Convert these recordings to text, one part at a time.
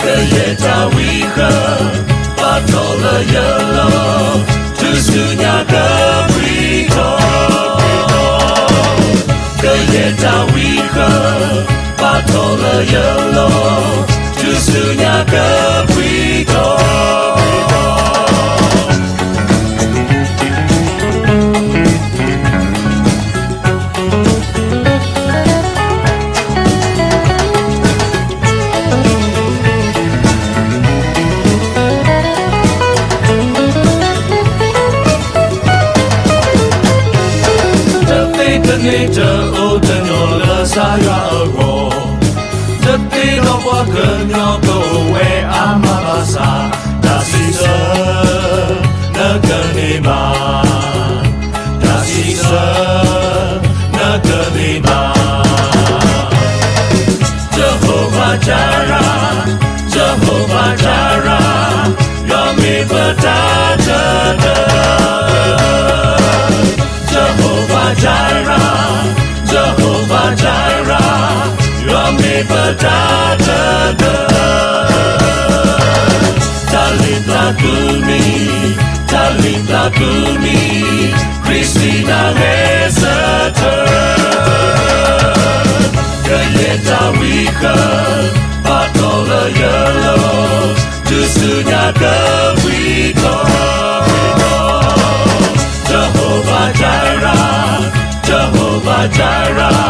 ကယဲၢ်တၢ်ဝံဃၢ, ပာ်ထီၣ်လၢယလီၢ်, တုၤဆူညါကပှဲၤထီၣ်. ကယဲၢ်တၢ်ဝံဃၢ, ပာ်ထီၣ်လၢယလီၢ်, တုၤဆူညါကပှဲၤထီၣ်. တသ့တန့ၢ်တအိၣ်တညီလၢကစၢ်ယွၤအဂီၢ်, တသ့ဒီးပှၤကညီကအိၣ်ဝဲအါမးဘၣ်ဆၣ်, တၢ်စံးဆၢ နကန့ၢ်ဘၣ်, တၢ်စံးဆၢ နကန့ၢ်ဘၣ်. Jehovah Jireh, Jehovah Jireh, ယွၤမ့ၢ်ပတၢ်တဒၢ. Jehovah Jireh, Jehovah Jireh, ယွၤမ့ၢ်ပတၢ်တဒၢ. တၢ်လံၣ်ပျၢ်ကုမံၤ, တၢ်လံၣ်ပျၢ်ကုမံၤ, ခရံာ်စံးနၤဂ့ၤဆၢထၢၣ်. ကယဲၢ်တၢ်ဝံဃၢ, ပာ်ထီၣ်လၢယလီၢ်, တုၤဆူညါကပှဲၤထီၣ်. Jehovah Jireh, Jehovah Jireh,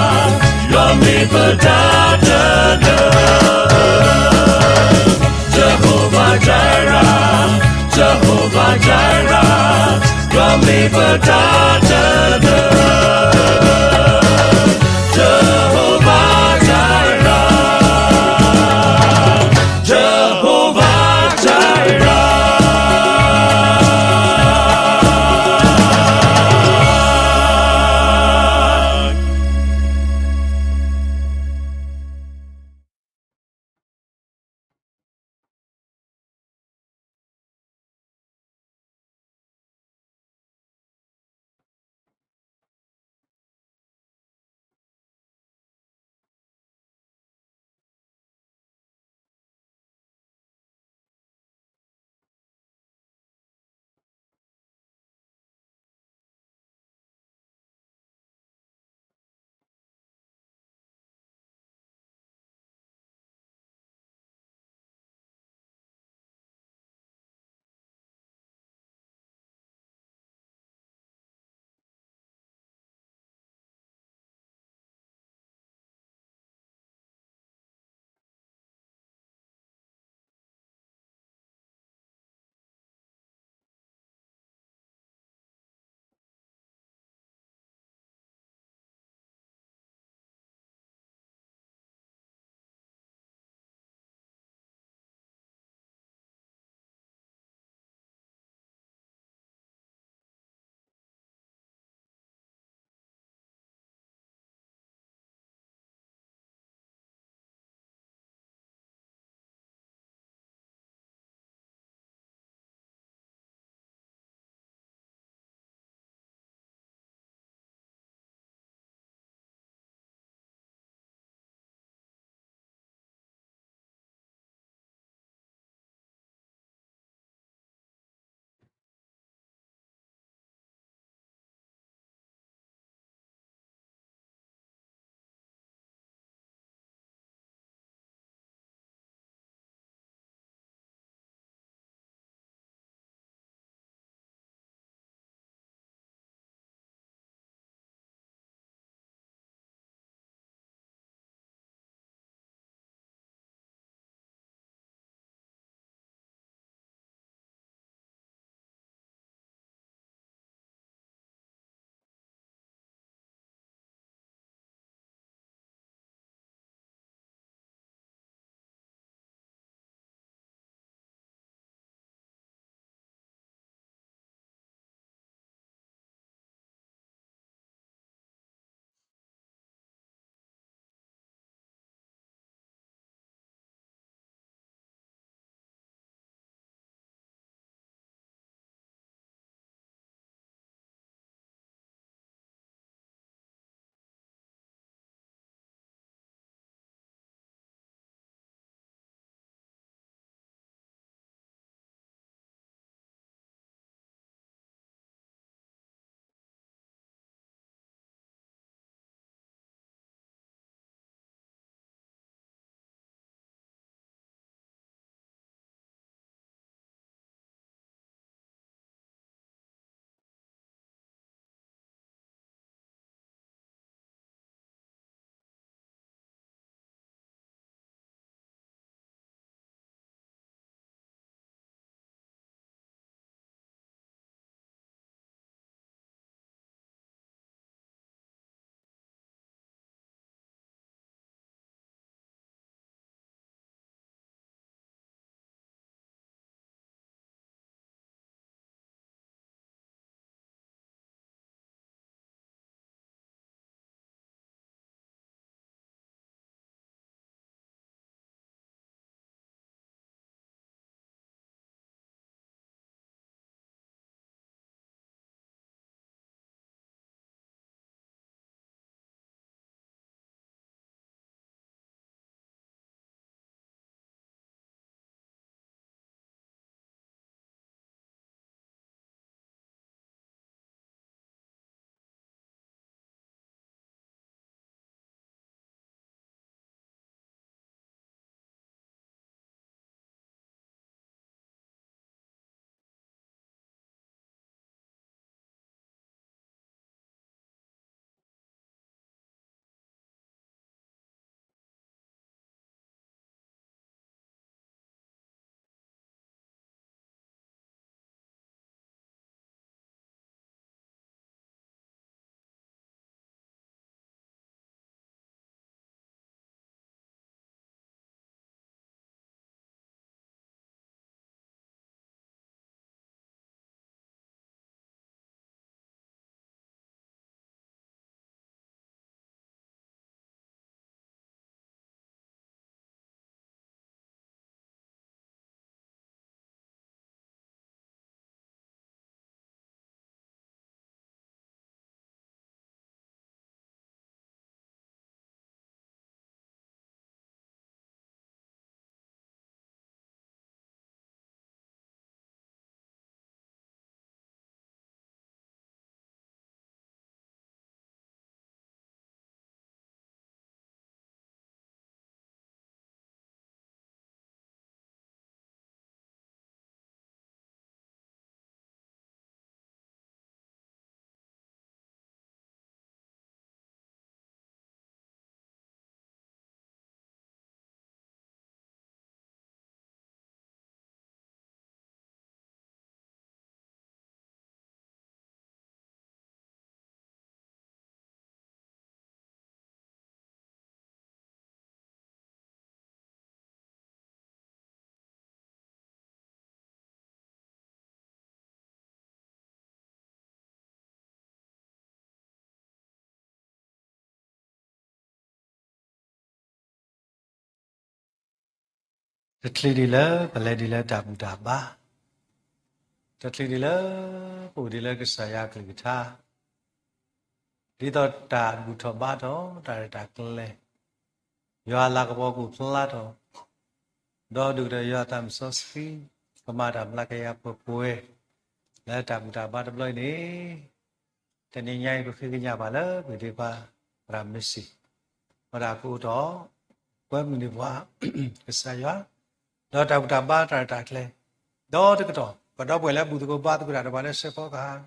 ယွၤမ့ၢ်ပတၢ်တဒၢ. Jehovah Jireh, Jehovah Jireh, ယွၤမ့ၢ်ပတၢ်တဒၢ. Jehovah Jireh, Jehovah Jireh. တချုးဒံးလၢပလဲၤဒ်လၢတၢ်ဘူၣ်တၢ်ဘါ, တချုးဒံးလၢပအိၣ်ဒံးလၢကစၢ်ယွၤအကလုၢ်ကထါ, ဒ်သိးတၢ်ဘူၣ်ထီၣ်ဘါထီၣ် တၢ်ရဲၣ်တၢ်ကျဲၤ, ယွၤအလၤကပီၤကအိၣ်ဖျါထီၣ်, ဒီးဒိၣ်ကတၢၢ်ယွၤအသးစီဆှံ ကမၤတၢ်မျးကယၤပှဲၤပှဲၤ လၢတၢ်ဘူၣ်တၢ်ဘါတဘျီအံၤန့ၣ်, တနံၤညါအံၤ ပဃ့ကညးဘၣ်လၢပဒံးပှၤသရၣ်မုၣ်စံး, ဝဲဒၣ်ကအိၣ်ဒီး ကွဲမုာ်န့ၢ်ပှၤ ကစၢ်ယွၤ, ဒီးတၢ်ဘူၣ်တၢ်ဘါတၢ်ရဲၣ်တၢ်ကျဲၤ, ဒီးတကတီၢ် ပဒီပုၢ်ဝဲၢ်လၢဘူၣ်သကိးဘါသကိးတၢ်တဖၣ်လၢစဲးဖီကဟၣ်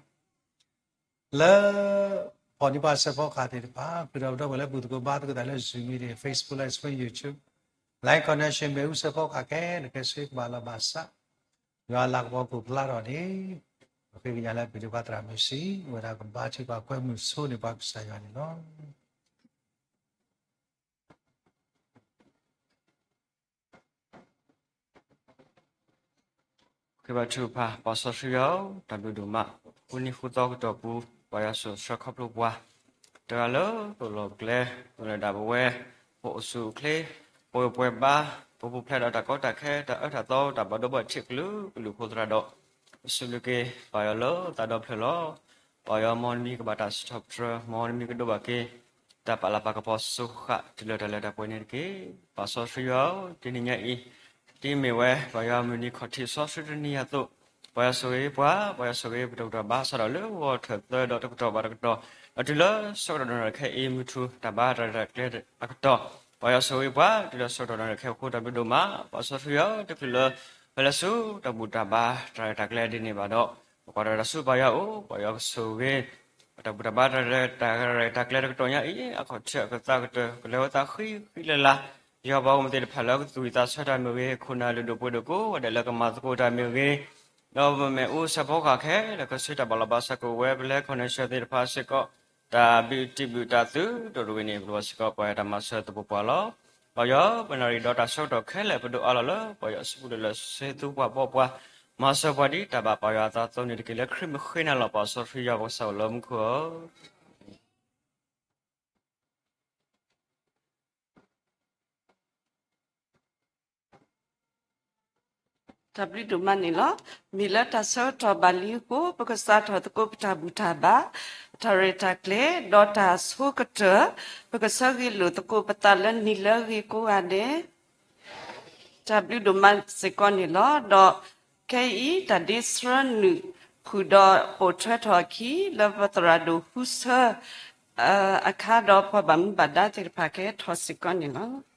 လၢ ဖီၣ်န့ၢ်ပှၤစဲးဖီကဟၣ်သ့ၣ်တဖၣ်, ဃုာ်ဒီးပဒီပုၢ်ဝဲၢ်လၢဘူၣ်သကိးဘါသကိးတၢ်လၢ Zoom meeting, Facebook Live Stream, YouTube, Line Connection မ့ၣ်အူစဲးဖီကဟၣ်ခဲလၢာ်ခဲဆ့ကဘၣ်လီၤဘၣ်စး, ယွၤအလၤကပီၤကအိၣ်ဖျါထီၣ်န့ၣ်, ပဃ့ကညးလၢပဒံးပှၤသရၣ်မုၣ်စံး, ဝဲဒၣ်ကဘါထုကဖၣ်ကွဲမုာ်ဆိန့ၢ်ပှၤကစၢ်ယွၤန့ၣ်လီၤ. ဃ့ဘါထုကဖၣ်, ပၢ်စီဆှံယွၤဧၢ, တၢ်ဘျုးဒိၣ်မး, ဃုနံၤဃုသီကတီၢ်ပူၤ ပၢ်ယွၤဆိၣ်ဂ့ၤဆှၢခီဖျိပှၤ, တဂၤလၢပလီၢ်ပကျဲ, ပလၢဒၣ်ပဝဲ, ပအိၣ်ဆူၣ်အိၣ်ချ့, ပဝဲပှဲၤဘါ, ပပူၤဖျဲးဒီးတၢ်ကီတၢ်ခဲ တၢ်အၢတၢ်သီ တၢ်ဘၣ်ဒိဘၣ်ထံးကလုာ်ကလုာ်အဃိသတးဒီး, ပစံးဘျုးက့ၤ ပၢ်ယွၤလၢသးဒီဖျၢၣ်လီၤ. ပၢ်ယွၤမ်နမံၤကဘၣ်တၢ်စံးထီၣ်ပတြၢၤ, မ်နမံၤကဒိးဘၣ်က့ၤ တၢ်ပာ်လၤပာ်ကပီၤစိဃာ် တုၤလၢတၢ်လၢတၢ်ပှဲၤန့ၣ်တက့ၢ်. ပၢ်စီဆှံယွၤဧၢ, တနံၤညါအံၤ, ဒ်မ့ၢ်ဝဲ ပၢ်ယွၤမုၢ်နံၤခီၣ်ထံးစီဆှံတနံၤအသိး, ပၢ်ယွၤဆိၣ်ဂ့ၤပှၤ, ပၢ်ယွၤဆိၣ်ဂ့ၤပတၢ်ဘူၣ်တၢ်ဘါစးထီၣ်လၢဂီၤထၢၣ်သၢဒီးတကတီၢ်ဘၣ်တကတီၢ်, ဒီးတုၤလၢဆၢကတီၢ်ဒီးနၤခဲအံၤ မုၢ်ထူၣ်တၢ်ဘါတၢ်ရဲၣ်တၢ်ကျဲၤအကတီၢ်, ပၢ်ယွၤဆိၣ်ဂ့ၤပှၤ တုၤလၢဆၢကတီၢ်ဒီးနၤခဲအံၤအဃိ တၢ်ဘျုးဒိၣ်မး. ပၢ်စီဆှံယွၤဧၢ, တချုးလၢ ပလဲၤဆူတၢ်ဘူၣ်တၢ်ဘါတၢ်ရဲၣ်တၢ်ကျဲၤဒ်န့ၣ်ဘၣ်ဒီး, ပကွၢ်တၢ်တၢ်ဆူပၢ်ယွၤအအိၣ်, ပၢ်ယွၤကဆိၣ်ဂ့ၤ တၢ်ဘူၣ်တၢ်ဘါတၢ်ရဲၣ်တၢ်ကျဲၤတကတီၢ်ညါအံၤ အခီၣ်ထံးအကသးကတၢၢ် ကလဲၤဝဲသးဃံဃံလၤလၤ, ယွၤပှၤဂီၢ်မုၢ်သ့ၣ်တဖၣ်လၢကသူၣ်ဝံၣ်သးဆၢတၢ်မ့ၢ်ဂ့ၤ, ခိၣ်နၢ်လုၢ်ဒိၣ်ပှ့ၤဒိၣ်ကိးဂၤဒဲးလၢကမၤသကိးတၢ်မ့ၢ်ဂ့ၤ, ဒီးမ့ၣ်အူစဲးဖီကဟၣ်ခဲလၢာ်ခဲဆ့ တၢ်ဘၣ်လီၤဘၣ်စးကအိၣ်ဝဲ ပလဲၤ connection သ့ၣ်တဖၣ်စ့ၢ်ကီး, တၢ်ဘုးတံၢ်ဘုးတၢ်သုးတအိၣ်တဂ့ၤန့ၣ် ပလိၣ်ဘၣ်စ့ၢ်ကီး ပၢ်ယွၤတၢ်မၤစၢၤသပှၢ်ပှၢ်လီၤ. ပၢ်ယွၤဧၢ, ပနၣ်ရံၣ်ဒီးတၢ်ဆၢကတီၢ်ခဲလၢာ် ပဒိးအးလီၤလၢပၢ်ယွၤအစုပူၤလၢာ်လၢာ် စ့သူပှၢ်ဘီပှၢ်, မၤစၢၤပှၤဒ်တၢ်ဘၣ်ပၢ်ယွၤအသးအသိးန့ၣ်တက့ၢ်. လၢခရံာ်မုၢ်ဃ့နၤလီၤ ပၢ်စီဆှံယွၤ ပကစၢ်အိၣ်လၢမူခိၣ်ဧၢ. တၢ်ဘျုးဒိၣ်မးန့ၣ်လီၤ. မ့ၢ်လၢတၢ်ဆၢကတီၢ်ဘၣ်လံအဃိ ပကစးထီၣ်သကိးပတၢ်ဘူၣ်တၢ်ဘါ, တၢ်ရဲၣ်တၢ်ကျဲၤ ဒီးတၢ်ဆိကတၢၢ်, ပကဆၢဂ့ၤလိာ်သကိးပသးလၢနံၤလၢအဂ့ၤကိးဂၤဒဲး တၢ်ဘျုးဒိၣ်မးစ့ၢ်ကီးန့ၣ်လီၤ. ဒီးခဲအံၤ တၢ်ဒ့ဆှၢနုာ်ဃုာ်ဒီးပိာ်ထွဲထီၣ်အခံ လၢပသရၣ်ဒိၣ်ဟူဆၢအခါ ဒီးပှၤဘၣ်မူဘၣ်ဒါသ့ၣ်တဖၣ်ကဟဲထီၣ်စ့ၢ်ကီးန့ၣ်လီၤ.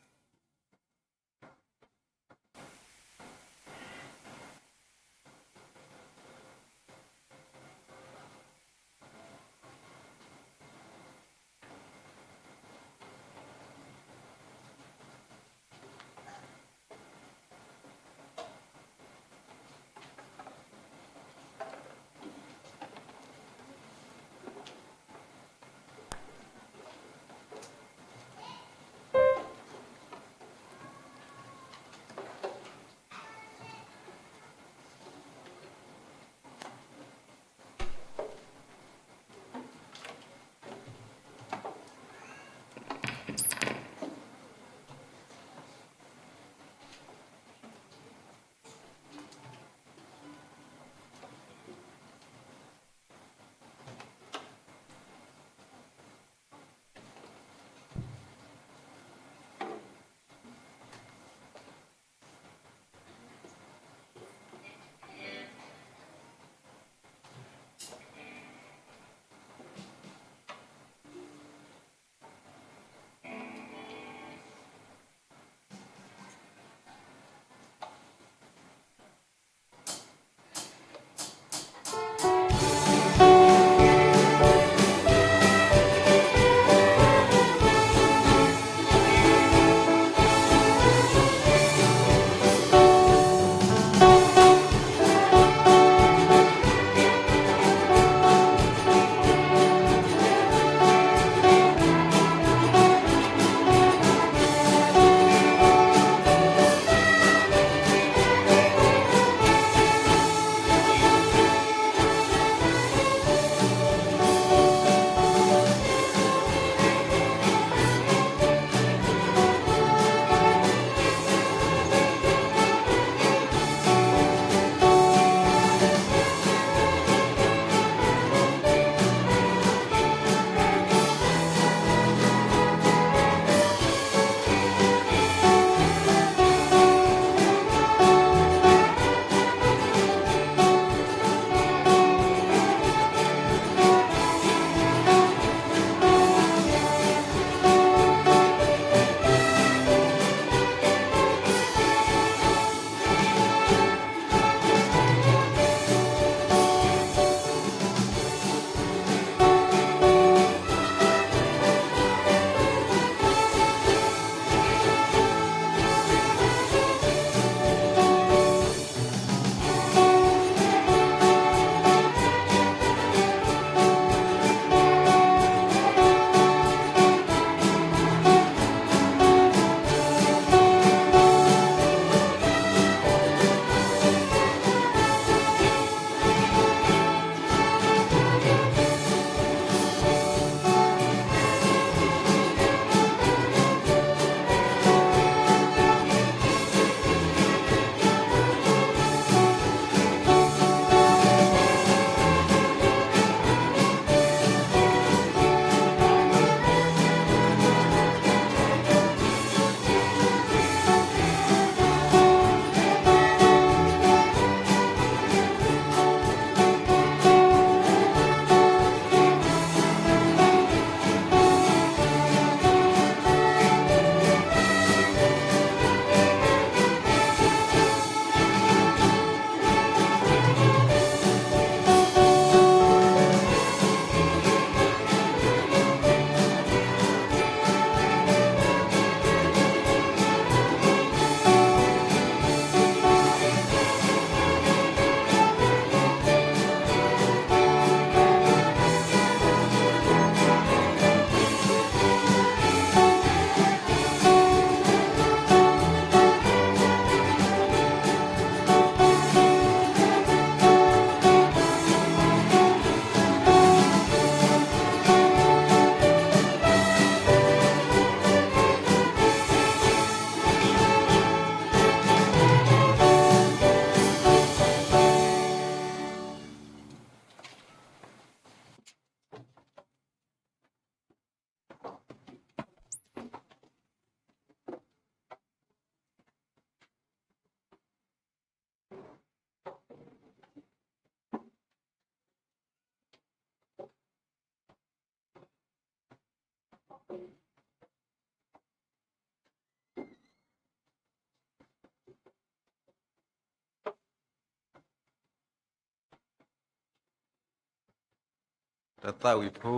တၢ်သးဝံၣ်ဖိ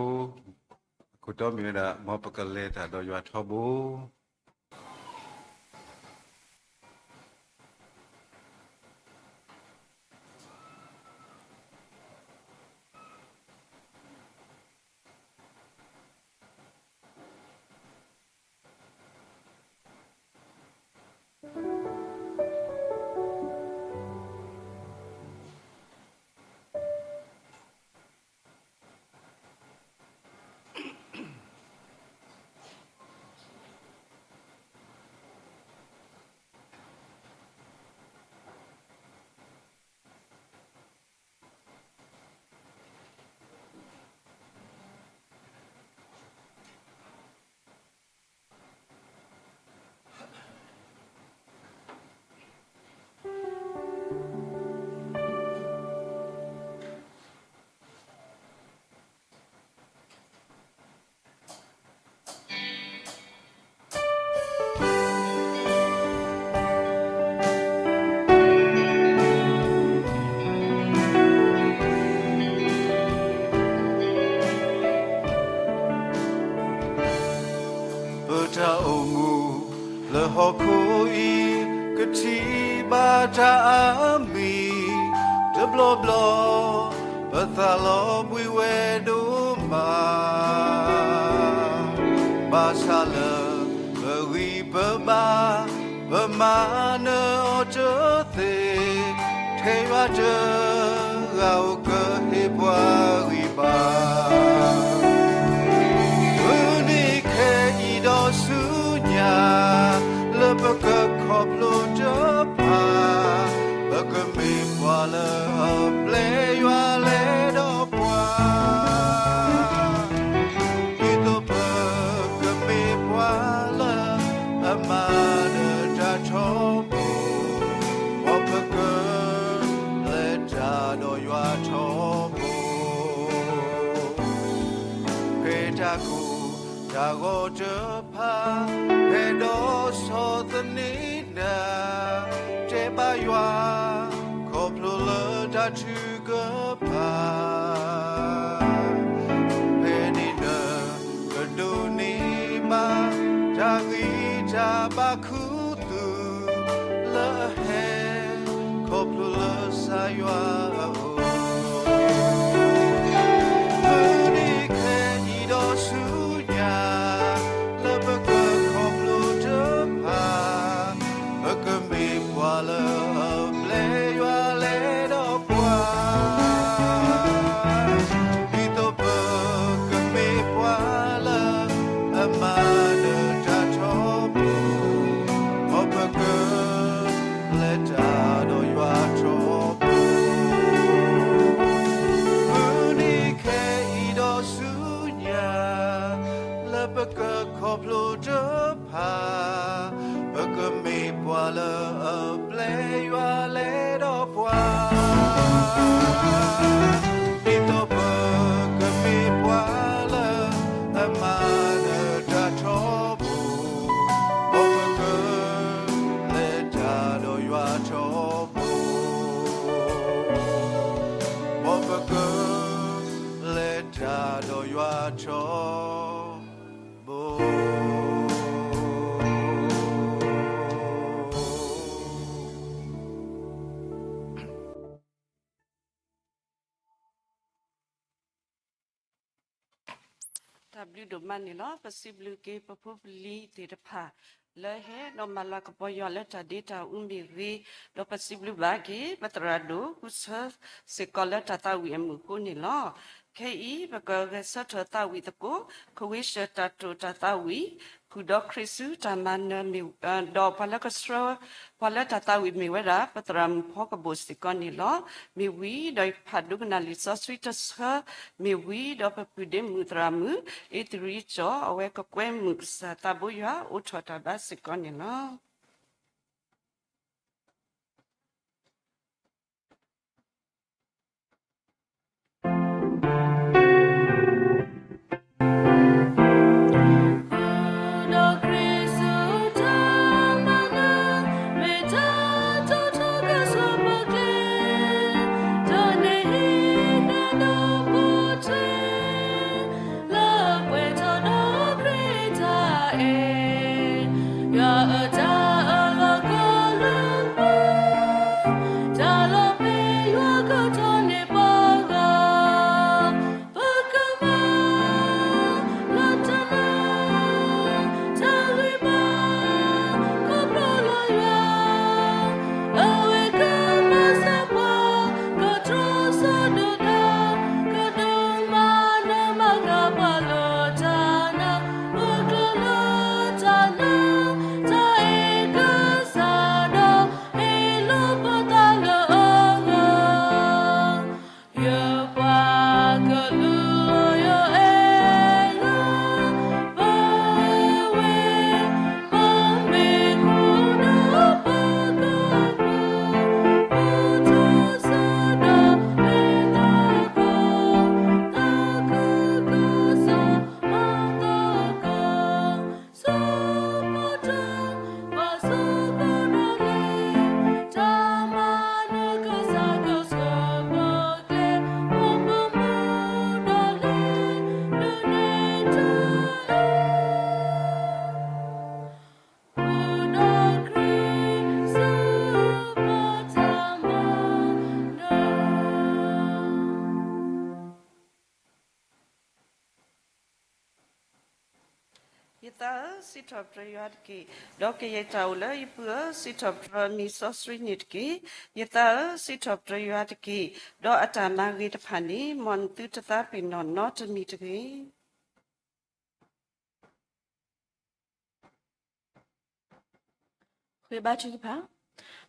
အခိၣ်တီမ့ၢ်ဝဲဒၣ် မ်ပကလဲၤတၢ်ဒီးယွၤထီဘိ. ပတၢ်အိၣ်မူလၢဟီၣ်ခိၣ်အံၤ ကထံၣ်ဘၣ်တၢ်အါမံၤ တဘျီဘျီ ပသးလီၤဘှံးဝဲဒိၣ်မး ဘၣ်ဆၣ်လၢပဂံၢ်ပဘါ ပမၤနၢၤအီၤတသ့ ထဲယွၤတဂၤဧိၤကဟ့ၣ်ပှၤဂံၢ်ဘါ. မုၢ်နံၤခဲအံၤဒီးဆူညါ လၢပကခီဖျိတဖၣ် ပကမ့ၢ်ပှၤလၢအပျဲယွၤလဲၤဒီးပှၤ ဒ်သိးပကမ့ၢ်ပှၤလၢအမၤနၢၤတၢ်ထီဘိ မ်ပကလဲၤတၢ်ဒီးယွၤထီဘိ ဖဲတၢ်ကိၢ်တၢ်ဂီၤတဖၣ် ဖဲဒီးဆီၣ်သနံးနၤ တဲဘၣ်ယွၤ ခီဖျိလၢတၢ်ထုကဖၣ် ဖဲန့ၣ်နကဒိးန့ၢ်ဘၣ် တၢ်ဂံၢ်တၢ်ဘါခူသူၣ် လၢအဟဲ ခီဖျိလၢကစၢ်ယွၤအအိၣ် မုၢ်နံၤခဲအံၤဒီးဆူညါ လၢပကခီဖျိတဖၣ် ပကမ့ၢ်ပှၤလၢအပျဲယွၤလဲၤဒီးပှၤ ဒ်သိးပကမ့ၢ်ပှၤလၢအမၤနၢၤတၢ်ထီဘိ မ်ပကလဲၤတၢ်ဒီးယွၤထီဘိ မုၢ်နံၤခဲအံၤဒီးဆူညါ လၢပကခီဖျိတဖၣ် ပကမ့ၢ်ပှၤလၢအပျဲယွၤလဲၤဒီးပှၤ ဒ်သိးပကမ့ၢ်ပှၤလၢအမၤနၢၤတၢ်ထီဘိ မ်ပကလဲၤတၢ်ဒီးယွၤထီဘိ မ်ပကလဲၤတၢ်ဒီးယွၤထီဘိ. တၢ်ဘျုးဒိၣ်မးန့ၣ်လီၤ. ပစံးဘျုးက့ၤပဖိပလံၤသ့ၣ်တဖၣ် လၢဟဲဒီးမၤလၤကပီၤယွၤလၢတၢ်ဒ့တၢ်အူမ့ၢ်ဂ့ၤ, ဒီးပစံးဘျုးဘၣ်က့ၤ ပသရၣ်ဒိၣ်ကူဆၢစ့ၢ်ကီးလၢတၢ်သးဝံၣ်အမုာ်အဃိန့ၣ်လီၤ. ခဲအံၤ ပကဂဲၤဆၢထၢၣ်သးဝံၣ်သကိး ခဝ့ၡၢၣ်တၢ်တိာ်တၢ်သးဝံၣ် ဃုာ်ဒီးခရံာ်ဆူတၢ်မၤနၢၤမ့ၢ်, ဒီးပှၤလၢကဆှၢပှၤလၢတၢ်သးဝံၣ်မ့ၢ်ဝဲဒၣ် ပသရၣ်မုၣ်ဖီကဘိၣ်စ့ၢ်ကီးန့ၣ်လီၤ. မ့ၢ်ဝံၤဒီးယဖးဒိကနၣ်လံာ်စီဆှံတဆၢ, မ့ၢ်ဝံၤဒီးပပုၢ်ဒ့မုၣ်သရၣ်မုၣ် အ့သရံကၠီၣ် အဝဲကကွဲမုာ်ကစၢ်သးဘိယွၤအိၣ်ထီၣ်တၢ်ဘါစ့ၢ်ကီးန့ၣ်လီၤ. စံးထီၣ်ပတြၢၤယွၤတက့ၢ်. ဒီးကယဲၢ်တၢ်အိၣ်လၢယပုၢ်ဧၢ, စံးထီၣ်ပတြၢၤအမံၤစီဆှံန့ၣ်တက့ၢ်. ယသးဧၢ, စံးထီၣ်ပတြၢၤယွၤတက့ၢ်. ဒီးအတၢ်မၤဂ့ၤတဖၣ်န့ၣ် မ်နသုတသးပ့ၤနီၣ်နီတမံၤတဂ့ၤ. ဃ့ဘါထုကဖၣ်.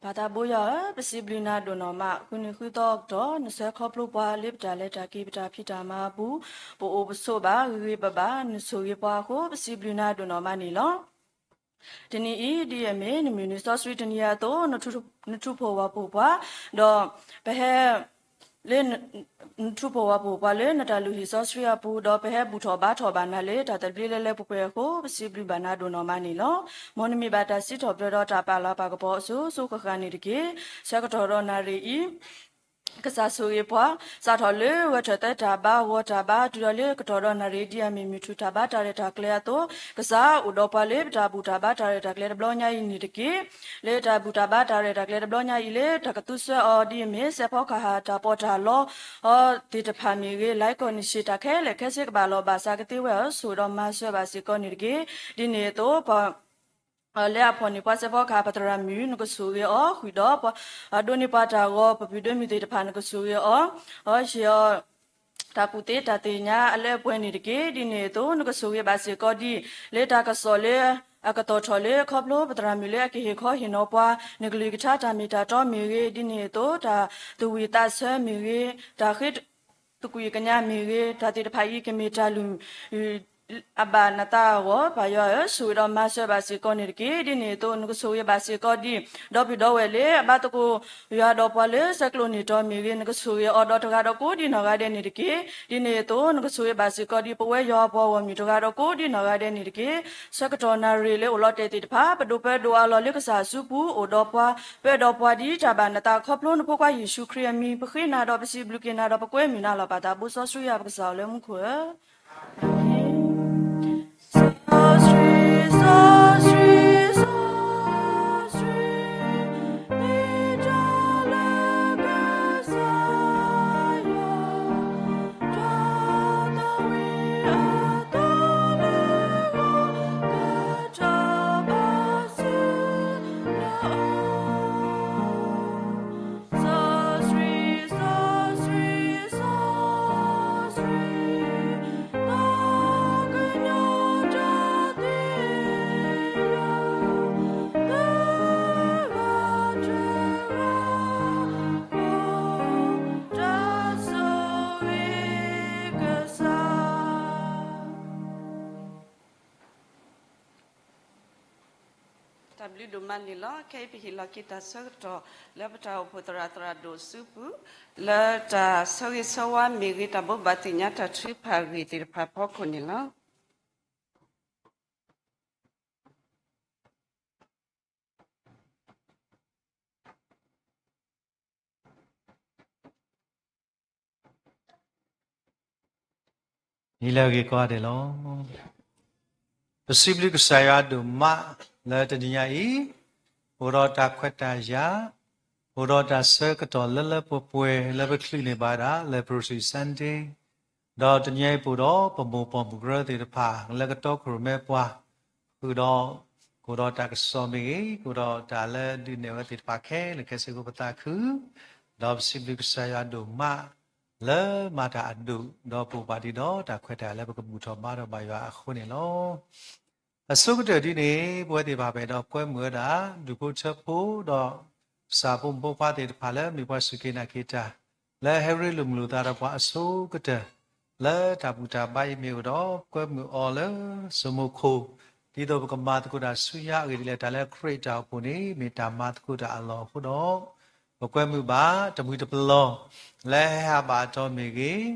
ပၢ်သးဘိယွၤဧၢ, ပစံးဘျုးနၤဒိၣ်နီၢ်မး, ဃုနံၤဃုသီအကတီၢ် နဆှၢခီဖျိပှၤလၢပတၢ်လဲၤတၢ်က့ၤ ပတၢ်ဖံးတၢ်မၤအပူၤ, ပအိၣ်ပဆိးဘၣ်ဂ့ၤဂ့ၤဘၣ်ဘၣ်, နဆိၣ်ဂ့ၤပှၤအဃိ ပစံးဘျုးနၤဒိၣ်နီၢ်မးန့ၣ်လီၤ. တနံၤအံၤ ဒ်အမ့ၢ်နမုၢ်နံၤစီဆှံတနံၤအသိး နထူၣ်ဖှိၣ်ဝဲပှၤ, ဒီးပဟဲ လၢ နထူၣ်ဖှိၣ်ဝဲပှၤလၢနတၢ်လုၢ်ဟံၣ်စီဆှံအပူၤ, ဒီးပဟဲဘူၣ်ထီၣ်ဘါထီၣ်ဘၣ်နၤလၢတၢ်သဘျ့လၢလၢပှဲၤပှဲၤအဃိ ပစံးဘျုးဘၣ်နၤဒိၣ်နီၢ်မးန့ၣ်လီၤ. မ်နမ့ၢ်ဘၣ်တၢ်စံးထီၣ်ပတြၢၤဒီးတၢ်ပာ်လၤပာ်ကပီၤအစိၤစိၤဃၣ်ဃၣ်န့ၣ်တက့ၢ်. ဆၢကတီၢ်ဒီးနၣ်ရံၣ်အံၤ ကစၢ်ဆိၣ်ဂ့ၤပှၤ, စးထီၣ်လၢဂီၤတၢ်ဘါ, ဂီၤတၢ်ဘါ တုၤဒီးလၢကတီၢ်ဒီးနၣ်ရံၣ် ဒ်အမ့ၢ်မုၢ်ထူၣ်တၢ်ဘါတၢ်ရဲၣ်တၢ်ကျဲၤအသိး, ကစၢ်အိၣ်ဒီးပှၤလၢပတၢ်ဘူၣ်တၢ်ဘါတၢ်ရဲၣ်တၢ်ကျဲၤတဘျီညါအံၤန့ၣ်တက့ၢ်. လၢတၢ်ဘူၣ်တၢ်ဘါတၢ်ရဲၣ်တၢ်ကျဲၤတဘျီညါအံၤ လၢတၢ်ကသူဆှၢအီၤဒ်အမ့ၢ် စဲးဖီကဟၣ်တၢ်ပီးတၢ်လီ သ့ၣ်တဖၣ်မ့ၢ်ဂ့ၤ, လၢကီၢ်နံၣ်ဆံးတၢ်ခဲလၢာ်ခဲဆ့ကဘၣ်လီၤဘၣ်စးကသ့ဝဲအီၤ ဆိၣ်ဒီးမၤစၢၤဘၣ်စ့ၢ်ကီးန့ၣ်တက့ၢ်. ဒ်န့ၣ်အသိး ပ လၢအဖီၣ်န့ၢ်ပှၤစဲးဖီကဟၣ်ပသရၣ်မုၣ် နကဆိၣ်ဂ့ၤအီၤ, ဃုာ်ဒီးပှၤဒိးန့ၢ်ပှၤတၢ်ဂီၤ ပပုၢ်ဒိၣ်မုၣ်သ့ၣ်တဖၣ် နကဆိၣ်ဂ့ၤအီၤ, ဟ့ၣ်အီၤ တၢ်ကူၣ်သ့တၢ်သ့ၣ်ညါအလၢအပှဲၤန့ၣ်တက့ၢ်. ဒ်န့ၣ်အသိး နကဆိၣ်ဂ့ၤဘၣ်စ့ၢ်ကီးဒ် လၢတၢ်ကစီၣ်လၢအကတီၢ်ထီၣ်လၢ ခီဖျိပသရၣ်မုၣ်လၢအကဟ့ၣ်ခီဟ့ၣ်နီၤပှၤ နကလုၢ်ကထါတၢ်မ့ၢ်တၢ်တီမ့ၢ်ဂ့ၤ, ဒ်န့ၣ်အသိး တၢ်သူၣ်ဝံၣ်သးဆၢမ့ၢ်ဂ့ၤ, တၢ်ဃ့ သကွံာ်ကညးမ့ၢ်ဂ့ၤ, တၢ်သ့ၣ်တဖၣ်အံၤကမ့ၢ်တၢ်လုၢ် အဘၣ်နသးအဂီၢ်, ပၢ်ယွၤဧၢ, ဆိၣ်ဂ့ၤဒီးမၤစၢၤဘၣ်စ့ၢ်ကီးန့ၣ်တက့ၢ်. ဒ်န့ၣ်အသိး နကဆိၣ်ဂ့ၤဘၣ်စ့ၢ်ကီးဒ် ဒီပုၢ်ဒီဝဲၢ်လၢအဘၣ်သကိးယွၤဒီးပှၤလၢဆဲးကျိးန့ၢ်တီၤမ့ၢ်ဂ့ၤ, နကဆိၣ်ဂ့ၤအီၤဒီးတဂၤဒီးကိးဒ်နီၢ်ဂၤဒဲးန့ၣ်တက့ၢ်. ဒ်န့ၣ်အသိး နကဆိၣ်ဂ့ၤဘၣ်စ့ၢ်ကီးဒ်ပဝဲယွၤအပှၤဂီၢ်မုၢ်တဂၤဒီးကိးဒ်နီၢ်ဂၤဒဲးန့ၣ်တက့ၢ်. ဆၢကတီၢ်နၣ်ရံၣ်လၢအိၣ်လီၤတဲာ်သ့ၣ်တဖၣ် ပဒိၣ်ပၢဒိၣ်အလီၢ်လၢကစၢ်အစုပူၤ အိၣ်ဒီးပှၤ ပၢဒီးပှၤဒ်တၢ်ဘၣ်နသး ခီဖျိနဖိခွါယ့ၣ်ၡူးခရံာ်အမံၤ ပဃ့နၤဒီးပစံးဘျုးက့ၤနၤဒီး ပကွဲမုာ်နၤလီၤ. ပၢ်သးဘိစီဆှံယွၤပကစၢ်လၢမူခိၣ်ဧၢ, အၤမ့ၣ်. စီဆှံ, စီဆှံ, စီဆှံ, မ့ၢ်တၢ်လၢကစၢ်ယွၤ တၢ်သးဝံၣ်အသီလၢဂီၤ ကထီၣ်ဘၣ်ဆူနအိၣ် စီဆှံ, စီဆှံ, စီဆှံ, ပှၤကညီတၢ်သ့ၣ်ညါ သရၣ်တဂၤဃီ တၢ်ဆိၣ်ဂ့ၤကစၢ် တၢ်ဘျုးဒိၣ်မးန့ၣ်လီၤ. ခဲအံၤပဟ့ၣ်လီၤက့ၤတၢ်ဆၢကတီၢ် လၢပတၢ်အိၣ်ဖှိၣ်သရၣ်သရၣ်ဒိၣ်စုပူၤ လၢတၢ်ဆၢဂ့ၤဆၢဝါမ့ၢ်ဂ့ၤ တၢ်ဘိးဘၣ်သ့ၣ်ညါတၢ်ထုကဖၣ်အဂ့ၢ်သ့ၣ်တဖၣ်အဖီခိၣ်န့ၣ်လီၤ. နံၤလၢအဂ့ၤကိးဂၤဒဲးလီၤ. ပစံးဘျုးကစၢ်ယွၤဒိၣ်မးလၢတနံၤညါအံၤ အိၣ်ဒီးတၢ်ခွဲးတၢ်ယာ်, အိၣ်ဒီးတၢ်ဆၢကတီၢ်လၢလၢပှဲၤပှဲၤလၢပချုးန့ၢ်ဘၣ်ဒၣ်လၢ Rosary Sunday, ဒီးတနံၤအံၤပအိၣ်ဒီးပမိၢ်ပၢ်မုၢ်ကရၢသ့ၣ်တဖၣ် လၢကတီခိၣ်ရိၣ်မဲပှၤ ဃုာ်ဒီး ကအိၣ်ဒီးတၢ်ကစီၣ်မ့ၢ်ဂ့ၤ, ကအိၣ်ဒီးတၢ်လၢဒုးနဲၣ်ဝဲသ့ၣ်တဖၣ်ခဲလၢာ်ခဲဆ့အဃိ ပသးခု ဒီးပစံးဘျုးကစၢ်ယွၤဒိၣ်မး လၢမၤတၢ်အဒိၣ် ဒီးပအိၣ်ဘၣ်ဒံးဒီးတၢ်ခွဲးတၢ်ယာ်လၢပကဘူၣ်ထီၣ်ဘါထီၣ်ဘၣ်ယွၤအဃိန့ၣ်လီၤ. အဆိကတၢၢ်ဒ်န့ၣ် ပဝဲသ့ၣ်တဖၣ်ပအဲၣ်ဒိးကွဲမုာ်ဝဲဒၣ် ဒူၣ်ဖိထၢဖိ ဒီးကစၢ်ဖိမုၣ်ဖိခွါသ့ၣ်တဖၣ်လၢမ့ၢ်ပှၤစူၢ်က့ၤနာ်က့ၤတၢ် လၢဟဲရ့လိာ်မုာ်လိာ်သးဒီးပှၤအဆိကတၢၢ် လၢတၢ်ဘူၣ်တၢ်ဘါအံၤမ့ၢ်အိၣ်ဒီး ကွဲမုာ်အီၤလၢစိမိၤခိၣ် ဒ်သိးပကမၤသကိးတၢ်ဆူညါအဂ့ၢ်ဒ်လဲၣ် တၢ်လၢခရံာ်တၢ်အိၣ်ဖှိၣ်န့ၣ် မ့ၢ်တၢ်မၤသကိးတၢ်အလီၢ်အဃိဒီး ပကွဲမုာ်ဘၣ်တမှံၤတပလီၢ် လၢဟဲဟးဘၣ်အတီၢ်မ့ၢ်ဂ့ၤ,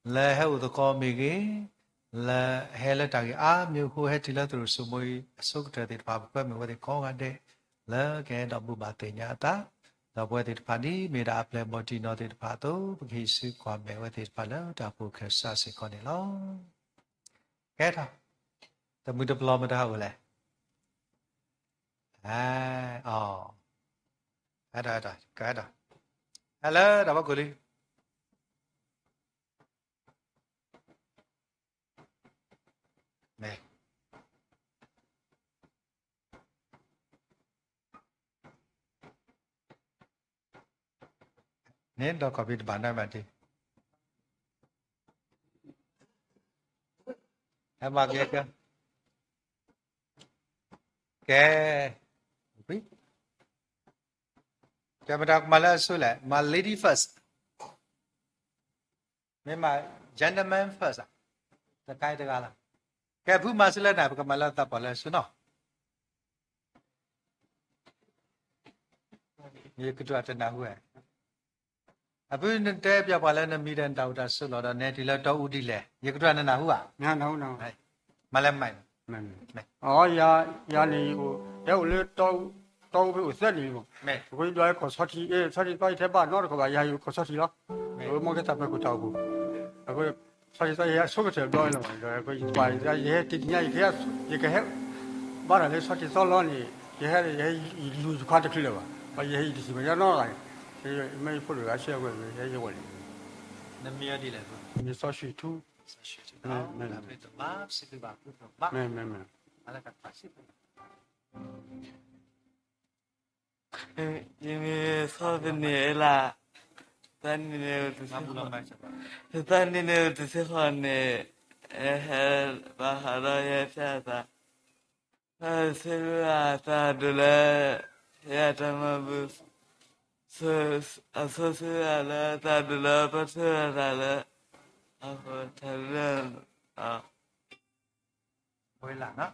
လၢဟဲအိၣ်သကိးမ့ၢ်ဂ့ၤ, လၢဟဲလၢတၢ်ဂ့ၢ်အါမံၤအဃိ ဟဲတုၤလၢသရိာ်စိမိၤအံၤအဆိကတၢၢ်သ့ၣ်တဖၣ် ပကွဲမုာ်ဝဲသ့ၣ်ကိးဂၤဒဲး လၢကအဲၣ်ဒိးဘိးဘၣ်သ့ၣ်ညါအသး, ဒီးပဝဲသ့ၣ်တဖၣ်ဒ်မ့ၢ်ဒၣ်အပျဲၢ်အဘီၣ်တံၢ်နီၢ်သ့ၣ်တဖၣ်အသိး ပကဟံးစုကွၢ်မဲာ်ဝဲသ့ၣ်တဖၣ်လၢတၢ်အိၣ်ဖှိၣ်ခၢၣ်စးစ့ၢ်ကီးန့ၣ်လီၤ. ကဲထီၣ်, တမှံၤတပလီၢ်မတၤဟးအိၣ်လဲၣ်. အ, အ, ဟဲထီၣ်, ဟဲထီၣ်, ဟဲလၢတၢ်ဘီကိၣ်လံ. မ့ၢ်, န့ၣ်ဒီး copy တဘၣ်နီတမံၤဒံး, ဟဲမၤက့ၤက့ၤ, ကဲ, ကဲ မတၤကမၤလၢအဆိလဲၣ်, မၤ lady first, မ့ၢ်မၤ gentleman first ဧါ, တခါအံၤတဂၤလီၤ, ကဲ ဖုမၤစ့လၢနၤ ပကမၤလၢသးပှၢ်လၢအဆိနီၤ, ယကဒွးတနၢ်ဟူဧါ အဖုနတဲပၠးပှၤလၢနမံၤဒီးနတၢ်အိၣ်တၢ်ဆိးလီၤဒီး နဲတုၤလၢတီအူဒ်လဲၣ်, ယကဒွးနနၢ်ဟူဧါ, မၤလၢမၤ, အီ ယၤန့ၣ် ယအိၣ်လၢတီအူဖဲအိၣ်သၢနံၣ်လံမး, အဃိယဒွးကီၢ်ဆီထံး, ဆီထံးသီယထဲဘၣ်နီတခီၣ်ဘၣ်, ယဟဲယူၤကီၢ်ဆီထံးလီၤ, မ့ၢ်ကဲတၢ်ပၢၤခိၣ်တၢ်အိၣ်ဖှိၣ်, အဃိ ဆီထံးသီယဟဲဆိကတၢၢ်ဘျီလီၤ, ယဟဲတနံၤညါ ယကဟဲ, ယကဟဲ, ဘၣ်တၢ်လၢဆီထံးသီလီၤန့ၣ်, ယဟဲ, ယဟဲလူၤယခွါတချုးလၢၤဘၣ်, ယဟဲယတဟံၣ်ဘၣ်ယနီတဂၤန့ၣ်, မ့ၢ်ယဖိဒိၣ်ဂၤဆှၢဝဲ, ယဟဲယဝဲန့ၣ်, နမံၤအီၤဒ်လဲၣ်, မံၤစီဆှံထူ, မ့ၢ်, မ့ၢ်, မ့ၢ်, ယမံၤစီၤသန့ၤအ့လး, သးနံၤန့ၣ်, သးနံၤန့ၣ်အိၣ်တဆံဃိးန့ၣ်, ဟဲဘၣ်ဟးဒီးယဟဲဖၠၣ်သး, ဆၢဒိၣ်အသးဒိၣ်လၢ ယတၢ်မၤဘူၣ်, အဆိဆၢဒိၣ်လၢအသးဒိၣ်လၢပထၢၣ်တၢ်လၢ, အဃိတၢ်လၢ, ဝဲလၢ်နီၤ,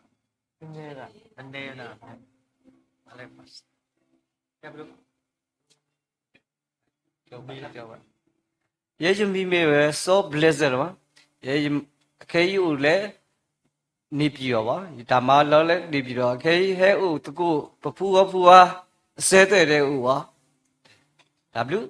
ယဲယမံၤမ့ၢ်ဝဲ စီၤဘျဲးစဲးလီၤ, ခဲအံၤယအိၣ်လၢ နေပြည်တော်ဘၣ်, ယတၢ်မၤလီၤလၢ နေပြည်တော်, ခဲအံၤဟဲအိၣ်သကိး ပဖိဝါဖိဝါ အစၢၤသွဲၣ်ဒဲးအိၣ်ဘၣ်, တၢ်ဘျုး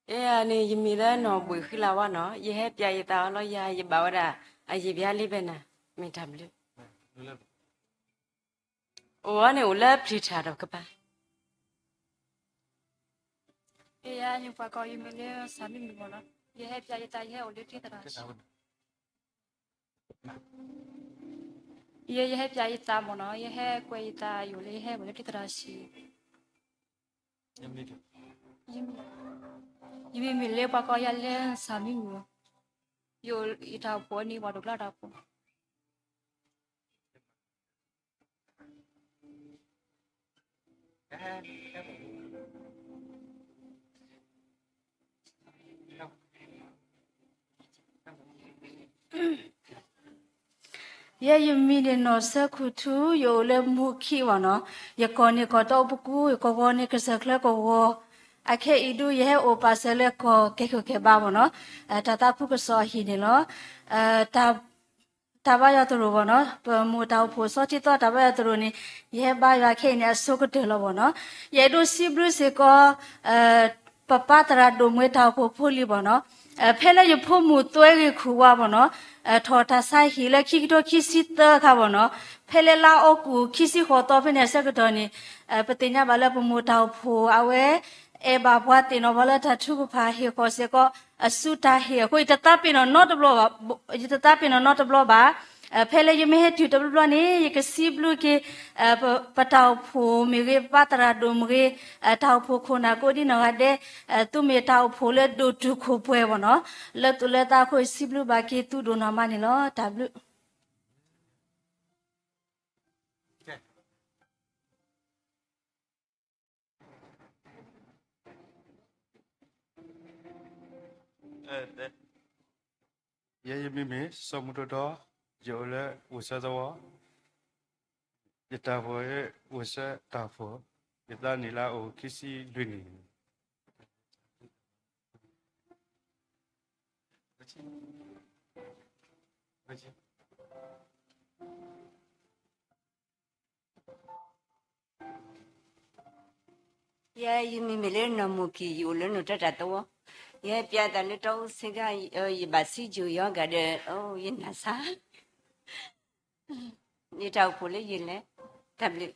ယၤန့ၣ် ယမံၤလၢနီၢ်ဘှံးဃံလၤဝါနီၤ, ယဟဲပၠးယသးအီၤလီၤ, ယၤယဘၣ်ဝဲဒၣ် အယံာ်ဘၣ်လံဖဲနၤ, မ့ၢ်တၢ်ဘျုး, အိၣ်အီၤန့ၣ်အိၣ်လၢပျံၤထၣ်ဒီးကပၤ, ယၤယပှၤကိးယမံၤလၢစၢ်မံမုၢ်မ့ၢ်နီၤ, ယဟဲပၠးယသး ယဟဲအိၣ်လၢတံသရၣ်ဆံ ယဲ ယဟဲပၠးယသးမ့ၢ်နီၤ, ယဟဲကွဲးယသးယအိၣ်လၢ ယဟဲအိၣ်လၢတံသရၣ်ဆံ, ယမံၤမ့ၢ်လၢပှၤကိးယၤလၢစၢ်မံမုၢ်, ယအိၣ်ယတၢ်အိၣ်ဖှိၣ်န့ၣ် ပှၤဒိးကျါတၢ်အိၣ်ဖှိၣ် ယဲယမံၤန့ၣ်နီၢ်စၢခူၣ်ထူ, ယအိၣ်လၢမူခံဘၣ်နီၤ, ယကီၢ်န့ၣ်ကီၢ်တၢ်အိၣ်ပူၤ, ယကီၢ်ဂီၤန့ၣ်ကစၢၢ်ချၢကဝီၤ, အခဲအံၤဒုး ယဟဲအိၣ်ပာ်စၢၤလၢကီၢ်ကဲခိၣ်ကဲဘါဘၣ်နီၤ, တၢ်သးဖူကစီၣ်အဟံၣ်န့ၣ်လီၤ. တၢ်ဘါယွၤသရိာ်ဘၣ်နီၤ, ပမိၢ်တၢ်အိၣ်ဖှိၣ်စီထံသီတၢ်ဘါယွၤသရိာ်န့ၣ်, ယဟဲဘါယွၤခဲအံၤန့ၣ် အဆိကတၢၢ်လီၤဘၣ်နီၤ. ယအဲၣ်ဒိးစံးဘျုးစ့ၢ်ကီး ပပၢ်သရၣ်ဒိၣ်မွဲတၢ်အိၣ်ဖှိၣ်ဖိလံၤဘၣ်နီၤ, ဖဲလၢယဖိမုၣ်သွဲဂ့ၤခူၣ်ဝါဘၣ်နီၤ, ထီၣ်တၢ်ဆါဟံၣ်လၢခံကထိခံဆံသၢအခါဘၣ်နီၤ, ဖဲလၢလါအီကူးခံဆံဃိးသီဖဲန့ၣ်အဆၢကတီၢ်န့ၣ်, ပသ့ၣ်ညါဘၣ်လၢပမိၢ်တၢ်အိၣ်ဖှိၣ်အဝဲ အဲၣ်ဘၣ်ပှၤသ့ၣ်နီၣ်ပှၤလၢတၢ်ထုကဖၣ်ဟ့ၣ်ဃီၤစ့ၢ်ကီး အစုတၢ်ဟ့ၣ်အဃိ ယတသးပ့ၤနီၣ်နီတဘျီဘၣ်, ယတသးပ့ၤနီၣ်နီတဘျီဘၣ်. ဖဲလၢယမ့ၢ်ဟဲတုၤတဘျီဘျီန့ၣ် ယကစံးဘျုးက့ၤ ပတၢ်အိၣ်ဖှိၣ်မ့ၢ်ဂ့ၤ ပပၢ်သရၣ်ဒိၣ်မ့ၢ်ဂ့ၤ, တၢ်အိၣ်ဖှိၣ်ခိၣ်နၢ်ကိးဒ်နီၢ်ဂၤဒဲး, သုမ့ၢ်တၢ်အိၣ်ဖှိၣ်လၢဒိၣ်တုာ်ခိၣ်ပှဲၤဘၣ်နီၤ, လၢသူၣ်လၢသးအဃိ ယစံးဘျုးဘၣ်က့ၤသုဒိၣ်နီၢ်မးန့ၣ်လီၤ. တၢ်ဘျုး ယဲယမံၤမ့ၢ်စီၤမူၤဒိၣ်ဒီး, ယအိၣ်လၢအိၣ်စၢသဝီ, ယတၢ်အိၣ်ဖှိၣ်အိၣ်စၢတၢ်အိၣ်ဖှိၣ်, ယသးနံၣ်လၢအအိၣ်ခံဆံလွံၢ်နံၣ်. ယဲယမံၤမ့ၢ်လၢနီၢ်မိၢ်ကံၢ်, ယအိၣ်လၢနိၣ်တၢ်တၢ်သဝီ, ယဟဲပျးသးလၢတီအူဆ့ကၤ, ယဘၣ်စံယိၤယီၤဂၤဒီး, ယနၢ်ဆါ, ယတၢ်အိၣ်ဖှိၣ်လၢယလဲၤ, တၢ်ဘျုး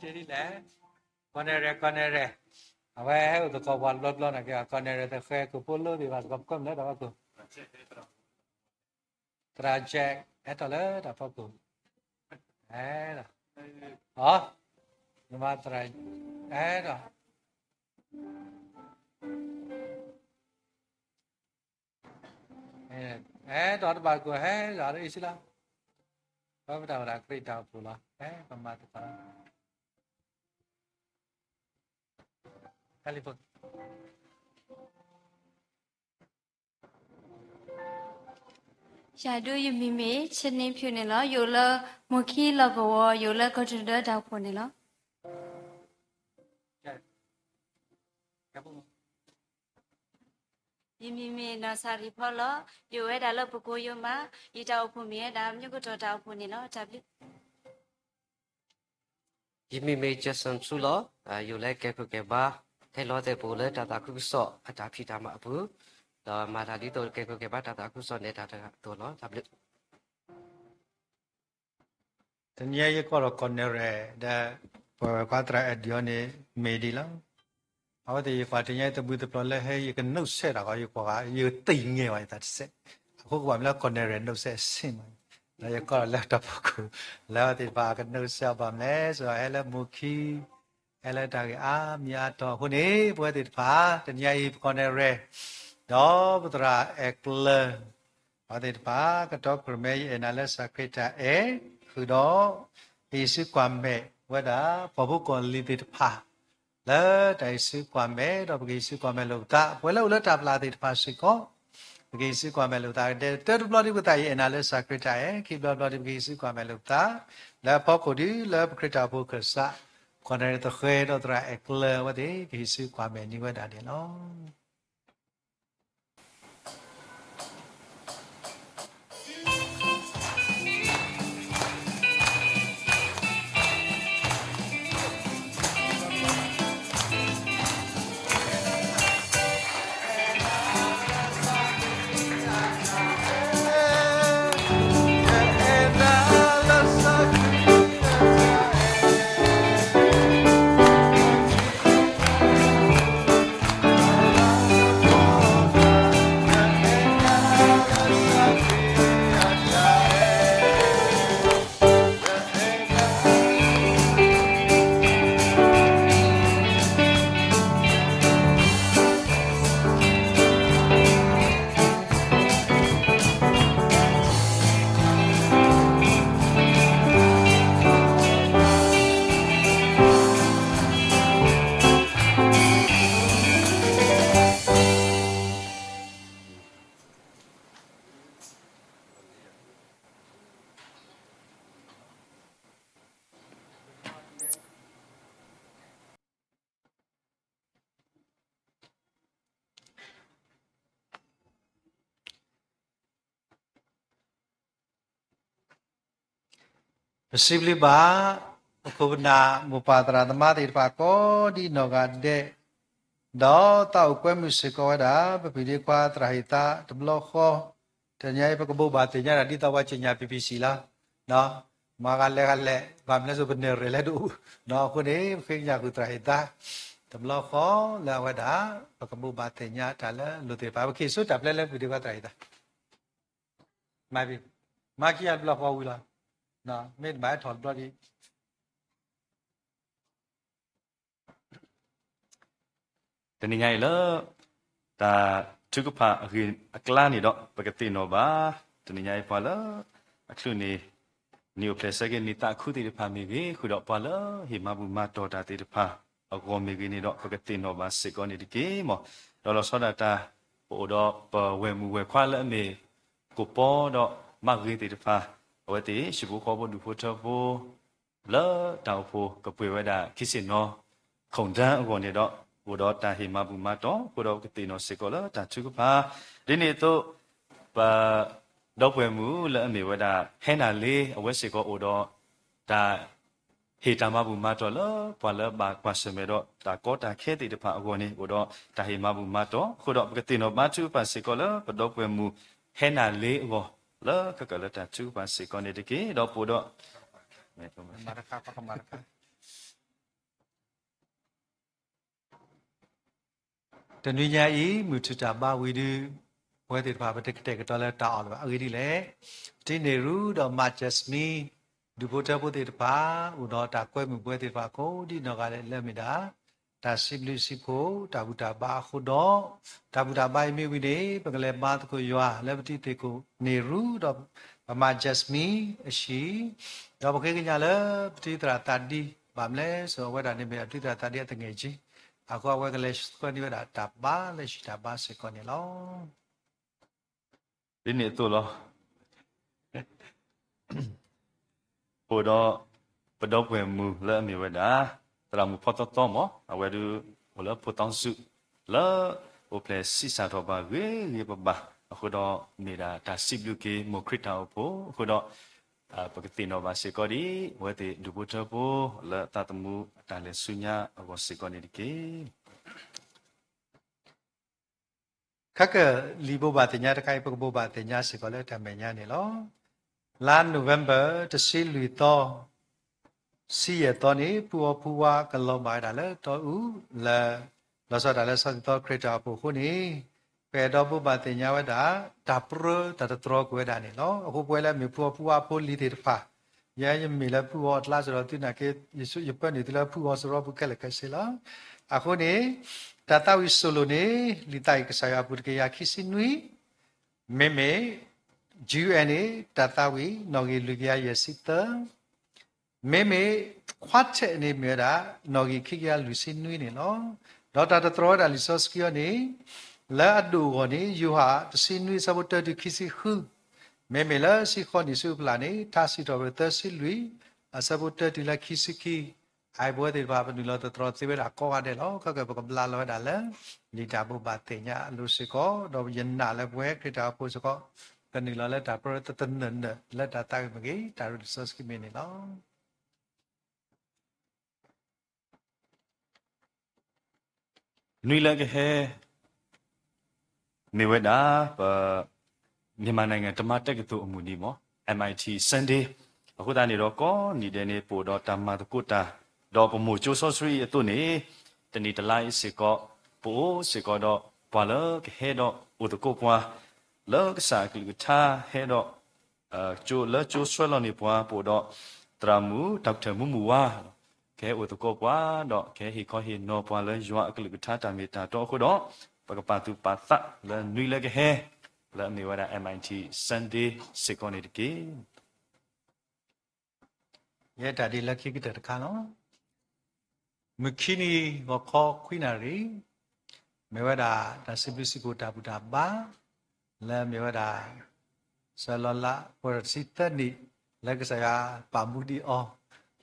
ကီၢ်နဲရဲ, ကီၢ်နဲရဲ, အဝဲဟဲအိၣ်သကိးပှၤတဘျီဘျီန့ၣ်က့ၤ, ကီၢ်နဲရဲတဃဲၤကိၣ်ဖိလၢဘ့ၣ်ဘၣ်သကိး ပကွၢ်မနုၤတၢ်ဖီခိၣ်, သရၣ်ကဲး ဟဲထီၣ်လၢတၢ်ဖီခိၣ်, အ, ယမၤသရၣ်, အဲၣ်ဒိး, အဲၣ်ဒိးတဘၣ်ကိၢ် ဟဲဂၤလၢအံၤစံလီၤ, ပဝဲပတၢ်ဝဲဒၣ်ခရံာ်တၢ်အိၣ်ဖှိၣ်လီၤ, ဟဲပမၤသကိး ယၤဒုးယမံၤမ့ၢ် ဆ့န့ဖၠူးန့ၣ်လီၤ. ယအိၣ်လၢမိၢ်ခံလီၢ်ကဝီၤ, ယအိၣ်လၢကီၢ်သူလ့ၤတၢ်အိၣ်ဖှိၣ်န့ၣ်လီၤ. ယမံၤမ့ၢ်နီၢ်စၤရံဖီလီၤ. ယအိၣ်ဝဲဒၣ်လၢပကိယိမး, ယတၢ်အိၣ်ဖှိၣ်မ့ၢ်ဝဲဒၣ် မၠိကတီၢ်တၢ်အိၣ်ဖှိၣ်န့ၣ်လီၤ. တၢ်ဘျုး ယမံၤမ့ၢ် Jackson ဆူလီၤ. ယအိၣ်လၢကဲခိၣ်ကဲဘါ, ဟဲလီၤသ့ၣ်ပအိၣ်လၢတၢ်သးခုကစီၣ်အတၢ်ဖံးတၢ်မၤအပူၤ, ဒီးမၤတၢ်ဒ်သိးကဲခိၣ်ကဲဘါတၢ်သးခုကစီၣ်န့ၣ် တၢ်တဂၤအသိးလီၤ. တၢ်ဘျုး တနံၤအံၤယကိးဒီးကီၢ်နဲၣ်ရဲၣ် ဒီး ပဝဲကွၢ်သရၣ်အဲၣ်ဒိးန့ၣ် မ့ၢ်ဒ်လီၤ. အဝဲသ့ၣ်ယကွၢ်တနံၤအံၤတဘျုးတဖျၢၣ်လၢဟဲ ယကနုတ်ဆက်တာကီး ယကွၢ်ဂၤ ယကသ့ၣ်ညါဝဲယသးတစဲး, အဃိကဘၣ်မ့ၢ်လၢကီၢ်နဲၣ်ရဲၣ် နုတ်ဆက်ဆ့မး, ဒီးယကိးဒီးလၢတၢ်ဖီခိၣ် လၢအဝဲသ့ၣ်တဖၣ်ကနုတ်ဆက်ဘၣ်မလဲၣ်, စ့ၢ်ဟဲလၢမိၢ်ခံ ဟဲလၢတၢ်ဂ့ၢ်အါမံၤအါတီၤအဃိန့ၣ် ပဝဲသ့ၣ်တဖၣ် တနံၤအံၤ ပကီၢ်နဲၣ်ရဲၣ် ဒီးပသရၣ်အဲၣ်ကျၢၤ အဝဲသ့ၣ်တဖၣ် ကတီခိၣ်ရိၣ်မဲ ယအဲၣ်နၤလၢစၢ်ခရံာ်တၢ်အဲၣ် ဃုာ်ဒီး ကဟံးစုကွၢ်မဲာ်ဝဲဒၣ် ပှၤဖိကီၢ်လံၤသ့ၣ်တဖၣ် လၢတၢ်ဟံးစုကွၢ်မဲာ် ဒီးပကဟံးစုကွၢ်မဲာ်လိာ်ပသး ပဝဲလၢအိၣ်လၢတၢ်ပျၢ်သ့ၣ်တဖၣ်စ့ၢ်ကီး ပကဟံးစုကွၢ်မဲာ်လိာ်ပသး ကတဲတၢတဘျီဒ်ပသး ယအဲၣ်နၤလၢစၢ်ခရံာ်တၢ်အဲၣ် ခံဘျီတဘျီဒ်ပကဟံးစုကွၢ်မဲာ်လိာ်ပသး လၢအဖီခိၣ်ဒ်လၢပခရံာ်တၢ်အိၣ်ဖှိၣ်ခၢၣ်စး ကီၢ်နဲၣ်ရဲၣ်သဃဲၤဒီးသရၣ်အဲၣ်ကျၢၤ အဝဲသ့ၣ်ကဟံးစုကွၢ်မဲာ်န့ၢ်ဝဲဒၣ်န့ၣ်လီၤ. ပစံးဘျုးဘၣ် ပခိၣ်ပနၢ် မိၢ်ပၢ်သရၣ်သမါသ့ၣ်တဖၣ်ကိးဒ်နီၢ်ဂၤဒဲး, ဒီးသးအိၣ်ကွဲမုာ်စ့ၢ်ကီးဝဲဒၣ် ပဖံးဒ့ခွါသရၣ်ဟ့ၣ်သါတဘျီဃီ, တနံၤအံၤ ပကဘိးဘၣ်သ့ၣ်ညါတၢ်ဒ်သိးပှၤစံၢ်ညါ ပီပံစံၣ် လီၤ. မၤဂၤလဲၤဂၤလဲၤ ဘၣ်မနုၤလဲၣ် ပနဲၣ်ရဲၣ်လဲၤတအိၣ်, အဃိန့ၣ် ပဃ့ကညးဃုာ်သရၣ်ဟ့ၣ်သါ တဘျီဃီလၢအဝဲဒၣ် ပကဘိးဘၣ်သ့ၣ်ညါတၢ်လၢလိၤသ့ၣ်တဖၣ် ပကဟ့ၣ်ဆိတၢ်ပျဲလၢပဖံးဒ့ခွါသရၣ်ဟ့ၣ်သါ မၤ, မၤခံဂၤတဘျီဃီဝံၤလီၤ. မ့ၢ်တဘၣ်ဟဲထီၣ်တဘျီဒံး တနံၤညါအံၤလၢ တၢ်ထုကဖၣ်အဂ့ၢ်အကျါန့ၣ်ဒီး ပကသ့ၣ်နီၣ်ဘၣ် တနံၤညါအံၤပှၤလၢ အချုးန့ၣ် နံၣ်အိၣ်ဖျဲၣ်ဆၢက့ၤနံၣ်သးခုသ့ၣ်တဖၣ်မ့ၢ်ဂ့ၤ, ဃုာ်ဒီးပှၤလၢဟ့ၣ်မၤဘူၣ်မၤတီၤတၢ်သ့ၣ်တဖၣ်အဂီၢ်မ့ၢ်ဂ့ၤန့ၣ်ဒီး ပကသ့ၣ်နီၣ်ဘၣ်စ့ၢ်ကီးန့ၣ်တက့ၢ်မး. ဒီးလီၤဆီဒၣ်တၢ် ပအိၣ်ဒီးပဝဲၢ်မုၣ်ဝဲၢ်ခွါလၢအမ့ၢ် ကိးပီဒီးမၤဂ့ၤသ့ၣ်တဖၣ်, အဝဲသ့ၣ်ဟံၣ်ဖိဃီဖိဒူၣ်ဖိထၢဖိ လၢတၢ်အိၣ်ဖှိၣ်ကပှဲၤဝဲဒၣ် ခံဆ့ၣ်နီၤ ခုၣ်ဒၢအဂီၢ်န့ၣ်ဒီး အိၣ်ဒီးတၢ်ဟ့ၣ်မၤဘူၣ်မၤတီၤ အဃိဒီးပကသ့ၣ်နီၣ်စ့ၢ်ကီးလၢတၢ်ထုကဖၣ် ဒ်န့ၣ်အသိး ပဒီပုၢ်ဝဲၢ်မုၣ်လၢအမ့ၢ်ဝဲဒၣ် ဟဲနၤလ့ အဝဲစ့ၢ်ကီးအိၣ်ဒီးတၢ် ဟ့ၣ်တၢ်မၤဘူၣ်မၤတီၤလၢပှၤလၢဘၣ်ကွၢ်ဆၢၣ်မဲာ်ဒီးတၢ်ကီတၢ်ခဲသ့ၣ်တဖၣ်အဂီၢ်န့ၣ် အိၣ်ဒီးတၢ်ဟ့ၣ်မၤဘူၣ်မၤတီၤ အဃိဒီးပကသ့ၣ်နီၣ်ဘါထုကဖၣ်စ့ၢ်ကီးလၢပဒီပုၢ်ဝဲၢ်မုၣ် ဟဲနၤလ့အဂီၢ် လၢခဲကၢၢ်လၢတၢ်ထုကဖၣ်စ့ၢ်ကီးန့ၣ်တက့ၢ်. ဒီးပအိၣ်ဒီး တနွံညါအံၤ မုၢ်ထူၣ်တၢ်ဘါဝံၤဒုး ပဝဲသ့ၣ်တဖၣ် ပတကတဲာ်ကတီၤလၢတၢ်အီၣ်လၢၤဘၣ်. အဂ့ၢ်ဒ်လဲၣ်, ပတံၤန့ၢ်ရူဒီးမါ Jasmine ဒူၣ်ဖိထၢဖိသ့ၣ်တဖၣ် အိၣ်ဒီးတၢ်ကွဲမုာ်ပှဲၤသ့ၣ်တဖၣ်ကိးဒ်နီၢ်ဂၤဒဲးလၢအမ့ၢ်ဒၣ် တၢ်စံးဘျုးစံးဖှိၣ် တၢ်ဘူၣ်တၢ်ဘါအဃိဒီး တၢ်ဘူၣ်တၢ်ဘါအံၤမ့ၢ်ဝံၤန့ၣ် ပကလဲၤဘါသကိးယွၤလၢပတံၤသကိးန့ၣ်ရူ ဒီးပမၤ Jasmine အဟံၣ် ဒီးပဃ့ကညးလၢပတံၤသရၣ်သးဒံ ဘၣ်မနုၤလဲၣ် အဝဲဒၣ်န့ၣ်မ့ၢ်ဒၣ်ပတံၤသရၣ်သးဒံအတငဲၢ်ကၠံ, အဃိအဝဲကလဲၤဆှၢန့ၢ်ဝဲဒၣ်တၢ်ဘါလၢဟံၣ်တၢ်ဘါစ့ၢ်ကီးန့ၣ်လီၤ. ဒ်န့ၣ်အသိးလီၤ. အိၣ်ဒီးပဒီပုၢ်ဝဲၢ်မုၣ်လၢအမ့ၢ်ဝဲဒၣ် သရၣ်မုၣ်ဖီသီသီမး အဝဲဒုးအိၣ်လၢဖိသီစုး လၢအိၣ်ဖျဲၣ်ဆံးစၢ်ထီၣ်ဘၣ်ဂ့ၤဂ့ၤဘၣ်ဘၣ် အဃိဒီးမ့ၢ်ဒၣ်တၢ်စံးဘျုးက့ၤမိၢ်ခရံာ်တၢ်အိၣ်ဖှိၣ်အဃိဒီး ပကသ့ၣ်နီၣ်ဘၣ်စ့ၢ်ကီးဒ် အဝဲသ့ၣ်ဒူၣ်ဖိထၢဖိလၢသးသမူအတၢ်လဲၤဆူညါအဂီၢ်စ့ၢ်ကီးန့ၣ်တက့ၢ်. ခဲကနံၣ်အံၤဘိးဘၣ်သ့ၣ်ညါတခါအံၤ ပကဘိးဘၣ်သ့ၣ်ညါစ့ၢ်ကီးလၢတၢ်မဲာ်ညါန့ၣ်လီၤ. လါ November တဆံလွံၢ်သီ ဆံယဲၢ်သီန့ၣ် ပုၢ်အီၣ်ပုၢ်ဝါကလီၤဘၣ်ဝဲဒၣ်လၢတီအူလၢ လီၤဆီဒၣ်တၢ်လၢစီၤသံၣ်သီခရံာ်တၢ်အိၣ်ဖှိၣ်အဃိန့ၣ် ပအဲၣ်ဒိးဘိးဘၣ်သ့ၣ်ညါဝဲဒၣ် တၢ်ပြၢတၢ်တတြီကွံာ်ဝဲဒၣ်န့ၣ်လီၤ. အဃိပဝဲလၢအမ့ၢ်ပုၢ်အီၣ်ပုၢ်ဝါဖိလံၤသ့ၣ်တဖၣ် ယဲယမ့ၢ်လၢပုၢ်အီၣ်အကျါစ့ၢ်ဒီးသုနာ်က့ ယပၢနုာ်သုလၢပုၢ်အီၣ်စရီပူၤခဲလၢာ်ခဲဆ့လီၤ. အဃိန့ၣ် တၢ်သးဝံၣ်စိၤလိၤန့ၣ် လံာ်သးဝံၣ်ကစၢ်ယွၤအပူၤတကယၤခံဆံနွံ မ့မ့ၢ် June န့ၣ် တၢ်သးဝံၣ် နီၣ်ဂံၢ်လွံၢ်ကယၤယဲၢ်ဆံသၢ, မ့မ့ၢ် quartet န့ၣ်မ့ၢ်ဝဲဒၣ် နီၣ်ဂံၢ်ခံကယၤလွံၢ်ဆံနွံန့ၣ်လီၤ. ဒီးတၢ်တတြီဝဲဒၣ်လံာ်စီဆှံအံၤန့ၣ် လၢအဒိၣ်အဂီၢ်န့ၣ် ယိၤဟၣ်တဆံနွံအဆၢဖိတၢတုၤခံဆံဃု, မ့မ့ၢ်လၢစံးဃီနံၣ်ဆူအပျၢ်န့ၣ် ထါစံးထီၣ်ပတြၢၤသၢဆံလွံၢ် အဆၢဖိတၢတုၤလၢခံဆံခံ, အအံၤပဝဲသ့ၣ်တဖၣ် ပနုာ်လီၤသတြီၤသ့ဝဲဒၣ်ကိးဂၤဒဲးလီၤ. ခဲကနံၣ်အံၤ ပကဘျးလီၤဝဲဒၣ်လၢ လံာ်တၢ်ဘိးဘၣ်သ့ၣ်ညါအလိၤစ့ၢ်ကီး ဒီးယနာ်လၢပဝဲခရံာ်တၢ်အိၣ်ဖှိၣ်စ့ၢ်ကီး ကနုာ်လီၤလၢတၢ်ပြၢတတနၢၣ်နၢၣ် လၢတၢ်သးဝံၣ်မ့ၢ်ဂ့ၤ တၢ်ရ့လိာ်စီဆှံမ့ၢ်န့ၣ်လီၤ. နွံလၢကဟဲ မ့ၢ်ဝဲဒၣ် ပ မြန်မာနိုင်ငံဓမ္မတက္ကသိုလ်အမုၢ်နံၤမ့ၢ် M I T Sunday အဃိသတးန့ၣ်ဒီး ကိးနံၣ်ဒဲးန့ၣ် ပအိၣ်ဒီးတၢ်မၤသကိးတၢ် ဒီးပမိၢ်ကၠိစီဆှံအံၤအသိးန့ၣ် တနံၣ်တလါအံၤစ့ၢ်ကီး ပအိၣ်စ့ၢ်ကီးဒီး ပှၤလၢကဟဲဒီးအိၣ်သကိးပှၤ လၢကစၢ်အကလုၢ်ကထါဟဲဒီး လၢကၠိဆွဲလီၤန့ၢ်ပှၤ ပအိၣ်ဒီး သရၣ်မုၣ် Doctor မူမူဝါ ကဟဲအိၣ်သကိးပှၤ ဒီးကဟဲဟ့ၣ်ခီဟ့ၣ်နီၤပှၤလၢယွၤအကလုၢ်ကထါတၢ်မ့ၢ်တၢ်တီအဃိဒီး ပကပာ်သူၣ်ပာ်သးလၢနွံလၢကဟဲ လၢအမ့ၢ်ဝဲဒၣ် M I T Sunday စ့ၢ်ကီးန့ၣ်တက့ၢ်. ယဲတၢ်ဒ်လၢခံကတၢၢ်တခါလီၤ. မုၢ်ခံနံၤဂီၤခီခွံနၣ်ရံၣ် မ့ၢ်ဝဲဒၣ်တၢ်စံးဘျုးစံးဖှိၣ်တၢ်ဘူၣ်တၢ်ဘါ လၢအမ့ၢ်ဝဲဒၣ် စၢၤလီၤလး ပှဲၤထီၣ်တဆံသၢနံၣ် လၢကစၢ်ယွၤပာ်မူဒံးအီၤ,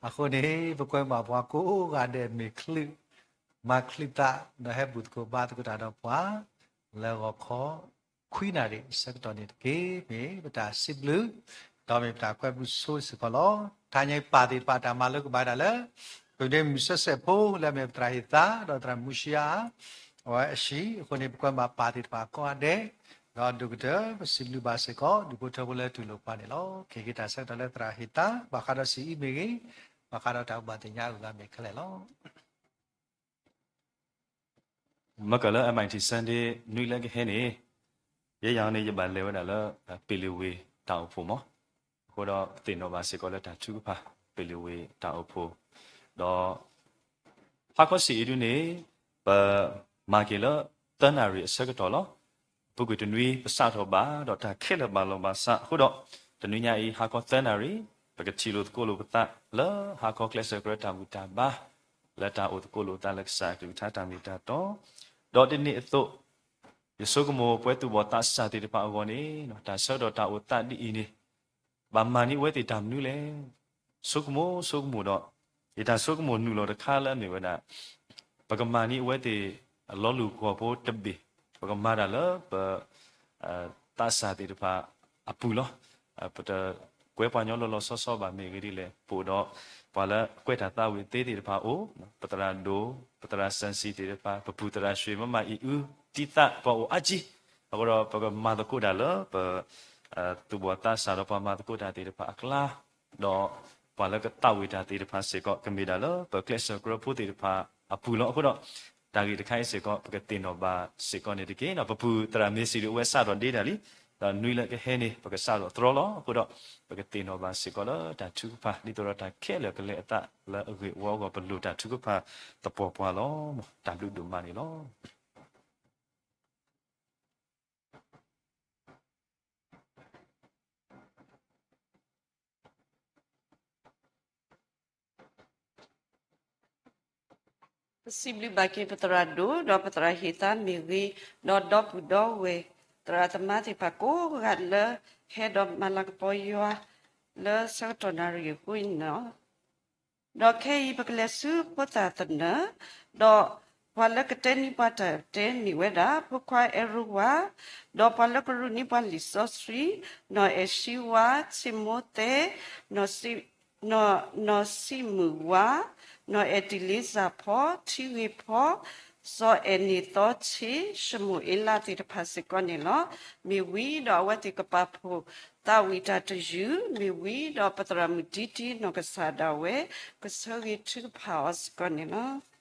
အဃိန့ၣ် ပကွဲမုာ်ဘၣ်ပှၤကိးဂၤဒဲးမ့ၢ်ချုး မၤချုးသး ဒီးဟဲဘူၣ်သကိးဘါသကိးတၢ်ဒီးပှၤ လၢဂီၤခီခွံနၣ်ရံၣ်အဆၢကတီၢ်န့ၣ်တက့ၢ်. မ့ၢ်ပတၢ်စံးဘျုး ဒီးမ့ၢ်ပတၢ်ကွဲမုာ်ဆိစ့ၢ်ကီးလီၤ. တဟါညါအံၤပာ်သ့ၣ်တဖၣ်တၢ်မၤလိကဘၣ်ဝဲဒၣ်လၢ ပမ့ၢ်မုၢ်ဆဲးဆဲးဖိ လၢအမ့ၢ်ပသရၣ်ဟ့ၣ်သါ ဒီးသရၣ်မူရှံယါ အဝဲအဟံၣ်အဃိန့ၣ် ပကွဲမုာ်ပာ်သ့ၣ်တဖၣ်ကိးဂၤဒဲး ဒီးဒိၣ်ကတၢၢ် ပစံးဘျုးဘၣ်စ့ၢ်ကီး ဒူၣ်ဖိထၢဖိလၢတူၢ်လိာ်ပှၤန့ၣ်လီၤ. ကဟ့ၣ်က့ၤတၢ်ဆၢကတီၢ်လၢသရၣ်ဟ့ၣ်သါ ဘၣ်ဃးဒီးစံးအံၤမ့ၢ်ဂ့ၤ, ဘၣ်ဃးဒီးတၢ်ဘူၣ်ဘၣ်သ့ၣ်ညါအဂၤမ့ၢ်ခဲလၢာ်လီၤ. မ့ၢ်ကလၢ M I T Sunday နွံလၢကဟဲန့ၣ် ယဲယၤန့ၣ် ယဘၣ်လဲၤဝဲဒၣ်လၢ ပ့ၤလ့ၤဝ့ၤတၢ်အိၣ်ဖှိၣ်မး, အဃိဒီးပသ့ၣ်နီၣ်ဘၣ်စ့ၢ်ကီးလၢတၢ်ထုကဖၣ် ပ့ၤလ့ၤဝ့ၤတၢ်အိၣ်ဖှိၣ်, ဒီး ဟါခီဆံးအံၤဒုန့ၣ် ပမၤက့ၤလၢ သၢနၣ်ရံၣ်အဆၢကတီၢ်လီၤ. ပူၤကွံာ်တနွံ ပစးထီၣ်ဘၣ်ဒီးတၢ်ခဲလၢာ်ဘၣ်လီၤဘၣ်စးအဃိဒီး တနွံညါအံၤ ဟါခီသၢနၣ်ရံၣ် ပကထံၣ်လိာ်သကိးလိာ်ပသးလၢဟါခီကျဲးစၢးကြၢးတၢ်ဘူၣ်တၢ်ဘါ လၢတၢ်အိၣ်သကိးလိာ်သးလၢကစၢ်အကလုၢ်ကထါတၢ်မ့ၢ်တၢ်တီ, ဒီးဒ်န့ၣ်အသိး ယဆိကမိၣ်ပဝဲသူၣ်ဘီၣ်သးစၢ်သ့ၣ်တဖၣ်အဂီၢ်န့ၣ် တၢ်ဆၢကတီၢ်တၢ်အိၣ်သးဒ်အံၤန့ၣ် ဘၣ်မၤန့ၢ်အဝဲသ့ၣ်တၢ်မနုၤလဲၣ်. ဆိကမိၣ်ဆိကမိၣ်ဒီး ယတၢ်ဆိကမိၣ်နုာ်လီၤတခါလၢအမ့ၢ်ဝဲဒၣ် ပကမၤန့ၢ်အဝဲသ့ၣ်အလီၤလူၢ်ကီၢ်ဖိတဘ့ၣ်, ပကမၤတၢ်လၢပ သးစၢ်သ့ၣ်တဖၣ်အပူၤလီၤ. ပတကွဲပှၤကညီလီၤလီၤဆီဆီဘၣ်မ့ၢ်ဂ့ၤဒ်လဲၣ်, ပအိၣ်ဒီးပှၤလၢကွဲးတၢ်သးဝံၣ်သ့သ့ၣ်တဖၣ်အိၣ်, ပသရၣ်ဒိၣ် ပသရၣ်စၢၣ်စံၤသ့ၣ်တဖၣ်, ပပုၢ်သရၣ်ရွှ့ၣ်မမအံၤအု တံသးပှၤအိၣ်အါကံ, အဃိဒီးပကမၤသကိးတၢ်လၢပ သူၣ်ဘီၣ်သးစၢ်ဒီးပှၤမၤသကိးတၢ်သ့ၣ်တဖၣ်အကျါ, ဒီးပှၤလၢကသးဝံၣ်တၢ်သ့ၣ်တဖၣ်စ့ၢ်ကီး ကမ့ၢ်ဒၣ်လၢပကျဲးစၢးကြၢးဖိသ့ၣ်တဖၣ်အပူၤလီၤ. အဃိဒီး တၢ်ဂ့ၢ်တခါအံၤစ့ၢ်ကီး ပကသ့ၣ်နီၣ်ဘၣ်စ့ၢ်ကီးန့ၣ်တက့ၢ်. ပပုၢ်သရၣ်မ့ၢ်စံးဒုး အဝဲစးထီၣ်ဒ့တၢ်လံ, ဒီးနွံလၢကဟဲန့ၣ် ပကစးထီၣ်သတြီလီၤ. အဃိဒီး ပကသ့ၣ်နီၣ်ဘၣ်စ့ၢ်ကီးလၢတၢ်ထုကဖၣ် ဒ်သိးဒီးတၢ်ခဲလၢာ်ကလဲၤအသးလၢအဂ့ၢ်အဝီအဂီၢ် ပလိၣ်တၢ်ထုကဖၣ်သပှၢ်ပှၢ်လီၤ. တၢ်ဘျုးဒိၣ်မးန့ၣ်လီၤ. ပစံးဘျုးဘၣ်က့ၤပသရၣ်ဒိၣ် ဒီးပသရၣ်ဟ့ၣ်သါမ့ၢ်ဂ့ၤ, ဒီးဒီပုၢ်ဒီဝဲၢ် သရၣ်သမါသ့ၣ်တဖၣ်ကိးဂၤလၢ ဟဲဒီးမၤလၤကပီၤယွၤ လၢဆၢကတီၢ်နၣ်ရံၣ်အဃိန့ၣ်လီၤ. ဒီးခဲအံၤပကလဲၤဆူဖိသၣ်သနၢၣ်, ဒီးပှၤလၢကတဲန့ၢ်ပှၤတၢ်တဲမ့ၢ်ဝဲဒၣ် ဖိခွါအဲရဝါ, ဒီးပှၤလၢကရူၢ်န့ၢ်ပှၤလံာ်စီဆှံ, နီၢ်အဲၣ်ၡံဝါ, ဆ့မိၤသဲ, နီၢ်စံမုၢ်ဝါ, နီၢ်အဲၣ်တံၢ်လ့စၢ်ဖီ, ထံဂ့ၤဖီ, စီၤအဲၣ်နံၣ်သီဆ့, ၡမူၤအ့လးသ့ၣ်တဖၣ်စ့ၢ်ကီးန့ၣ်လီၤ. မ့ၢ်ဝံၤဒီးအဝဲသ့ၣ်ကပာ်ဖှိၣ်သးဝံၣ်တၢ်တယုၢ်, မ့ၢ်ဝံၤဒီးပသရၣ်မုၣ်တံတံ နီၢ်ကစၢ်ဒၣ်ဝဲ ကဆၢဂ့ၤထုကဖၣ်အီၤစ့ၢ်ကီးန့ၣ်လီၤ. နံၤ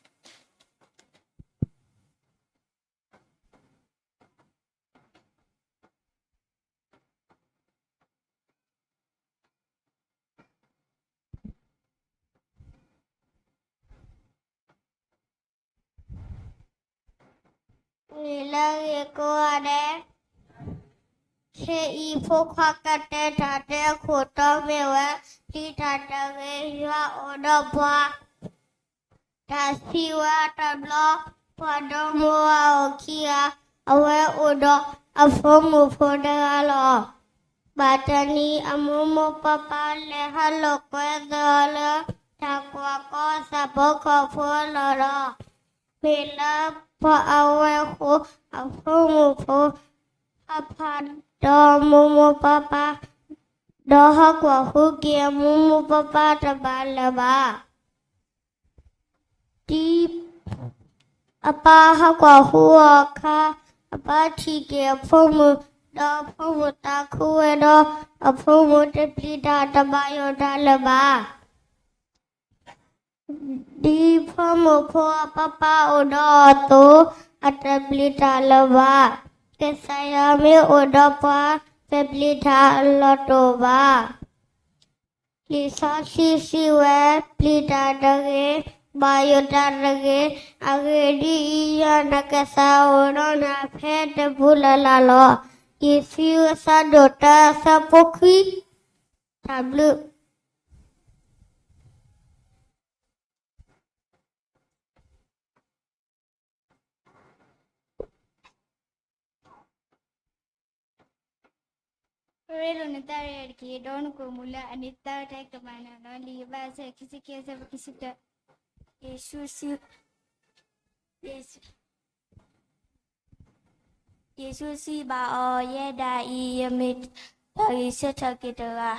လၢအဂ့ၤကိးဂၤဒဲး, ခဲအံၤဖိခွါကတဲတၢ်တဲအခိၣ်တီမ့ၢ်ဝဲ ပျံၤတၢ်တဂ့ၤ ယွၤအိၣ်ဒီးပှၤ တၢ်သံဝဲတဘျီ, ပှၤဒီမါဝၤအိၣ်ခံဂၤ, အဝဲအိၣ်ဒီးအဖိမုၣ်ဖိတဂၤလီၤ. ဘၣ်တနံၤ အမိၢ်မိၢ်ပၢ်ပၢ်လဲၤဟးလိာ်ကွဲသးအီၤလၢ တၢ်ကွၢ်ကီသးပှၢ်ခီၣ်ဖိအလီၢ်ဒီး, မ့ၢ်လၢပှၤအဝဲၢ်ဃိ အဖိမုၣ်ဖိ ဖးဖးဒီးမိၢ်မိၢ်ပၢ်ပၢ်, ဒီးဟးကွၢ်ဃုက့ၤအမိၢ်မိၢ်ပၢ်ပၢ်တဘၣ်လၢၤဘၣ်. ဒ်အပၢ်ဟးကွၢ်ဃုအီၤအခါ, အပၢ်ထံၣ်က့ၤအဖိမုၣ်, ဒီးအဖိမုၣ်သးခုဝဲဒီး, အဖိမုၣ်တပျံၤတၢ်တဘၣ်ယိၣ်တၢ်လၢၤဘၣ်. ဒ်ဖိမုၣ်ဖိအပၢ်ပၢ်အိၣ်ဒီးအီၤအသိး, အတပျံၤတၢ်လၢၤဘၣ်. ကစၢ်ယွၤမ့ၢ်အိၣ်ဒီးပှၤ, ပပျံၤတၢ်အလီၢ်တအိၣ်ဘၣ်. လံာ်စီဆှံစံးဝဲ, ပျံၤတၢ်တဂ့ၤ, ဘၣ်ယိၣ်တၢ်တဂ့ၤ, အဂ့ၢ်ဒ်အံၤ, ယွၤနကစၢ်အိၣ်ဒီးနၤဖဲတပူၤလၢ်လၢ်လီၤ. ယ့ၣ်ၡူးအဆၢဒိၣ်တၢ အဆၢဖိခွံ. တၢ်ဘျုး ရ့လိာ်နသးရဲၣ်တက့ၢ်, ဒီးနကိာ်မူလၢအန့ၣ်သၢတၢ်ကမၤနၤလီၤ. လံာ်ယိၤဘး အဆၢခံဆံခံ အဆၢဖိခံဆံတၢ, ယ့ၣ်ၡူးစံး, ယ့ၣ်ၡူးစံးဘၣ်အီၤ, ယဲဒၣ်အံၤ ယမ့ၢ်တၢ်ဂံၢ်ဆၢထၢၣ်က့ၤတဂၤ,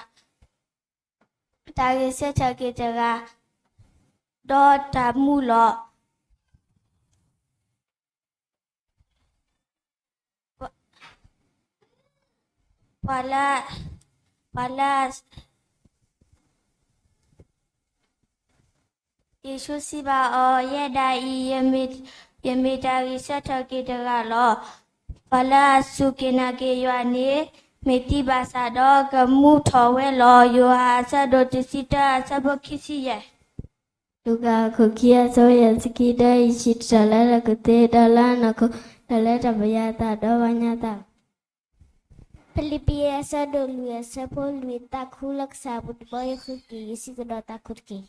တၢ်ဂံၢ်ဆၢထၢၣ်က့ၤတဂၤ, ဒီးတၢ်မူလီၤ. ပှၤလၢ, ပှၤလၢ, ယ့ၣ်ၡူးစံးဘၣ်အီၤ, ယဲဒၣ်အံၤ, ယမ့ၢ်တၢ်ဂံၢ်ဆၢထၢၣ်က့ၤတဂၤလီၤ. ပှၤလၢအစူၢ်က့ၤနာ်က့ၤယွၤန့ၣ်, မ့ၢ်သံဘၣ်ဆၣ်ဒီးကမူထီၣ်ဝဲလီၤ. ယိၤဟၣ် အဆၢဒိၣ်တဆံတၢ အဆၢဖိခံဆံယဲၢ်, လူၤကၣ် အခိၣ်ခံ အဆၢဖိယဲၢ်ဆံခံ, ဒီးယ့ၣ်ၡူးစံးထီၣ်လၢအကူၣ်သ့ဒီးလၢအနီၢ်ခိ, ဒီးလၢတၢ်ပယီၤအသးဒီးပှၤညါသးလီၤ. ဖံလံးပံး အဆၢဒိၣ်လွံၢ် အဆၢဖိလွံၢ်, သးခုလၢကစၢ်အပူၤတဘျီဃီအံၤ, ယစံးကဒီးသးခုတက့ၢ်.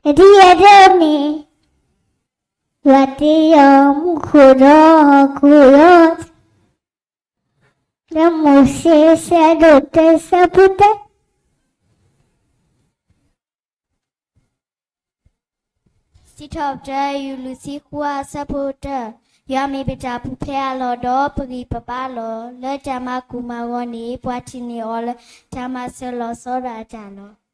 တထံၣ်အဒိၣ်န့ၣ်, ယွၤတ့အီၤမူခိၣ်ဒီးဟီၣ်ခိၣ်ဒီး, လၢမိၤၡ့ အဆၢဒိၣ်တၢ အဆၢဖိတၢ စံးထီၣ်ပတြၢၤ ယူၢ် လွံၢ်ဆံဃု အဆၢဖိတၢ, ယွၤမ့ၢ်ပတၢ်ပူၤဖျဲးအလီၢ်ဒီး ပဂံၢ်ပဘါလီၤ. လၢတၢ်မၤကိၢ်မၤဂီၤန့ၣ် ပှၤထံၣ်န့ၢ်အီၤလၢ တၢ်မၤစၢၤလီၤဆီဒၣ်တၢ်လီၤ.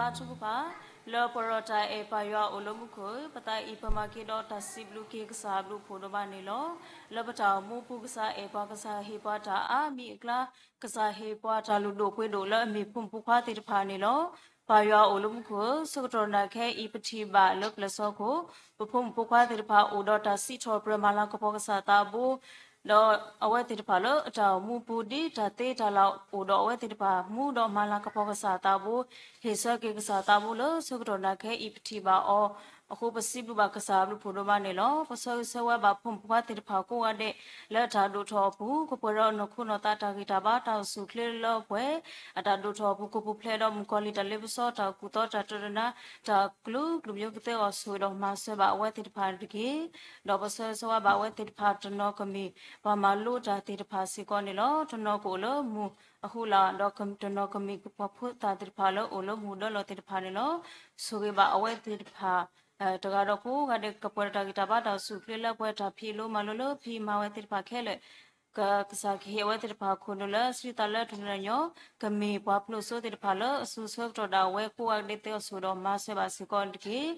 တၢ်ထုကဖၣ်, လၢပှဲၤဒီးတၢ်အဲၣ်ပၢ်ယွၤအိၣ်လၢမူခိၣ်ဧၢ, ပသးအံၤပမၤက့ၤဒီးတၢ်စံးဘျုးက့ၤကစၢ်အဘျုးအဖှိၣ်ဒိၣ်မးန့ၣ်လီၤ. လၢပတၢ်အိၣ်မူပူၤ ကစၢ်အဲၣ်ပှၤကစၢ်ဟ့ၣ်ပှၤတၢ်အါမံၤအကျါ, ကစၢ်ဟ့ၣ်ပှၤတၢ်လုၢ်ဒိၣ်ပှ့ၤဒိၣ်လၢအမ့ၢ်ဖိမုၣ်ဖိခွါသ့ၣ်တဖၣ်န့ၣ်လီၤ. ပၢ်ယွၤအိၣ်လၢမူခိၣ်ဧၢ, ဆၢကတီၢ်နၤခဲအံၤပထံၣ်ဘၣ်လၢပျဲၢ်စီခိၣ်, ပဖိမုၣ်ဖိခွါသ့ၣ်တဖၣ်အိၣ်ဒီးတၢ်စံးထီၣ်ပတြၢၤမၤလၤကပီၤကစၢ်သးဘိ ဒီးအဝဲသ့ၣ်တဖၣ်လၢအတၢ်အိၣ်မူပူၤ ဒ်တၢ်သ့တၢ်လၢအိၣ်ဒီးအဝဲသ့ၣ်တဖၣ် မူဒီးမၤလၤကပီၤကစၢ်သးဘိ, ဟ့ၣ်ဆၢက့ၤကစၢ်သးဘိလၢဆၢကတီၢ်နၤခဲအံၤပထံၣ်ဘၣ်အီၤအဃိ ပစံးဘျုးဘၣ်ကစၢ်အဘျုးဖှိၣ်ဒိၣ်မးန့ၣ်လီၤ. ပဆၢဂ့ၤဆၢဝါဘၣ်ဖိမုၣ်ဖိခွါသ့ၣ်တဖၣ်ကိးဂၤဒဲး လၢအတၢ်ဒိၣ်ထီၣ်အပူၤ ကပှဲၤဒီးနီၢ်ခိနီၢ်သးတၢ်ဂံၢ်တၢ်ဘါတၢ်အိၣ်ဆူၣ်အိၣ်ချ့လၢပှဲၤ အတၢ်ဒိၣ်ထီၣ်အပူၤ ကပူၤဖျဲးဒီးမုၣ်ကီၤလံၢ်တၢ်လ့ပစီတၢ်ကူၣ်သီတၢ်တရၢနၤ တၢ်ကလုာ်ကလုာ်မံၤ ကသ့အီၤဆိၣ်ဂ့ၤဒီးမၤစၢၤဘၣ်အဝဲသ့ၣ်တဖၣ်တက့ၢ်. ဒီးပဆၢဂ့ၤဆၢဝါဘၣ်အဝဲသ့ၣ်တဖၣ်တနီၤကမ့ၢ် ပှၤမၤလိတၢ်သ့ၣ်တဖၣ်စ့ၢ်ကီးန့ၣ်လီၤ. တနီၤကအိၣ်လၢမူးအဃုလီၤ ဒီးတနီၤကမ့ၢ်ပှၤဖိသၣ်သ့ၣ်တဖၣ်လၢအိၣ်လၢမူးဒၢလီၢ်သ့ၣ်တဖၣ်န့ၣ်လီၤ. ဆိၣ်ဂ့ၤဘၣ်အဝဲသ့ၣ်တဖၣ် တဂၤဒီးကိးဂၤဒဲး ကပှဲၤဒီးတၢ်ဂံၢ်တၢ်ဘါတၢ်အိၣ်ဆူၣ်အိၣ်ချ့လၢပှဲၤ တၢ်ဖံးလိမၤလိလၢဖံးမၤဝဲသ့ၣ်တဖၣ်ခဲလၢာ် ကစၢ်ကဟ့ၣ်အဝဲသ့ၣ်တဖၣ်ခိၣ်နူာ်လၢအဆံသးလၢတနံၤညါ ကမ့ၢ်ပှၤဖျိးစိသ့ၣ်တဖၣ်လၢအစိၤဆၢကတီၢ်ဒၣ်ဝဲကိးဂၤဒဲး သ့အီၤဆိၣ်ဂ့ၤဒီးမၤစၢၤဘၣ်စ့ၢ်ကီးတက့ၢ်.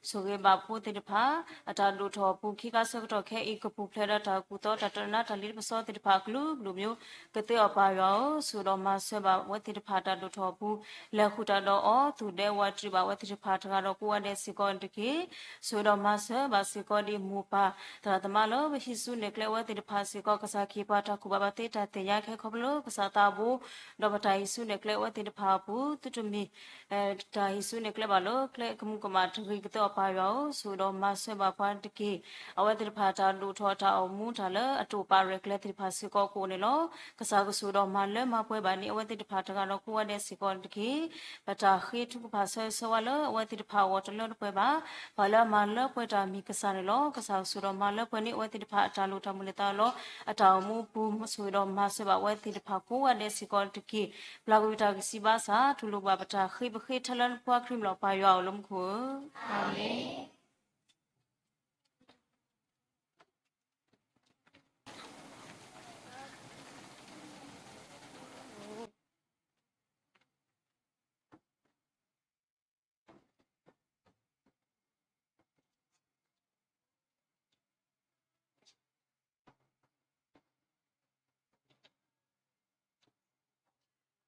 ဆိၣ်ဂ့ၤဘၣ်ဖိသ့ၣ်တဖၣ် အတၢ်ဒိၣ်ထီၣ်အပူၤ ခံခါဆၢကတီၢ်ခဲအံၤ ကပူၤဖျဲးဒီးတၢ်ကူၣ်သီတၢ်တရၢနၤ တၢ်လ့ပစီသ့ၣ်တဖၣ်ကလုာ်ကလုာ်မံၤ ကသ့အီၤပၢ်ယွၤဧၢ, ဆိၣ်ဂ့ၤဒီးမၤစၢၤဘၣ်အဝဲသ့ၣ်တဖၣ်တၢ်ဒိၣ်ထီၣ်အပူၤ လဲၤဃုာ်တၢ်ဒီးအီၤ သူၣ်ဒဲဝးတရံးဘၣ်အဝဲသ့ၣ်တဖၣ်တဂၤဒီးကိးဂၤဒဲးစ့ၢ်ကီးတက့ၢ်. ဆိၣ်ဂ့ၤဒီးမၤစၢၤဘၣ်စ့ၢ်ကီးဒ်မိၢ်ပၢ်သရၣ်သမါလၢပဟံးစုနဲၣ်ကျဲအဝဲသ့ၣ်တဖၣ်စ့ၢ်ကီး ကစၢ်ကဟ့ၣ်ပှၤတၢ်ကူၣ်ဘၣ်ဘၣ်သ့တၢ်သ့ၣ်ညါခဲခီဖျိလၢကစၢ်သးဘိ ဒီးပတၢ်ဟံးစုနဲၣ်ကျဲအဝဲသ့ၣ်တဖၣ်အပူၤ သုတမ့ၢ် တၢ်ဟံးစုနဲၣ်ကျဲဘၣ်လၢကျဲကမူးကမၣ်တဂ့ၤ ကသ့အီၤပၢ်ယွၤဧၢ, ဆိၣ်ဂ့ၤဒီးမၤစၢၤဘၣ်ပှၤတက့ၢ်. အဝဲသ့ၣ်တဖၣ်တၢ်ဒိၣ်ထီၣ်တၢ်အိၣ်မူတၢ်လၢအတိာ်ပာ်ရဲၣ်ကျဲၤသ့ၣ်တဖၣ်စ့ၢ်ကီးကအိၣ်န့ၣ်လီၤ. ကစၢ်ကဆိၣ်ဂ့ၤဒီးမၤလၢမၤပှဲၤဘၣ်န့ၢ်အဝဲသ့ၣ်တဖၣ်တဂၤဒီးကိးဂၤဒဲးစ့ၢ်ကီးတက့ၢ်. ပတၢ်ဃ့ထုကဖၣ်ဆၢဂ့ၤဆၢဝါလၢအဝဲသ့ၣ်တဖၣ်အဂီၢ်တလၢတပှဲၤဘၣ်. ပှၤလၢအမၤလၢပှဲၤတၢ်မ့ၢ်ကစၢ်န့ၣ်လီၤ. ကစၢ်ကဆိၣ်ဂ့ၤဒီးမၤလၢပှဲၤန့ၢ်အဝဲသ့ၣ်တဖၣ်အတၢ်လိၣ်တၢ်မုၢ်လၢ်သးလီ အတၢ်အိၣ်မူအပူၤ ဆိၣ်ဂ့ၤဒီးမၤစၢၤဘၣ်အဝဲသ့ၣ်တဖၣ်ကိးဂၤဒဲးစ့ၢ်ကီးတက့ၢ်. ပျၢ်ကွံာ်တၢ်ကစံးဘၣ်ဆၣ် တူၢ်လိာ်ဘၣ်ပတၢ်ဃ့ပဃ့ထဲလၢနဖိခွါခရံာ်မံၤလီၤ ပၢ်ယွၤအိၣ်လၢမူခိၣ်ဧၢ. အၤမ့ၣ်.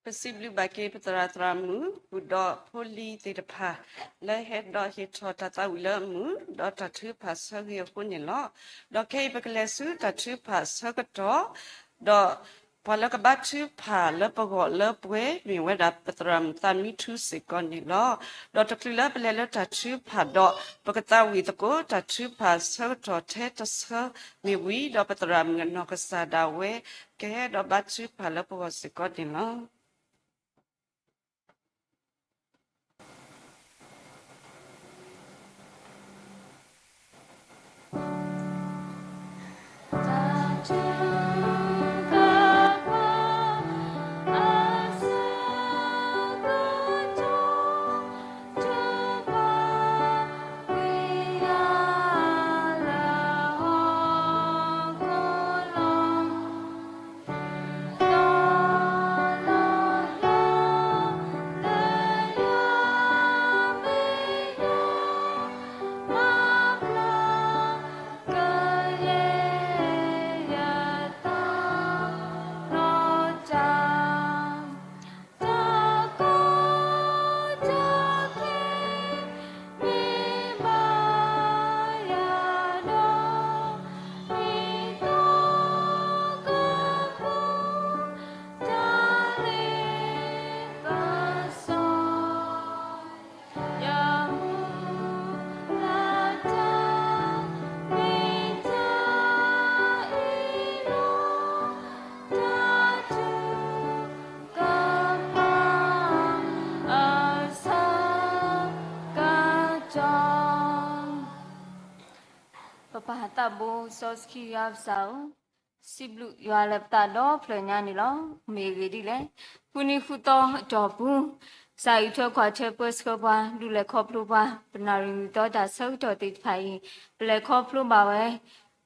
ပစံးဘျုးဘၣ်က့ၤပသရၣ်သရၣ်မုၣ် ဃုာ်ဒီးဖိလံၤသ့ၣ်တဖၣ် လၢဟဲဒီးဟ့ၣ်ထီၣ်တၢ်သးဝံၣ်လၢအမုာ် ဒီးတၢ်ထုကဖၣ်ဆၢဂ့ၤအဃိန့ၣ်လီၤ. ဒီးခဲအံၤပကလဲၤဆူတၢ်ထုကဖၣ်ဆၢကတီၢ် ဒီးပှၤလၢကဘါထုကဖၣ်လၢပဂီၢ်လၢပှဲၤ မ့ၢ်ဝဲဒၣ်ပသရၣ်မုၣ်သးမံထူစ့ၢ်ကီးန့ၣ်လီၤ. ဒီးတချုးလၢပလဲၤလၢတၢ်ထုကဖၣ်ဒီး ပကသးဝံၣ်သကိးတၢ်ထုကဖၣ်ဆၢကတီၢ်ထဲတဆၢမ့ၢ်ဝံၤ ဒီးပသရၣ်မုၣ်အနီၢ်ကစၢ်ဒၣ်ဝဲ ကဟဲဒီးဘါထုကဖၣ်လၢပဂီၢ်စ့ၢ်ကီးန့ၣ်လီၤ. ပပၢ်သးဘိစီဆှံယွၤပစၢ်ဧၢ, စံးဘျုးယွၤလၢပသးဒီဖျၢၣ်ညါန့ၣ်လီၤ. မ့ၢ်အဂ့ၢ်ဒ်လဲၣ်, ဃုနံၤဃုသီအတီၢ်ပူၤ, ကစၢ်အံးထွဲကွၢ်ထွဲပၢဆှၢပှၤ ဒုးလဲၤခီဖျိပှၤ ပနၣ်ရံၣ်နံၣ်သီတၢ်ဆၢကတီၢ်သ့ၣ်တဖၣ်အံၤ, ပလဲၤခီဖျိဘၣ်ဝဲ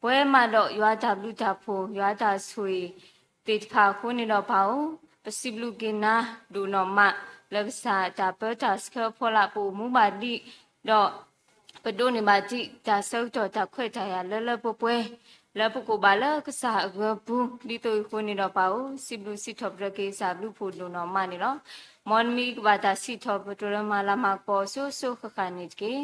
ပှဲၤမးဒီးယွၤတၢ်ဘျုးတၢ်ဖှိၣ် ယွၤတၢ်ဆိၣ်ဂ့ၤသ့ၣ်တဖၣ်အဃိန့ၣ်ဒီးပၢ်ဧၢ, ပစံးဘျုးက့ၤနၤဒိၣ်နီၢ်မး လၢကစၢ်တၢ်ပၢတၢ်ဆှၢအဖီလာ် ပအိၣ်မူဘၣ်ဒံး, ဒီးပဒိးန့ၢ်ဘၣ်ဒံး တၢ်ဆၢကတီၢ်တၢ်ခွဲးတၢ်ယာ်လၢလၢပှဲၤပှဲၤ, လၢပကအိၣ်ဘၣ်လၢကစၢ်အဂၢၤပူၤ, ဒ်သိးအံၤအဃိန့ၣ်ဒီးပၢ်ဧၢ, စံးဘျုးစံးထီၣ်ပတြၢၤက့ၤကစၢ်ဘျုးဖှိၣ်ဒိၣ်နီၢ်မးန့ၣ်လီၤ. မ်နမံၤကဘၣ်တၢ်စံးထီၣ်ပတြၢၤလၢမၤလၤမၤကပီၤအစိၤစိၤဃၣ်ဃၣ်န့ၣ်တက့ၢ်.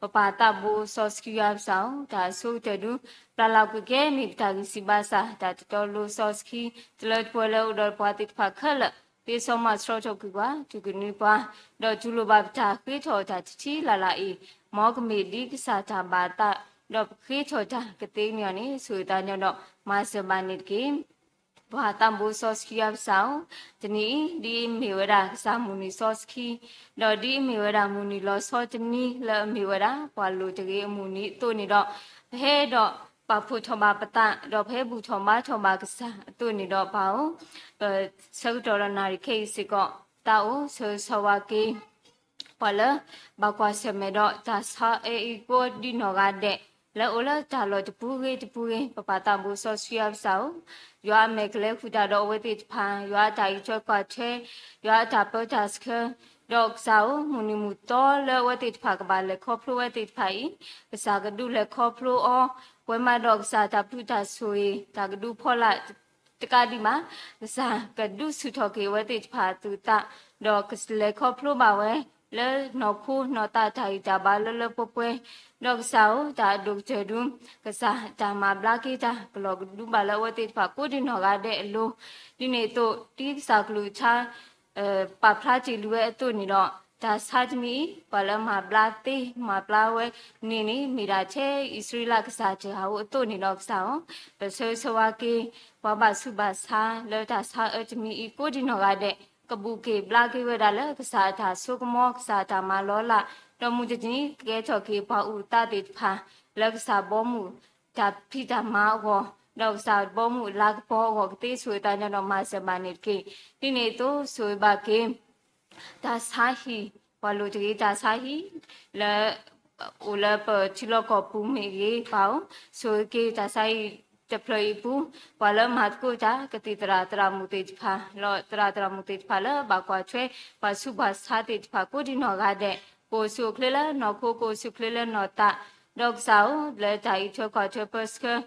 ပပၢ်သးဘိစီဆှံယွၤပကစၢ်ဧၢ, တၢ်အဆိကတၢၢ်ဒု ပျၢ်လၢ်ကွံာ်ကဲမ့ၢ်ပတၢ်ဂံၢ်စၢ်ဘါစၢ်, တၢ်တတီလိၤစီဆှံ တလၢတပှဲၤလၢအိၣ်ဒီးပှၤသ့ၣ်တဖၣ်ခဲလၢာ်, သ့စီမၤဆှီထီၣ်ကွံာ်ပှၤ, တူၢ်ကနုာ်ပှၤ, ဒီးတူၢ်လိာ်ဘၣ်ပတၢ်ဃ့ထီၣ်တၢ်တထံၣ်လၢ်လၢ်အံၤ, မ်ကမ့ၢ်ဒ်ကစၢ်တၢ်ဘၣ်သး, ဒီးပဃ့ထီၣ်တၢ်ကသ့န့ၢ်အီၤန့ၣ် ဆိၣ်ဂ့ၤသးညီဒီး မၤစၢၤဘၣ်န့ၣ်တက့ၢ်. ပၢ်သးဘိစီဆှံယွၤပကစၢ်ဧၢ, တနံၤအံၤ ဒ်အမ့ၢ်ဝဲဒၣ်ကစၢ်မုၢ်နံၤစီဆှံ, ဒီးဒ်အမ့ၢ်ဝဲဒၣ်မုၢ်နံၤလီၤဆီတနံၤလၢအမ့ၢ်ဝဲဒၣ် ပှၤလိၤတဂ့ၤအမုၢ်နံၤအသိးန့ၣ်ဒီး, ပဟဲဒီးပာ်ဖှိၣ်ထီၣ်ဘၣ်ပသး, ဒီးပဟဲဘူၣ်ထီၣ်ဘါထီၣ်ဘၣ်ကစၢ်အသိးန့ၣ်ဒီးပၢ်ဧၢ, ပဆၢကတီၢ်ဒီးနၣ်ရံၣ်ခဲအံၤစ့ၢ်ကီး, သးအိၣ်ဆၢဂ့ၤဆၢဝါက့ၤ ပှၤလၢ ဘၣ်ကွၢ်ဆၢၣ်မဲာ်ဒီးတၢ်ဆါအၢအံၤကိးဒံနီၢ်ဂၤဒဲး, လၢအိၣ်လၢတၢ်လီၢ်တပူၤဂ့ၤတပူၤဂ့ၤ, ပပၢ်သးဘိစီဆှံယွၤပကစၢ်ဧၢ, ယွၤအမဲာ်ကလဲၤဃုာ်တၢ်ဒီးအဝဲသ့ၣ်တဖၣ်, ယွၤအတၢ်အံးထွဲကွၢ်ထွဲ, ယွၤအတၢ်ပၢတၢ်ဆှၢ, ဒီးကစၢ်ဧၢ, မုၢ်နံၤမုၢ်သီလၢအဝဲသ့ၣ်တဖၣ် ကဘၣ်လဲၤခီဖျိအဝဲသ့ၣ်တဖၣ်အံၤ, ကစၢ်ကဒုးလဲၤခီဖျိအီၤ, ပှဲၤမးဒီးကစၢ်တၢ်ဘျုးတၢ်ဆိၣ်ဂ့ၤ, တၢ်ကဒုးဖီလာ် တကးဒံးဘၣ်, ကစၢ်ကဒုးဆူၣ်ထီၣ်က့ၤအဝဲသ့ၣ်တဖၣ်အသူၣ်အသး, ဒီးကလဲၤခီဖျိဘၣ်ဝဲ လၢနီၢ်ခိနီၢ်သးတၢ်ဂံၢ်တၢ်ဘါလၢလၢပှဲၤပှဲၤ, ဒီးကစၢ်ဧၢ, တၢ်အဒိၣ်ကတၢၢ်ဒု, ကစၢ်တၢ်မၤဘျါက့ၤတၢ် ကလီၤကဒုဘၣ်လၢအဝဲသ့ၣ်တဖၣ်ကိးဒံနီၢ်ဂၤဒဲးအလိၤ, ဒ်န့ၣ်အသိး ဒ်ကစၢ်ကလုၢ်ကထါ ပာ်ဖျါတ့ၢ်လံဝဲအသိးန့ၣ်ဒီး, တၢ်ဆါတမံၤအံၤ ပှၤလၢမၤဘျါသ့ မၤဘျါဝဲန့ၣ်န့ၣ် မ့ၢ်ဒၣ်ထဲအံၣ်စရ့လးကစၢ်တဂၤဧိၤအသိးန့ၣ်ဒီးကစၢ်ဧၢ, ပဆၢဂ့ၤဆၢဝါက့ၤ ပှၤဘၣ်ဆူးဘၣ်ဆါလၢတၢ်ဆါအၢတမံၤအံၤကိးဒံနီၢ်ဂၤဒဲး, ကဘူၣ်က့ၤဘျါက့ၤဝဲဒၣ်လၢကစၢ်အတၢ်ဆိကမိၣ် ကစၢ်အတၢ်မၤလီၤလး, ဒီးမုၢ်တနံၤကကဲထီၣ်က့ၤပှၤအုၣ်အသးသ့ၣ်တဖၣ် လၢကစၢ်ဘီမုၢ်တၢ်ဖံးတၢ်မၤအဂီၢ်, ဒီးကစၢ်ဘီမုၢ်လၤကပီၤအဂီၢ်ကသ့ဆိၣ်ဂ့ၤသးညီဒီးမၤစၢၤဘၣ်န့ၣ်တက့ၢ်. ဒ်န့ၣ်အသိးဆိၣ်ဂ့ၤဘၣ်က့ၤ တၢ်ဆါဟံၣ်, ပှၤလိၤတဂ့ၤတၢ်ဆါဟံၣ် လၢ အိၣ်လၢပထံလီၢ်ကီၢ်ပူၤမ့ၢ်ဂ့ၤပၢ်ဧၢ, ဆိၣ်ဂ့ၤက့ၤတၢ်ဆါဟံၣ်တဖျၢၣ်အံၤအပူၤ, ပှၤလၢမၤသကိးတၢ် ကသံၣ်သရၣ်သရၣ်မုၣ်သ့ၣ်တဖၣ် လၢသရၣ်သရၣ်မုၣ်သ့ၣ်တဖၣ်လၢဘၣ်ကွၢ်ထွဲ ပှၤဆူးပှၤဆါသ့ၣ်တဖၣ်ကိးဒံနီၢ်ဂၤဒဲး, ကအိၣ်ဆူၣ်အိၣ်ချ့လၢနီၢ်ခိ ကအိၣ်ဆူၣ်အိၣ်ချ့လၢနီၢ်သး, ဒီးကစၢ်ဧၢ, လၢတၢ်အံးထွဲကွၢ်ထွဲပၢဆှၢ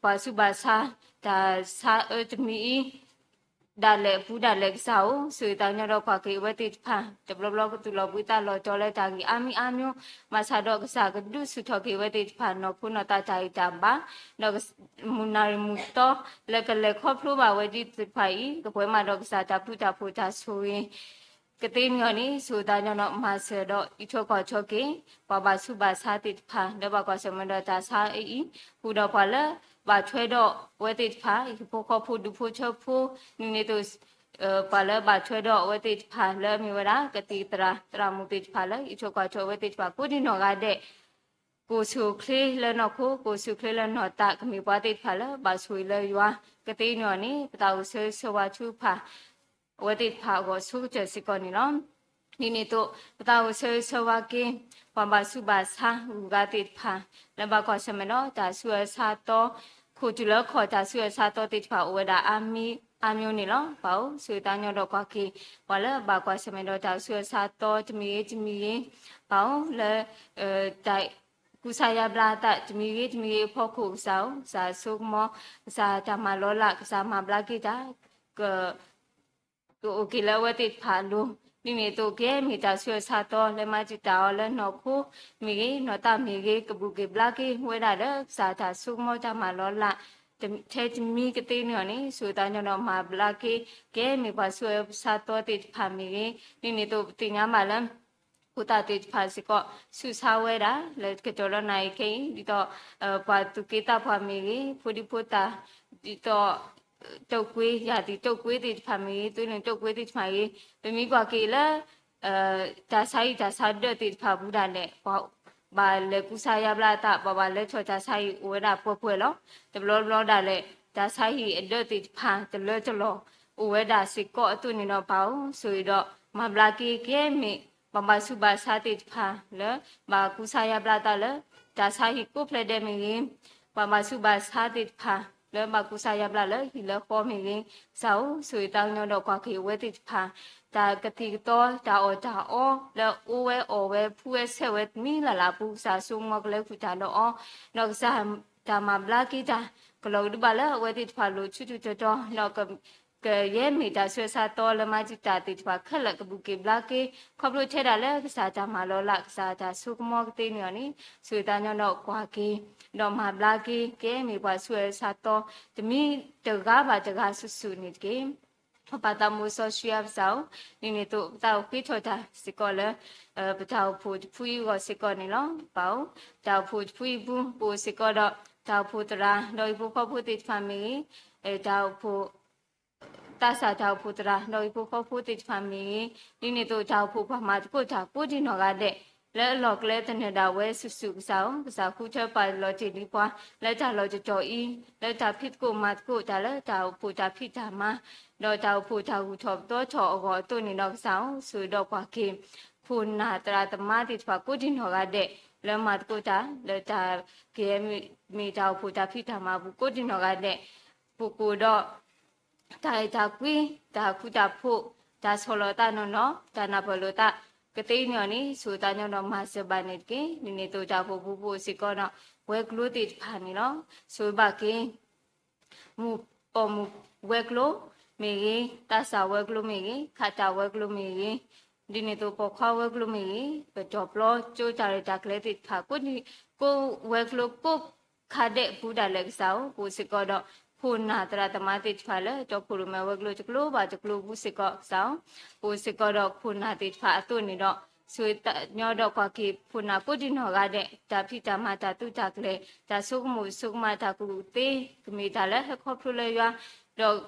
ပှၤဆူးပှၤဆါ တၢ်ဆါအၢတမံၤအံၤ ဒၣ်လဲာ်အပူၤဒၣ်လဲာ်ကစၢ်ဧၢ, ဆိၣ်ဂ့ၤသးညီဒီးကွၢ်က့ၤအဝဲသ့ၣ်တဖၣ် တဘျီဘျီကသူၣ်လီၤဘှံးသးလီၤတီၤလၢတၢ်ဂ့ၢ်အါမံၤအါမျိုး, ဘၣ်ဆၣ်ဒီးကစၢ်ကဒုးဆူၣ်ထီၣ်က့ၤအဝဲသ့ၣ်တဖၣ် နီၢ်ခိနီၢ်သးတၢ်ဂံၢ်တၢ်ဘါ, ဒီးမုၢ်နၣ်ရံၣ်မုၢ်သီလၢကလဲၤခီဖျိဘၣ်ဝဲဒ်သ့ၣ်တဖၣ်အံၤ ကပှဲၤမးဒီးကစၢ်တၢ်ဘျုးတၢ်ဖှိၣ်တၢ်ဆိၣ်ဂ့ၤ ကသ့န့ၢ်အီၤန့ၣ် ဆိၣ်ဂ့ၤသးညီဒီးမၤစၢၤဒီးအံးထွဲကွၢ်ထွဲက့ၤ ပှၤဘၣ်ဆူးဘၣ်ဆါသ့ၣ်တဖၣ် လၢဘၣ်ကွၢ်ဆၢၣ်မဲာ်ဒီးတၢ်ဆါအံၤ, ဃုာ်ဒီးပှၤလၢဘၣ်ထွဲဒီးအဝဲသ့ၣ်တဖၣ် ဟံၣ်ဖိဃီဖိဒူဖိထၢဖိ, ဒ်န့ၣ်အသိး ပှၤလၢဘၣ်ထွဲဒီးအဝဲသ့ၣ်တဖၣ်လၢအမ့ၢ်ဝဲဒၣ် ကသံၣ်သရၣ်သရၣ်မုၣ်သ့ၣ်တဖၣ်လၢအံးထွဲကွၢ်ထွဲအဝဲသ့ၣ်တဖၣ်ကိးဒံနီၢ်ဂၤဒဲး ကအိၣ်ဆူၣ်အိၣ်ချ့လၢနီၢ်ခိ ကအိၣ်ဆူၣ်အိၣ်ချ့လၢနီၢ်သး ကမ့ၢ်ပှၤသ့ၣ်တဖၣ်လၢဘၣ်ဆိၣ်ဂ့ၤလၢယွၤ ကသ့န့ၢ်အီၤန့ၣ် ပသးအိၣ်ဆၢဂ့ၤဆၢဝါထုကဖၣ် အဝဲသ့ၣ်တဖၣ်အဂီၢ်ဆိကတၢၢ်စ့ၢ်ကီးန့ၣ်လီၤ. ဒ်န့ၣ်အသိး ပသးအိၣ်ဆၢဂ့ၤဆၢဝါက့ၤ ပှၤဘၣ်ဆူးဘၣ်ဆါဂုၤဂၤသ့ၣ်တဖၣ် လၢဘၣ်ကွၢ်ဆၢၣ်မဲာ်ဒီးတၢ်ဆူးအၢဆါသီ, ခိၣ်တုၤလၢခီၣ်တၢ်ဆူးအၢဆါသီသ့ၣ်တဖၣ်အိၣ်ဝဲဒၣ်အါမံၤအါမျိုးန့ၣ်လီၤ. ပၢ်ဧၢ, ဆိၣ်ဂ့ၤသးညီဒီးကွၢ်က့ၤ ပှၤလၢဘၣ်ကွၢ်ဆၢၣ်မဲာ်ဒီးတၢ်ဆူးအၢဆါသီတမံၤဂ့ၤတမံၤဂ့ၤ, ပၢ်ဧၢ, လၢ တၢ် ကူစါယါဘျါအသးတမံၤဂ့ၤတမံၤဂ့ၤအဖီခိၣ်ကစၢ်ဧၢ, ကစၢ်ဆိကမိၣ်, ကစၢ်တၢ်မၤလီၤလး, ကစၢ်မၤဘျါက့ၤတၢ် က ကအိၣ်က့ၤလၢအဝဲသ့ၣ်တဖၣ်အလိၤ, ဒ်န့ၣ်အသိးကဲမ့ၢ်တၢ်ဆူးအၢဆါသီလၢမၤတံာ်တာ်အီၤလၢနီၢ်ခိမ့ၢ်ဂ့ၤ, နီၢ်သးမ့ၢ်ဂ့ၤ, ကဘူၣ်က့ၤဘျါက့ၤဝဲဒၣ်လၢကစၢ်တၢ်ဆိကမိၣ်တၢ်မၤလီၤလး, ထဲတမံၤကသ့န့ၢ်အီၤန့ၣ် ဆိၣ်ဂ့ၤသးညီဒီးမၤဘျါက့ၤ ကဲမ့ၢ်ပှၤဆူးအၢဆါသီသ့ၣ်တဖၣ်မ့ၢ်ဂ့ၤ, ဒ်န့ၣ်အသိးပသ့ၣ်ညါဘၣ်လၢ ဖိသၣ်သ့ၣ်တဖၣ်စ့ၢ်ကီး ဆူးဆါဝဲဒၣ် လၢကတီၢ်လၢနၤအံၤခဲအံၤ ဒ်သိး ပှၤသူၣ်က့သးပှၢ်မ့ၢ်ဂ့ၤ, ဖိဒံဖိသၣ် ဒ်သိး တုပ်ကွေး, ရာသီတုပ်ကွေးသ့ၣ်တဖၣ်မ့ၢ်ဂ့ၤ, သွေးလွန်တုပ်ကွေးသ့ၣ်တဖၣ်မ့ၢ်ဂ့ၤ, ပမ့ၢ်ကွၢ်က့ၤလၢ တၢ်ဆါဟံၣ်တၢ်ဆါဒၢးသ့ၣ်တဖၣ်အပူၤဒၣ်လဲာ် ပှၤဘၣ်လဲၤကူစါယါဘျါအသး, ပှၤဘၣ်လဲၤထီၣ်တၢ်ဆါဟံၣ်အိၣ်ဝဲဒၣ်ပှဲၤပှဲၤလီၤ. တဘျီဘျီဒၣ်လဲာ် တၢ်ဆါဟံၣ်အဒၢးသ့ၣ်တဖၣ် တလၢတလီၢ် အိၣ်ဝဲဒၣ်စ့ၢ်ကီးအသိးန့ၣ်ဒီး ပၢ်ဧၢ, ဆိၣ်ဂ့ၤဒီးမၤဘျါက့ၤ ကဲမ့ၢ် ပှၤဘၣ်ဆူးဘၣ်ဆါသ့ၣ်တဖၣ်လၢ ဘၣ်ကူစါယါဘျါအသးလၢ တၢ်ဆါဟံၣ်ကိးဖျၢၣ်ဒဲးမ့ၢ်ဂ့ၤ, ပှၤဘၣ်ဆူးဘၣ်ဆါသ့ၣ်တဖၣ် လၢဘၣ်ကူစါယါဘျါလၢဟံၣ်လၢဃီမ့ၢ်ဂ့ၤ, ကစၢ်ဧၢ, ဆိၣ်ဂ့ၤသးကညီၤဒီးကွၢ်က့ၤအဝဲသ့ၣ်တဖၣ် တၢ်ကသံၣ်ကသီ တၢ်အီၣ်တၢ်အီ လၢအအိၣ်ဝဲအီၣ်ဝဲ ဖှူဝဲဆဲးဝဲတမံၤလၢ်လၢ်အပူၤ, ကစၢ်ဆိကမိၣ်ကလဲၤဃုာ်တၢ်ဒီးအီၤ, ဒီးကစၢ်တၢ်မၤဘျါက့ၤတၢ် ကလီၤကဒုဘၣ်လၢအဝဲသ့ၣ်တဖၣ်လိၤဆူၣ်ထူၣ်တီၤတီၤ, ဒီးက ကယဲၢ်မ့ၢ်တၢ်ဆူးတၢ်ဆါသီလၢမၤတံာ်တာ်သ့ၣ်တဖၣ်ခဲလၢာ်ကဘူၣ်က့ၤဘျါက့ၤ, ခီဖျိထဲဒၣ်လၢကစၢ်တၢ်မၤလီၤလး ကစၢ်တၢ်ဆိကမိၣ်ကသ့န့ၣ်အီၤန့ၣ်, ဆိၣ်ဂ့ၤသးကညီၤဒီးကွၢ်က့ၤ ဒီးမၤဘျါက့ၤ ကယဲၢ်မ့ၢ်ပှၤဆူးဝဲဆါသီ တမံၤတဂၤဘၣ်တဂၤဆူၣ်ဆူၣ်န့ၣ်တက့ၢ်. ပၢ်သးမူစီဆှံယါပစၢ်ဧၢ, ဒ်န့ၣ်အသိးပသးအိၣ်ဃ့ထီၣ်တၢ်စ့ၢ်ကီးလၢ ပတၢ်အိၣ်ဖှိၣ်တဖုအံၤအဂီၢ်စ့ၢ်ကီးန့ၣ်လီၤ. ပၢ်ဧၢ, တၢ်အိၣ်ဖှိၣ်တဖုအံၤပူၤ ပအိၣ်စ့ၢ်ကီးဒီး တၢ်အိၣ်ဖှိၣ်သရၣ် ဒီးဟံၣ်ဖိဃီဖိသ့ၣ်တဖၣ်မ့ၢ်ဂ့ၤ, တၢ်အိၣ်ဖှိၣ် သးစၢ်တၢ်အိၣ်ဖှိၣ်သရၣ် ဒီးဟံၣ်ဖိဃီဖိသ့ၣ်တဖၣ်မ့ၢ်ဂ့ၤ, ဒ်န့ၣ်အသိးတၢ်အိၣ်ဖှိၣ်ပှၤမၤသကိးတၢ်ကိးဒံနီၢ်ဂၤဒဲး လၢအလီၢ်ကျဲသနၢၣ်ဒၣ်ဝဲဆူၣ်ဆူၣ်ကစၢ်ဧၢ, ကစၢ်ဃုထၢပာ်လီၤတ့ၢ်လံပှၤ လၢတၢ်လီၢ်တတီၤအံၤ လၢတၢ်ဖံးသကိးမၤသကိးတၢ်လၢတၢ်အိၣ်ဖှိၣ်တၢ်ဖံးတၢ်မၤ ဒီးတၢ်အိၣ်ဖှိၣ်တၢ်ဂုၤထီၣ်ပသီထီၣ်အဂီၢ်အသိးန့ၣ်ဒီးကစၢ်ဧၢ, ဆိၣ်ဂ့ၤဒီးကွၢ်က့ၤ ခိၣ်နၢ်သရၣ်သမါသ့ၣ်တဖၣ်ကိးဒံနီၢ်ဂၤဒဲး လၢမၤသကိးတၢ် လၢတၢ်ကယဲၢ်မ့ၢ်တၢ်အိၣ်ဖှိၣ်တၢ်ဖံးတၢ်မၤအပူၤကိးဒံနီၢ်ဂၤဒဲး ပကိးဒီး တၢ်အဲၣ်တၢ်ကွံ တၢ်ဃူတၢ်ဖိး တၢ်ဆီၣ်လီၤသးနီၢ်နီၢ် တၢ်နၢ်ပၢၢ်လိာ်သး ကသ့န့ၣ်အီၤန့ၣ် ဆိၣ်ဂ့ၤသးကညီၤဒီးမၤစၢၤဘၣ်န့ၣ်တက့ၢ်. ဒ်န့ၣ်အသိးတၢ်အိၣ်ဖှိၣ်ပူၤပအိၣ်စ့ၢ်ကီးဒီး ဝဲၤကျိၤသ့ၣ်တဖၣ်န့ၣ်လီၤ. ဆိၣ်ဂ့ၤဘၣ်က့ၤ မုၢ်ပိာ်မုၣ်ဝဲၤကျိၤမ့ၢ်ဂ့ၤ, သးစၢ်ဝဲၤကျိၤမ့ၢ်ဂ့ၤ, ခးတၢ်ဝဲၤကျိၤမ့ၢ်ဂ့ၤ, ဒ်န့ၣ်အသိးပိာ်ခွါဝဲၤကျိၤမ့ၢ်ဂ့ၤ, ပတီၢ်ပျီကၠိတၢ်ရဲၣ်တၢ်ကျဲၤသ့ၣ်တဖၣ် ကိးဝဲၤကျိၤကိးခါဒဲးပူၤဒၣ်လဲာ်ကစၢ်ဧၢ, ပအိၣ်စ့ၢ်ကီးဒီး ခိၣ်နၢ်သရၣ်သမါသ့ၣ်တဖၣ်လၢ တီခိၣ်ရိၣ်မဲဝဲၤကျိၤတကျိၤဘၣ်တကျိၤပူၤစ့ၢ်ကီးကစၢ်ဧၢ, ပအိၣ်စ့ၢ်ကီးဒီးခိၣ်နၢ်သ့ၣ်တဖၣ်အသိးန့ၣ်ဒီး ဆိၣ်ဂ့ၤသးကညီၤဒီးကွၢ်က့ၤခိၣ်နၢ်ကိးဒံနီၢ်ဂၤဒဲး တၢ်ဖံးတၢ်မၤတၢ်သုးတၢ်ကျဲၤ တၢ်ဆိကမိၣ်ဆိကမးတၢ်ကူၣ်သ့ ကမ့ၢ်တၢ်လၢဟဲခီဖျိလၢယွၤ ဒီး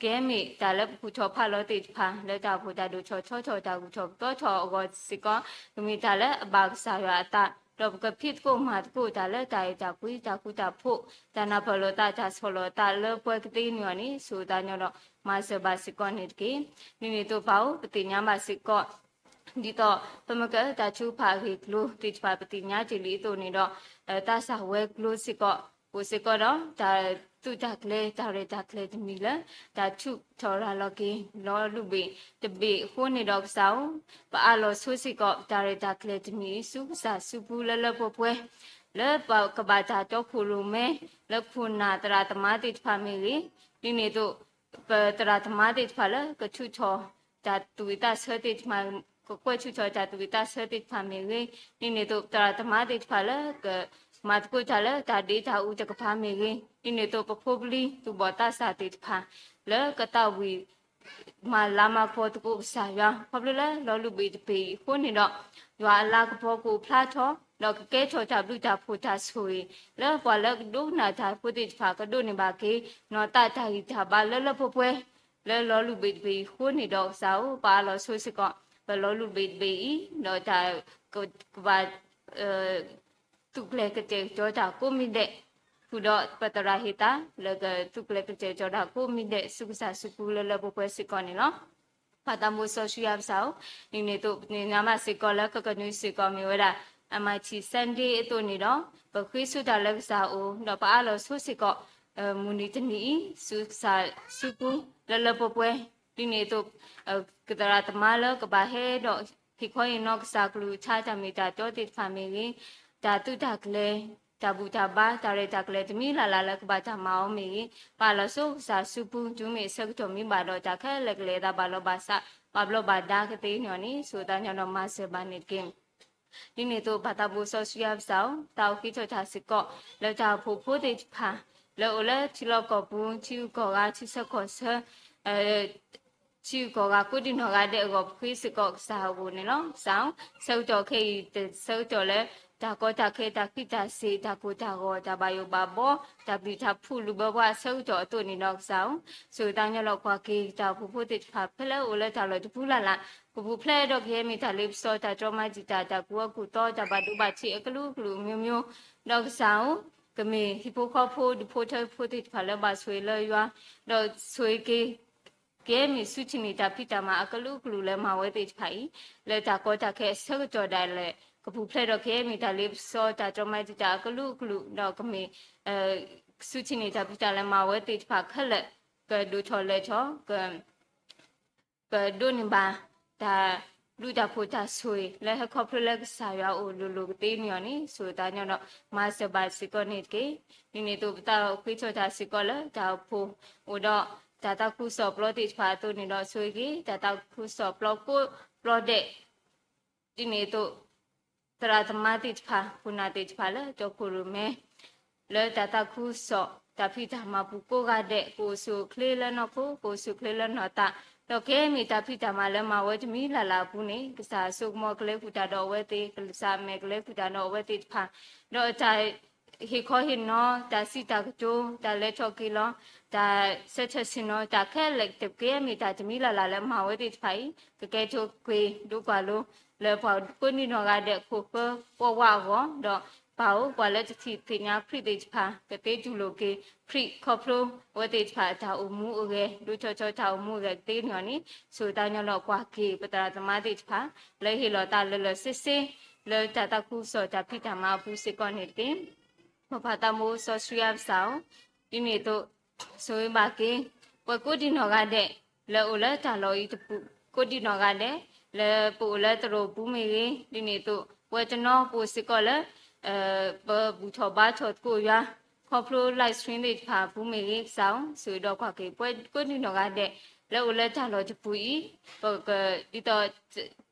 ကဲမ့ၢ်တၢ်လၢပကူၣ်ထီၣ်ဖးလီၤသ့ၣ်တဖၣ် လၢတၢ်အိၣ်ဖှိၣ်တၢ်ဒိၣ်ထီၣ်ထီထီၣ်တၢ်ဂုၤထီၣ်ပသီထီၣ်အဂီၢ်စ့ၢ်ကီး ကမ့ၢ်တၢ်လၢအဘၣ်ကစၢ်ယွၤအသး ဒီးပကဖံးသကိးမၤသကိးတၢ်လၢတၢ်အဲၣ်တၢ်ကွံ တၢ်ဃူတၢ်ဖိး တၢ်နၢ်ပၢၢ်လိာ်သး တၢ်ဆီၣ်လီၤသးလၢပှဲၤကသ့န့ၣ်အီၤန့ၣ် ဆိၣ်ဂ့ၤသးကညီၤဒီးမၤစၢၤဘၣ်စ့ၢ်ကီးန့ၣ်တက့ၢ်. ဒ်န့ၣ်အသိးပၢ်ဧၢ ပသ့ၣ်ညါဘၣ်စ့ၢ်ကီး ဒ်သိး ပမ့ၢ်ကဲတၢ်ထုကဖၣ်အဂ့ၢ်အကျိၤသ့ၣ်တဖၣ် ပသ့ၣ်ညါတ့ၢ်လံအသိးန့ၣ်ဒီး သးစၢ်ဝဲၤကျိၤစ့ၢ်ကီး အိၣ်စ့ၢ်ကီးဒီး တၢ်သုးတၢ်ကျဲၤ တၢ်ရဲၣ်တၢ်ကျဲၤတမံၤလၢ တၢ်ထုးထီၣ်ရၤလီၤက့ၤ လီၤလုၢ်ဘ့ၣ်တဘ့ၣ်အဃိန့ၣ်ဒီးကစၢ်ဧၢ, ပအးလီၤဆိစ့ၢ်ကီး တၢ်ရဲၣ်တၢ်ကျဲၤတမံၤအံၤ ဆူကစၢ်စုပူၤလၢလၢပှဲၤပှဲၤ လၢပကဘၣ်တၢ်တီခိၣ်ရိၣ်မဲ လၢခိၣ်နၢ်သရၣ်သမါသ့ၣ်တဖၣ်မ့ၢ်ဂ့ၤ, ဒ်န့ၣ်အသိး ပသရၣ်သမါသ့ၣ်တဖၣ်လၢကထုးထီၣ် တၢ်သူၣ်ဝံၣ်သးဆၢသ့ၣ်တဖၣ် ကကွဲးထုးထီၣ်တၢ်သူၣ်ဝံၣ်သးဆၢသ့ၣ်တဖၣ်မ့ၢ်ဂ့ၤ, ဒ်န့ၣ်အသိး သရၣ်သမါသ့ၣ်တဖၣ်လၢကမၤသကိးတၢ်လၢတၢ်ဒ့တၢ်အူတကပၤမ့ၢ်ဂ့ၤ, ဒ်န့ၣ်အသိး ပဖိပလံၤသူၣ်ဘီၣ်သးစၢ်သ့ၣ်တဖၣ် လၢကသးဝံၣ် မၤလၤမၤကပီၤသကိးကစၢ်ယွၤ ခီဖျိလၢလီၤလုၢ်ဘ့ၣ်တဘ့ၣ်အံၤအဃိန့ၣ်ဒီး ယွၤအလၤကပီၤကအိၣ်ဖျါထီၣ် ဒီးကကဲထီၣ်တၢ်ဘျုးတၢ်ဖှိၣ်တၢ်ဆိၣ်ဂ့ၤ လၢပှၤလၢကဒိကနၣ်တၢ်ဖိသ့ၣ်တဖၣ် ကဒိးန့ၢ်ဘၣ်က့ၤ နီၢ်သးတၢ်ဂံၢ်တၢ်ဘါလၢလၢပှဲၤပှဲၤ လၢလီၤလုၢ်ဘ့ၣ်တဘ့ၣ်အံၤအဃိန့ၣ်ဒီးကစၢ်ဧၢ, ပအးလီၤဆိစ့ၢ်ကီး ပလီၤလုၢ်ဘ့ၣ်တဘ့ၣ်အံၤ ဒီးတၢ်ကဘၣ် သူၣ်ကျဲၤကတဲာ်ကတီၤတၢ်ကိးမံၤဒဲး, ဃုာ်ဒီးပသရၣ်ဟ့ၣ်သါ လၢကသူၣ်ကျဲၤကတဲာ်ကတီၤတၢ်ကိးမံၤဒဲး ဆူကစၢ်စုပူၤလၢလၢပှဲၤပှဲၤစ့ၢ်ကီးန့ၣ်လီၤ. ပၢ်သးမူစီဆှံယါပစၢ်ဧၢ, ဒ်န့ၣ်အသိး ပသ့ၣ်ညါဘၣ်စ့ၢ်ကီးလၢကကနွံစ့ၢ်ကီးမ့ၢ်ဝဲဒၣ် အမၤထံၣ် Sunday အသိးန့ၣ်ဒီး ပဃ့ဆိတၢ်လၢကစၢ်အအိၣ် ဒီးပအးလီၤဆိစ့ၢ်ကီး မုၢ်နံၤတနံၤအံၤ ဆူကစၢ်စုပူၤလၢလၢပှဲၤပှဲၤ, ဒ်န့ၣ်အသိး ကသရၣ်သမါလၢကဘၣ်ဟဲဒီးဟ့ၣ်ခီဟ့ၣ်နီၤကစၢ်ကလုၢ်ကထါတၢ်မ့ၢ်တၢ်တီသ့ၣ်တဖၣ်မ့ၢ်ဂ့ၤ, တၢ်သုးတၢ်ကျဲၤ, တၢ်ဘူၣ်တၢ်ဘါ တၢ်ရဲၣ်တၢ်ကျဲၤတမံၤလၢ်လၢ်လၢကဘၣ်တၢ်မၤအီၤမ့ၢ်ဂ့ၤ, ပာ်လီၤဆိကစၢ်စုပူၤ တုၤမ့ၢ်အဆၢကတီၢ်မံဘၣ်ဒီး တၢ်ခဲလၢာ်ကလဲၤအသးဘၣ်လီၤဘၣ်စး ဘၣ်ဘျီးဘၣ်ဒါကသ့န့ၣ်အီၤန့ၣ် ဆိၣ်ဂ့ၤသးကညီၤဒီးမၤစၢၤဘၣ်န့ၣ်တက့ၢ်. ဒ်န့ၣ်အသိး ပၢ်သးမူစီဆှံယါပစၢ်ဧၢ, သးအိၣ်ဃ့ထီၣ်တၢ်စ့ၢ်ကီး လၢတၢ်အိၣ်ဖှိၣ်ဖိသ့ၣ်တဖၣ် လၢအိၣ်လၢထံလီၢ်ကီၢ်ပူၤ ထံဂုၤကီၢ်ဂၤ ထံဆၢကီၢ်ဆၢ ထံဂုၤကီၢ်ဂၤကိးဒံနီၢ်ဂၤဒဲးအဂီၢ် ပဃ့စ့ၢ်ကီးကစၢ်အဂီၢ်န့ၣ်လီၤ. ကစၢ်ဧၢ, ဆၢကတီၢ်ခဲအံၤ တဆၢကတီၢ်လၢ တၢ်ကီတၢ်ခဲ တၢ်ခံးတၢ်စ့ၢ် တၢ်ကိၢ်တၢ်ဂီၤ တၢ်ဘၣ်ယိၣ်ဘၣ်ဘီ တၢ်ပျံၤတၢ်ဖုးလူၤဘၢပှၤအဆၢကတီၢ်အသိးန့ၣ်ဒီးကစၢ်ဧၢ, ဆိၣ်ဂ့ၤသးကညီၤလီၤကွၢ်က့ၤ တၢ်အိၣ်ဖှိၣ်ဖိသ့ၣ်တဖၣ် ဖဲလၢအိၣ်လၢတၢ်လီၢ်တပူၤလၢ်လၢ် ကပူၤဖျဲးဒီးကယဲၢ်မ့ၢ်တၢ်လ့ပစီ တၢ်တြီမၤတံာ်တာ် တၢ်ကူၣ်အၢကူၣ်သီ တၢ်ဘၣ်ဒိဘၣ်ထံးအကလုာ်ကလုာ်မျိုးမျိုး ဒီးကစၢ်ဧၢ, ကမ့ၢ်ဟံၣ်ဖိဃီဖိ ဒူၣ်ဖိထၢဖိသ့ၣ်တဖၣ်လၢဘၣ်ဆိၣ်ဂ့ၤလၢယွၤ ဒီးဆိၣ်ဂ့ၤက့ၤ ကယဲၢ်မ့ၢ်ဆူထံၣ်န့ၢ်တၢ်ဖံးတၢ်မၤအကလုာ်ကလုာ်လၢမၤဝဲသ့ၣ်တဖၣ်အံၤ လၢတၢ်ကီတၢ်ခဲအဆၢကတီၢ်ဒၣ်လဲာ် ကပူၤဖျဲးဒီးကယဲၢ်မ့ၢ်တၢ်လ့ပစီ တၢ်တြီမၤတံာ်တာ်အကလုာ်ကလုာ် ဒီးကမ့ၢ် ဆူထံၣ်န့ၢ်တၢ်ဖံးတၢ်မၤဝဲသ့ၣ်တဖၣ်ခဲလၢာ် ကဒိၣ်ထီၣ်လဲၢ်ထီၣ် ကဒိးန့ၢ်ဘၣ် တၢ်ဘျုးတၢ်ဖှိၣ်တၢ်ဆိၣ်ဂ့ၤလၢဟဲခီဖျိလၢကစၢ်ယွၤအအိၣ်လိၤလိၤကသ့န့ၣ်အီၤန့ၣ် ဆိၣ်ဂ့ၤသးညီဒီး မၤစၢၤဘၣ်စ့ၢ်ကီးန့ၣ်တက့ၢ်. ဒ်န့ၣ်အသိး ပသးအိၣ်ဃ့ထီၣ်တၢ်စ့ၢ်ကီးလၢတၢ်အိၣ်ဖှိၣ် အိၣ်ဒီးတၢ်သးခုကစီၣ်ပျီသ့ၣ်တဖၣ်အသိးန့ၣ်ဒီး ဆိၣ်ဂ့ၤက့ၤ တၢ်သးခုကစီၣ်ပျီကိးပျီဒဲး ဒ်န့ၣ်အသိး သရၣ်သမါသ့ၣ်တဖၣ် ခိၣ်နၢ်သ့ၣ်တဖၣ်လၢကၠီခိၣ်ရိၣ်မဲ လၢတၢ်သးခုကစီၣ် တၢ်ဖံးတၢ်မၤပူၤကိးဂၤဒဲး ကအိၣ်ဆူၣ်အိၣ်ချ့လၢနီၢ်ခိ ကအိၣ်ဆူၣ်အိၣ်ချ့လၢနီၢ်သး ဒီးကဲမ့ၢ်တၢ်ဖံးတၢ်မၤလၢမၤဝဲတမံၤလၢ်လၢ်အပူၤန့ၣ် ကစၢ်ဆိကမိၣ်ကလဲၤဃုာ်တၢ်ဒီးအဝဲသ့ၣ် ကစၢ်မဲာ်ကလဲၤဃုာ်တၢ်ဒီးအဝဲသ့ၣ်တဖၣ် ဒီးတၢ် ဟ့ၣ်ခီဟ့ၣ်နီၤ တၢ်စံးတၢ်ကတိၤ တၢ်လဲၤထီၣ်က့ၤလီၤ တၢ်ဆၢထၢၣ်ဆ့ၣ်နီၤ တၢ်ခဲလၢာ် တကဲမ့ၢ်တၢ်တမံၤလၢ်လၢ်လၢမၤဝဲသ့ၣ်တဖၣ်အံၤ ကကဲထီၣ်က့ၤဒိကွၢ်လိ လၢပှၤကိးဒံနီၢ်ဂၤဒဲး ခိၣ်ဃၢပှၤဝးအဂီၢ် ဒီးပာ်အိၣ်ပှၤလၢတထံၣ်သ့ၣ်ညါခရံာ်သ့ၣ်တဖၣ် ကသ့တူၢ်လိာ်က့ၤခရံာ်ခီဖျိအဝဲသ့ၣ်တဖၣ် တၢ်အိၣ်မူအဂဲၤ ဒိၣ်ထီၣ်ထီၣ်တၢ်အိၣ်မူအဂဲၤကသ့န့ၣ်အီၤန့ၣ် ဆိၣ်ဂ့ၤသးညီဒီးကွၢ်က့ၤ ပသရၣ်သမါသ့ၣ်တဖၣ် လၢဟ့ၣ်လီၤသးလၢလၢဆ့ဆ့ လၢတၢ်သးခုကစီၣ်တၢ်ဖံးတၢ်မၤအပူၤစ့ၢ်ကီးန့ၣ်တက့ၢ်. ပပၢ်သးဘိစီဆှံယွၤပစၢ်ဧၢ, ဒ်န့ၣ်အသိး ဆိၣ်ဂ့ၤဘၣ်က့ၤ ပှၤကိးဒံနီၢ်ဂၤဒဲး လၢအိၣ်လၢတၢ်လီၢ်အံၤတပူၤ ကိးဒံနီၢ်ဂၤဒဲး လၢပအိၣ်လၢသရိာ်ပူၤမ့ၢ်ဂ့ၤ ဒ်န့ၣ်အသိး ပဝဲတနီၤပအိၣ်စ့ၢ်ကီးလၢ ပဘူၣ်ထီၣ်ဘါထီၣ်သကိးယွၤ ခီဖျိ live stream သ့ၣ်တဖၣ်အပူၤမ့ၢ်ဂ့ၤ ကစၢ်ဧၢ ဆိၣ်ဂ့ၤဒီးကွၢ်က့ၤ ပှၤကိးဒံနီၢ်ဂၤဒဲး လၢအိၣ်လၢတၢ်လီၢ်တပူၤအံၤ ပက ဒ်သိး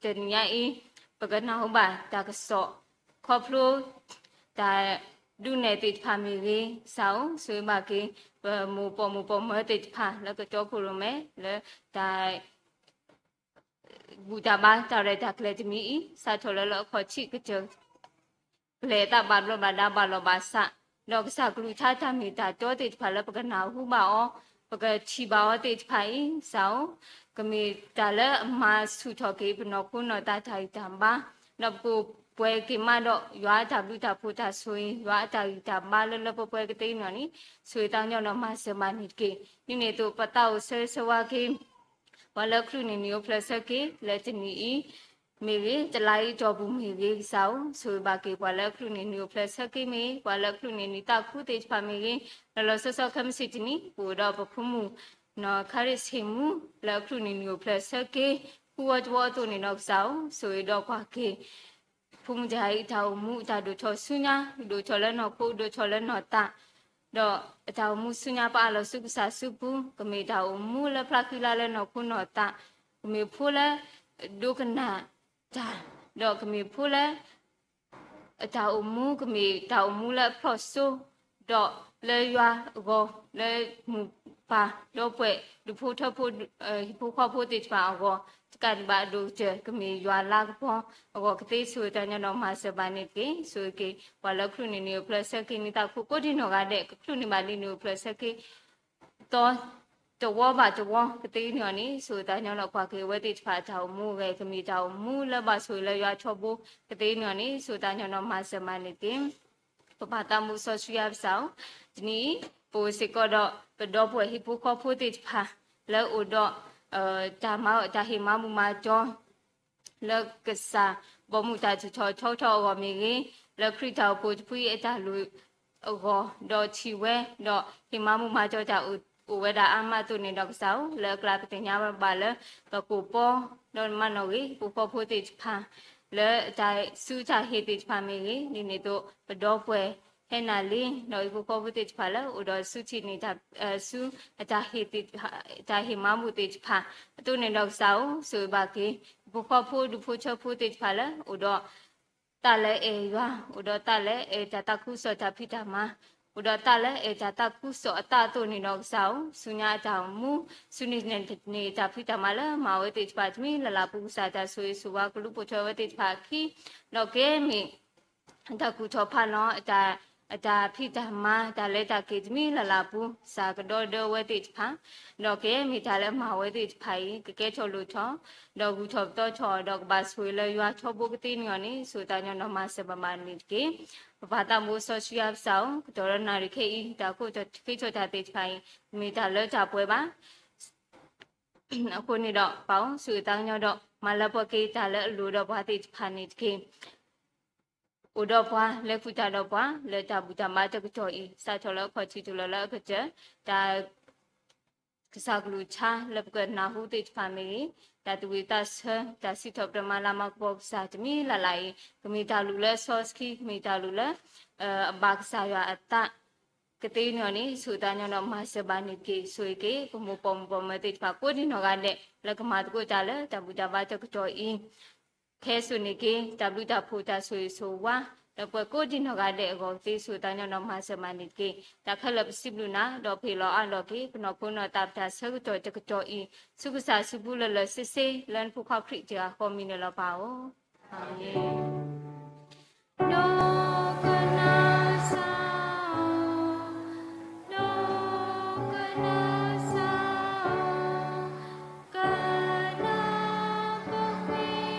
တနံၤညါအံၤ ပကနၢ်ဟူဘၣ်တၢ်ကစီၣ် ခီဖျိ တၢ်ဒုးနဲၣ်သ့ၣ်တဖၣ်မ့ၢ်ဂ့ၤ ကစၢ်ဧၢ ဆိၣ်ဂ့ၤဘၣ်က့ၤ ပမိၢ်ပိာ်မုၣ်ပိာ်မၢၤသ့ၣ်တဖၣ် လၢကၠီခိၣ်ရိၣ်မဲ လၢတၢ် ဘူၣ်တၢ်ဘါတၢ်ရဲၣ်တၢ်ကျဲၤတမံၤအံၤ စးထီၣ်လၢလၢအခီၣ်ထံးကတၢၢ် ကလဲၤအသးဘၣ်ဘျီးဘၣ်ဒါဘၣ်လီၤဘၣ်စး, ဒီးကစၢ်ကလုၢ်ကထါတၢ်မ့ၢ်တၢ်တီသ့ၣ်တဖၣ်လၢပကနၢ်ဟူဘၣ်အီၤ, ပကထံၣ်ဘၣ်အီၤသ့ၣ်တဖၣ်အံၤ ကစၢ်ဧၢ, ကမ့ၢ်တၢ်လၢအမၤဆူၣ်ထီၣ်က့ၤပနီၢ်ခိနီၢ်သးတၢ်ဂံၢ်တၢ်ဘါ, ဒီးပကပှဲၤက့ၤမးဒီး ယွၤအတၢ်ဘျုးတၢ်ဖှိၣ်တၢ်ဆိၣ်ဂ့ၤ, ယွၤအတၢ်ဂံၢ်တၢ်ဘါလၢလၢပှဲၤပှဲၤကသ့န့ၣ်အီၤန့ၣ်, ဆိၣ်ဂ့ၤသးကညီၤဒီးမၤစၢၤမၤန့ၢ်တက့ၢ်. ဒ်န့ၣ်အသိး ပသးအိၣ်ဆၢဂ့ၤဆၢဝါက့ၤ ပှၤလၢအချုးန့ၢ်နံၣ်အိၣ်ဖျဲၣ်ဆၢက့ၤ လၢတနံၤအံၤမ့ၢ်ဂ့ၤ, တလါအံၤတီၢ်ပူၤမ့ၢ်ဂ့ၤ, ကစၢ်ဧၢ, ဆိၣ်ဂ့ၤဘၣ်က့ၤ ပှၤလၢအချုးန့ၢ်နံၣ်အိၣ်ဖျဲၣ်ဆၢက့ၤမ့ၢ်ဂ့ၤ, ပှၤလၢအချုးန့ၢ်နံၣ်သးခုသ့ၣ်တဖၣ်မ့ၢ်ဂ့ၤ, လီၤလီၤဆီဆီခဲမုၢ်ဆ့ၣ်တနံၤ ပအိၣ်ဒီးပဖိမုၣ် နီၢ်ခရံာ်စ့ၣ်မူ လၢအချုးန့ၢ်နံၣ်အိၣ်ဖျဲၣ်ဆၢက့ၤ ဃုဝီတဝီအသိးန့ၣ်ဒီး ကစၢ်ဧၢ, ဆိၣ်ဂ့ၤဒီးကွၢ်က့ၤ ဖိမုၣ်တဂၤအံၤ တၢ်အိၣ်မူအတၢ်ဒိၣ်ထီၣ်ဆူညါ, ဒိၣ်ထီၣ်လၢနီၢ်ခိ ဒိၣ်ထီၣ်လၢနီၢ်သး, ဒီးအတၢ်အိၣ်မူဆူညါပအးလီၤဆူကစၢ်စုပူၤ, ကမ့ၢ်တၢ်အိၣ်မူလၢဖျါဃံလၤလၢနီၢ်ခိနီၢ်သး, ကမ့ၢ်ဖိလၢ ဒိကနၣ်တၢ်, ဒီးကမ့ၢ်ဖိလၢ အတၢ်အိၣ်မူကမ့ၢ်တၢ်အိၣ်မူလၢအဖျီၣ်စိ, ဒီးလၢယွၤအဂီၢ်, လၢမိၢ်ပၢ်ဒီပုၢ်ဝဲၢ် ဒူၣ်ဖိထၢဖိ ဟံၣ်ဖိဃီဖိသ့ၣ်တဖၣ်အဂီၢ်, တကးဒံးဘၣ်အဒိၣ်ကတၢၢ် ကမ့ၢ်ယွၤလၤကပီၤအဂီၢ်ကသ့, ဆိၣ်ဂ့ၤသးကညီၤဒီးမၤစၢၤဘၣ်န့ၣ်တက့ၢ်. ဆိၣ်ဂ့ၤက့ၤ ပှၤလၢချုးန့ၢ်နံၣ်အိၣ်ဖျဲၣ်ဆၢက့ၤ နံၣ်သးခုကိးဒံနီၢ်ဂၤဒဲး ကချုးန့ၢ်ဘၣ်ဒ်နံၣ်အိၣ်ဖျဲၣ်ဆၢက့ၤ သီတဝီဘၣ်တဝီကသ့န့ၣ်အီၤန့ၣ်, ဆိၣ်ဂ့ၤသးကညီၤဒီးကွၢ်က့ၤအဝဲသ့ၣ်တဖၣ်အတၢ်အိၣ်မူအဂီၢ် ကမ့ၢ်တၢ်အိၣ်မူလၢဘၣ်ဆိၣ်ဂ့ၤလၢယွၤထီဘိကသ့န့ၣ်အီၤန့ၣ်, ဆိၣ်ဂ့ၤသးကညီၤဒီးမၤစၢၤမၤန့ၢ်တက့ၢ်. ပပၢ်သးမူစီဆှံယွၤပစၢ်ဧၢ, တနံၤအံၤ ပအိၣ်စ့ၢ်ကီးဒီးပဒီပုၢ်ဝဲၢ်ဟံၣ်ဖိဃီဖိသ့ၣ်တဖၣ် လၢအိၣ်ဒီး တၢ်မၤ တၢ်ဟ့ၣ်မၤဘူၣ်မၤတီၤ လၢကစၢ်ဘီမုၢ်တၢ်ထူၣ်ထီၣ်ထီထီၣ်အဂီၢ်မ့ၢ်ဂ့ၤ, လၢခရံာ်တၢ်အိၣ်ဖှိၣ်တဖုအတၢ်လိၣ်အဂီၢ်, ဒီးထံၣ်ဝဲ ဒီးဟ့ၣ်မၤဘူၣ်မၤတီၤတၢ်အိၣ်ဝဲဒၣ်အါမးအသိးန့ၣ်ဒီးကစၢ်ဧၢ, လၢအကျါပသ့ၣ်ညါဘၣ်လၢ ပကိာ်ပီ ဒီးမၤနီၣ်ဂံၢ်ဟံၣ်ဖိဃီဖိသ့ၣ်တဖၣ် လၢတၢ်ဆူးတၢ်ဟ့ၣ်သ့ၣ်တဖၣ်မ့ၢ်ဂ့ၤ, ဒ်န့ၣ်အသိး ပဒီပုၢ်ဝဲၢ်ဟဲနၤလံ ဒီးဟံၣ်ဖိဃီဖိသ့ၣ်တဖၣ်လၢအိၣ်ဒီးဆူထံၣ်န့ၣ် ဆူအတၢ်ဟ့ၣ် တၢ်ဟ့ၣ်မၤဘူၣ်သ့ၣ်တဖၣ် အသိးန့ၣ်ဒီးကစၢ်ဧၢ, ဆိၣ်ဂ့ၤဘၣ်က့ၤ ဟံၣ်ဖိဃီဖိဒူၣ်ဖိထၢဖိသ့ၣ်တဖၣ်လၢ အိၣ်ဒီး သးလၢအဲၣ်ယွၤ, အိၣ်ဒီးသးလၢအဲၣ်တၢ်သးခုကစီၣ်တၢ်ဖံးတၢ်မၤ, အိၣ်ဒီးသးလၢအဲၣ်တၢ်သးခုကစီၣ်အသးအသိးန့ၣ်ဒီးကစၢ်ဧၢ, ဆူညါအတၢ်အိၣ်မူ ဆူန့ၢ်န့ၣ်တၢ်ဖံးတၢ်မၤလၢမၤဝဲသ့ၣ်တဖၣ် တမံၤလၢ်လၢ်ပူၤ ကစၢ်တၢ်ဆိၣ်ဂ့ၤဆိၣ်ဝါကလူၤပိာ်ထွဲဝဲသ့ၣ်တဖၣ်အခံ, ဒီးကဲမ့ၢ် တၢ်ကူၣ်ထီၣ်ဖးလီၤ အတၢ်ဖံးတၢ်မၤ တၢ်လဲၤတၢ်က့ၤတမံၤလၢ်လၢ်ပူၤ ကစၢ်ကဒီဒီဝဲသ့ၣ်တဖၣ်, ဒီးကဲမ့ၢ်တၢ်လၢမၤဝဲသ့ၣ်တဖၣ်အံၤ ကကဲထီၣ်လိၣ်ထီၣ် ဒီးဂုၢ်ထီၣ်ပသီထီၣ် ဒီးကဘၣ်ဆိၣ်ဂ့ၤလၢယွၤထီဘိကသ့န့ၣ်အီၤန့ၣ်, ဆိၣ်ဂ့ၤသးကညီၤဒီးမၤစၢၤဘၣ်ဘၣ်န့ၣ်တက့ၢ်. ပပၢ်သးဘိစီဆှံယွၤပစၢ်ဧၢ, ကတီၢ်ဒီးနၣ်ရံၣ်ခဲအံၤ တၢ်ခိၣ်တီဃ့ထီၣ်တၢ်သ့ၣ်တဖၣ်အံၤ မ့ၢ်တၢ်လၢတၢ်ပှဲၤဘၣ် အဃိန့ၣ်ဒီး ပၢ်ဧၢ, ဆိၣ်ဂ့ၤသးကညီၤဒီး မၤလၢပှဲၤက့ၤတၢ်လၢအလိၣ်ဒီးပှၤသ့ၣ်တဖၣ်န့ၣ်တက့ၢ်. အိၣ်ဒီးပှၤ လဲၤဃုာ်တၢ်ဒီးပှၤ လၢတၢ်ဘူၣ်တၢ်ဘါတကတီၢ်အံၤ စးထီၣ်လၢအခီၣ်ထံးတုၤလီၤလၢအကတၢၢ် တၢ် ကစၢ်ကလုၢ်ကထါလၢပကနၢ်ဟူသ့ၣ်တဖၣ်မ့ၢ်ဂ့ၤ, တၢ်သူၣ်ဝံၣ်သးဆၢ တၢ်စံးထီၣ်ပတြၢၤမၤလၤမၤကပီၤကစၢ်တမံၤလၢ်လၢ်အံၤ ကမ့ၢ်တၢ်လုၢ်လၢအစီဆှံ ကမ့ၢ်တၢ်လုၢ်လၢ အဘၣ်ကစၢ်ယွၤအသး ကသ့န့ၣ်အီၤန့ၣ် ဆိၣ်သးညီဒီးမၤစၢၤဘၣ်န့ၢ်တက့ၢ်. ဆိၣ်ဂ့ၤက့ၤ ပမိၢ်ပိာ်မုၣ်ပိာ်မၢၤသ့ၣ်တဖၣ် ကိးဒံနီၢ်ဂၤဒဲး လၢကမၤသကိးတၢ်လၢတၢ်ဘူၣ်တၢ်ဘါတကတီၢ်အံၤ ခဲစိာ်န့ၢ်က့ၤ တၢ်ဘျုးတၢ်ဖှိၣ်တၢ်ဆိၣ်ဂ့ၤဆိၣ်ဝါ လၢပှၤကိးဒံနီၢ်ဂၤဒဲးအဂီၢ် ကသ့ဆိၣ်သးညီဒီးမၤစၢၤမၤန့ၢ်တက့ၢ်. တၢ်ခဲလၢာ်ပစံးဘျုးနၤ ဒီးပဟ့ၣ်လီၤအးလီၤက့ၤ ပနီၢ်ခိနီၢ်သးပတၢ်ဆၢကတီၢ်တကတီၢ်အံၤ ဆူကစၢ်စုပူၤလၢာ်လၢာ်ဆ့ဆ့ လၢနဖိခွါခရံာ်တဂၤဃီမံၤန့ၣ်လီၤပၢ်ဧၢ, အၤမ့ၣ်. ဒိကနၣ်စၢ်ဧၢ, ဒိကနၣ်စၢ်ဧၢ, ကနၣ်ပဃ့ကညး ဒီး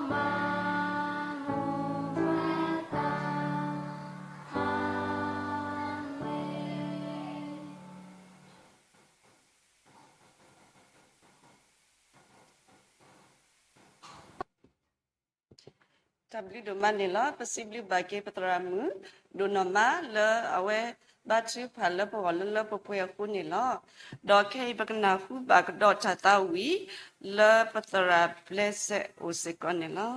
မၤမူပှၤသး, အၤမ့ၣ်. တၢ်ဘျုးဒိၣ်မးန့ၣ်လီၤ. ပစံးဘျုးဘၣ်က့ၤပသရၣ်မုၣ် ဒိၣ်နီၢ်မး လၢအဝဲဘါထုကဖၣ်လၢပဂီၢ်လၢလၢပှဲၤပှဲၤအဃိန့ၣ်လီၤ. ဒီးခဲအံၤပကနၢ်ဟူဘၣ်ကဒီးတၢ်သးဝံၣ် လၢပသရၣ်ဘျဲးစဲးအိၣ်စ့ၢ်ကီးန့ၣ်လီၤ.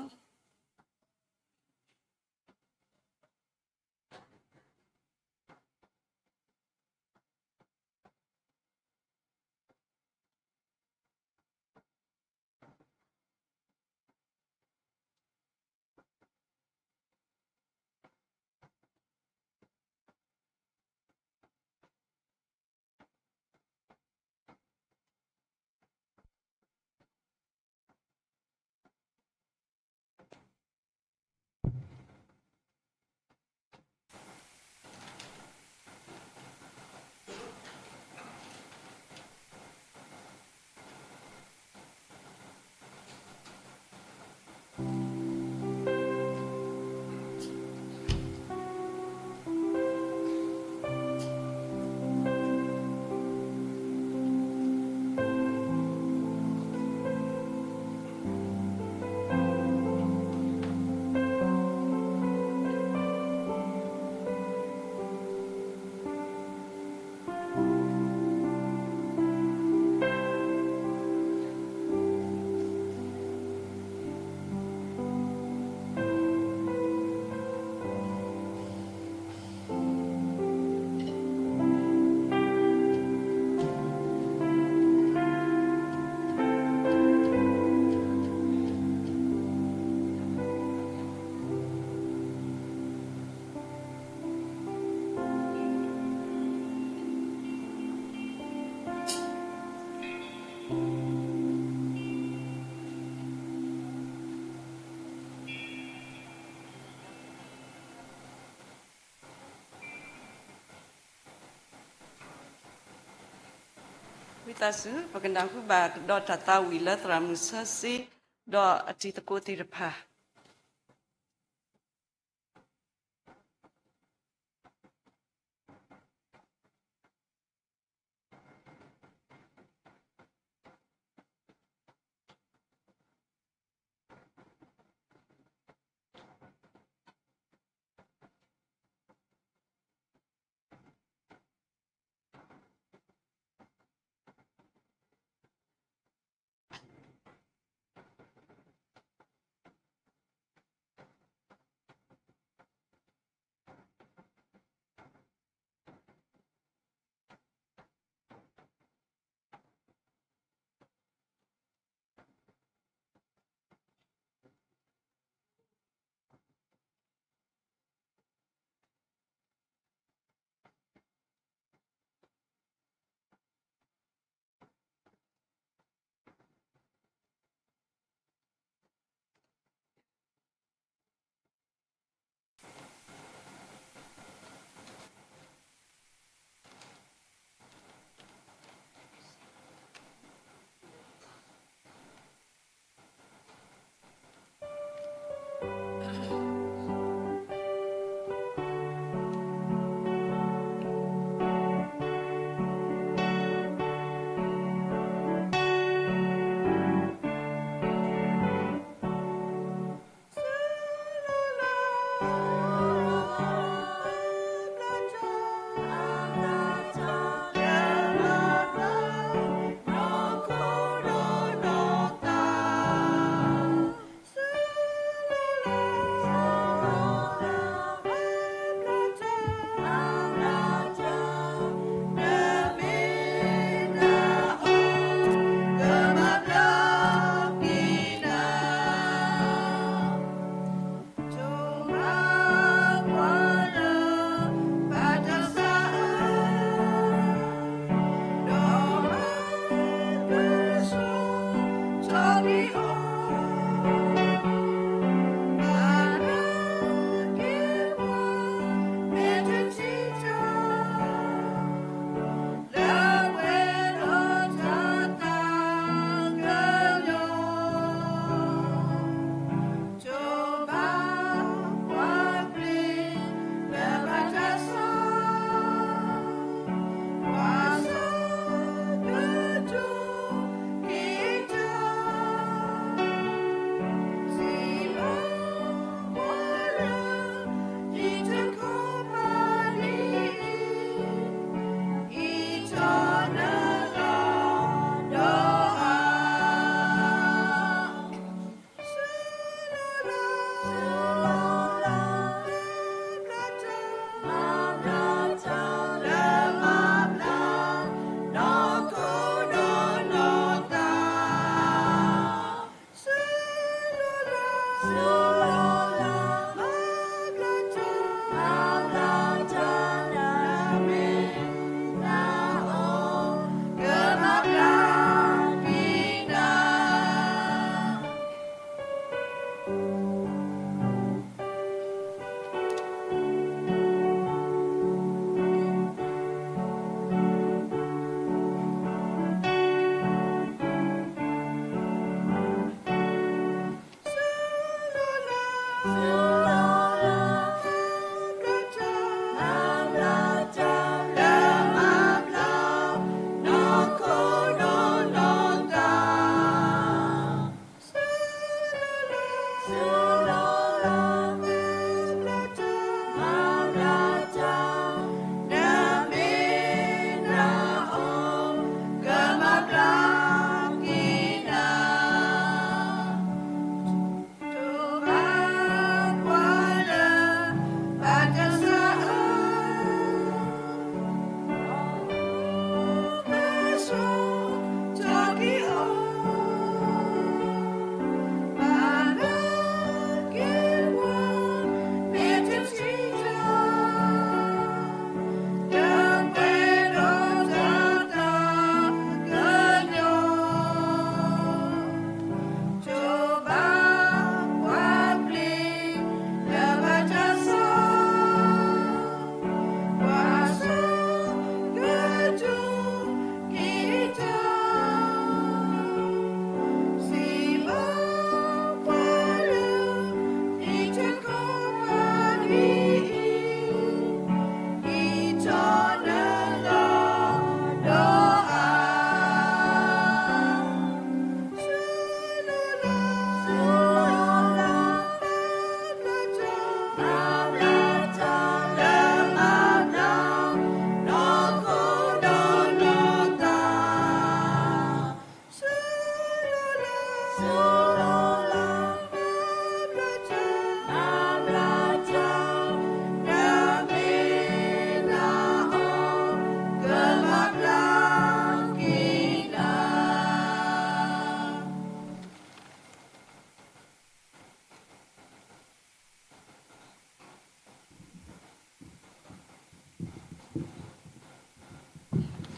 ဝံသးစူၤ ပကနၢ်ဟူဘၣ်ကဒီးတၢ်သးဝံၣ်လၢသရၣ်မုၣ်ဆၢစ့ ဒီးအတံၤသကိးသ့ၣ်တဖၣ်.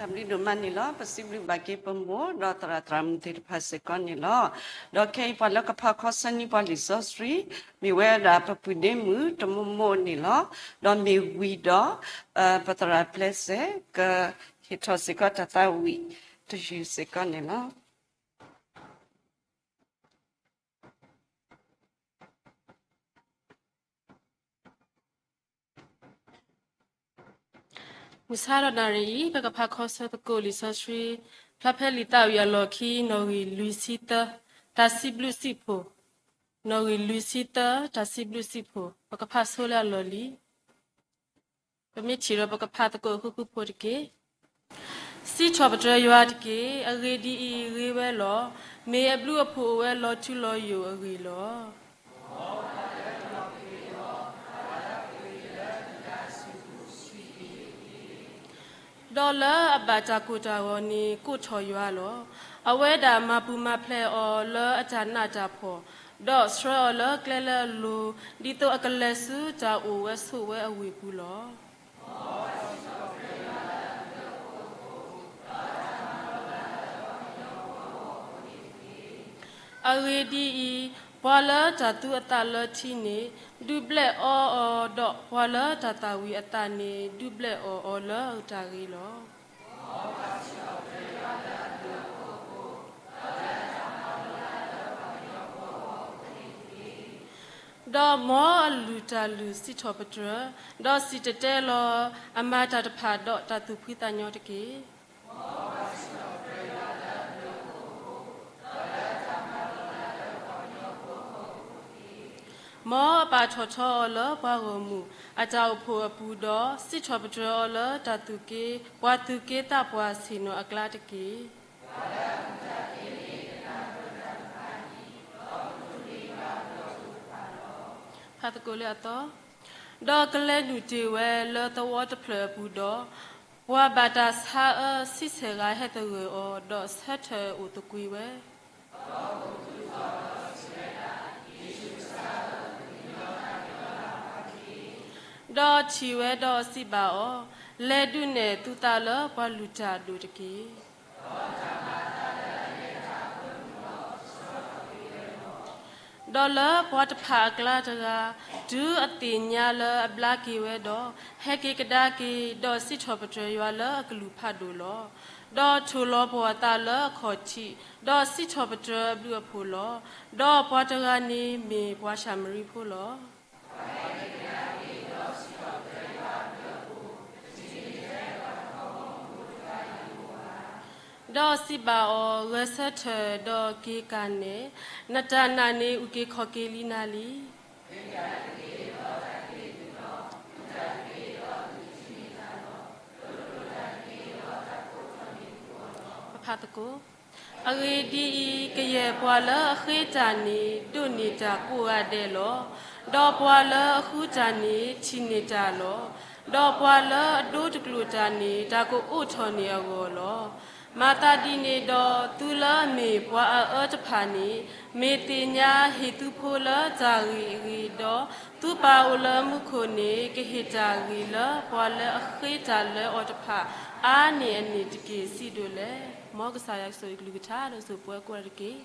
တၢ်ဘျုးဒိၣ်မးန့ၣ်လီၤ. ပစံးဘျုးဘၣ်က့ၤပမိၢ်ဒီးသရၣ်သရၣ်မုၣ်သ့ၣ်တဖၣ်စ့ၢ်ကီးန့ၣ်လီၤ. ဒီးခဲအံၤပှၤလၢကဖးခီဆၢန့ၢ်ပှၤလံာ်စီဆှံ မ့ၢ်ဝဲဒၣ်ပပုၢ်ဒ့မုၣ်တမိၢ်မိၢ်န့ၣ်လီၤ. ဒီးမ့ၢ်ဝံၤဒီး ပသရၣ်ပျဲစဲး ကဟ့ၣ်ထီၣ်စ့ၢ်ကီးတၢ်သးဝံၣ်တယုၢ်စ့ၢ်ကီးန့ၣ်လီၤ. မုၢ်ဆါဒီးနၣ်ရံၣ်အံၤ ပကဖးခီဆၢသကိးလံာ်စီဆှံ ဖျါဖဲလံာ်သးဝံၣ်အလီၢ်ခံ နီၣ်ဂံၢ်လွံၢ်ဆံသၢ တၢ်စံးဘျုးစံးဖှိၣ်, နီၣ်ဂံၢ်လွံၢ်ဆံသၢ တၢ်စံးဘျုးစံးဖှိၣ် ပကဖးဆိလၢအလီၢ်လံၤ. ပမ့ၢ်ထံၣ်ဒီးပကဖးသကိးဃုဃုဖိတက့ၢ်. စံးထီၣ်ပတြၢၤယွၤတက့ၢ်. အဂ့ၢ်ဒ်အံၤ, ဂ့ၤဝဲလီၤ. မ့ၢ်အဘျုးအဖှိၣ်အိၣ်ဝဲလီၤထူလီၤယိာ်အဂ့ၢ်လီၤ. ဒီးလၢအဘၣ်တၢ်ကိၢ်တၢ်ဂီၤန့ၣ် ကိးထီၣ်ယွၤလီၤ. အဝဲဒၣ်မၤပူၤမၤဖျဲးအီၤလၢအတၢ်နးတၢ်ဖှီၣ်, ဒီးဆှၢအီၤလၢကျဲလၢအလိၤ, ဒ်သိးအကလဲၤဆူတၢ်အိၣ်ဝဲဆိးဝဲအဝ့ၢ်ပူၤလီၤ. အဂ့ၢ်ဒ်အံၤ, ပှၤလၢတၢ်သူအသးလၢထံန့ၣ် ဒုးဘျဲၣ်အီအီၤ, ဒီးပှၤလၢတၢ်သၣ်ဝံၤအသးန့ၣ် ဒုးဘျဲၣ်အီၣ်အီၤလၢတၢ်ဂ့ၤလီၤ. ဒီးမ်အလုၢ်တၢ်လုၢ်စံးထီၣ်ပတြၢၤ, ဒီးစံၣ်တဲၤတဲလီၤအမၤတၢ်တဖၣ်ဒီးတၢ်သူၣ်ဖှံသးညီတက့ၢ်. မ်အပာ်ထီၣ်ထီအီၤလၢပှၤဂီၢ်မုၢ်အတၢ်အိၣ်ဖှိၣ်အပူၤ, ဒီးစံးထီၣ်ပတြၢၤအီၤလၢတၢ်သူၣ်က့, ပှၤသူၣ်က့သးပှၢ်ဆ့ၣ်နီၤအကျါတက့ၢ်. ဖးသကိးလၢအသီ, ဒီးကလဲၤနုာ်တ့ၢ်ဝဲလၢသဝီတဖျၢၣ်အပူၤဒီး, ပှၤဘၣ်တၢ်ဆါအၢဆံဆဲၣ်ဂၤဟဲသဂၢၢ်အီၤ, ဒီးဆၢထၢၣ်အိၣ်သကွ့ၤဝဲ. ဒီးထံၣ်ဝဲဒီးစံးဘၣ်အီၤ, လဲၤဒုးနဲၣ်သုသးလၢ ပှၤလုၢ်တၢ်အဒိၣ်တက့ၢ်. ဒီးလၢပှၤတဖၣ်အကျါတဂၤ, တုၤအသ့ၣ်ညါလၢအဘျါက့ၤဝဲဒီး, ဟဲက့ၤကဒါက့ၤ, ဒီးစံးထီၣ်ပတြၢၤယွၤလၢအကလုၢ်ဖးဒိၣ်လီၤ. ဒီးထိၣ်လီၤပှီၢ်အသးလၢအခီၣ်ထံး, ဒီးစံးထီၣ်ပတြၢၤအဘျုးအဖှိၣ်လီၤ. ဒီးပှၤတဂၤန့ၣ်မ့ၢ်ပှၤၡၤမရံဖိလီၤ. ဒီးစံးဘၣ်အီၤ, ဂဲၤဆၢထၢၣ်ဒီးက့ၤကၢ်နဲၣ်, နတၢ်နာ်န့ၣ်အုၣ်က့ၤခီၣ်က့ၤလံနၤလံ. ပဖးသကိး. အဂ့ၢ်ဒ်အံၤ, ကယဲၢ်ပှၤလၢအဃ့တၢ်န့ၣ် ဒိးန့ၢ်တၢ်ကိးဂၤဒဲးလီၤ. ဒီးပှၤလၢအဃုတၢ်န့ၣ် ထံၣ်န့ၢ်တၢ်လီၤ. ဒီးပှၤလၢအဒိတကျိာ်တၢ်န့ၣ် တၢ်ကအိးထီၣ်န့ၢ်အဂီၢ်လီၤ. မၤသးဒ်န့ၣ်ဒီး, သုလၢအမ့ၢ်ပှၤအအၢတဖၣ်န့ၣ်, မ့ၢ်သ့ၣ်ညါဟ့ၣ်သုဖိလၢတၢ်ဂ့ၢ်အဂ့ၢ်, ဒီးသုပၢ်အိၣ်လၢမူခိၣ်န့ၣ် ကဟ့ၣ်တၢ်ဂ့ၤလၢပှၤလၢအဃ့တၢ်လၢအီၤတဖၣ် အါန့ၢ်အန့ၣ်တက့ၢ်, စံးဒိၣ်လဲၣ်. မ်ကစၢ်ယွၤကဆိၣ်ဂ့ၤကလုၢ်ကထါ ဒီးကဆိၣ်ပှၤကိးဂၤဒဲးတက့ၢ်.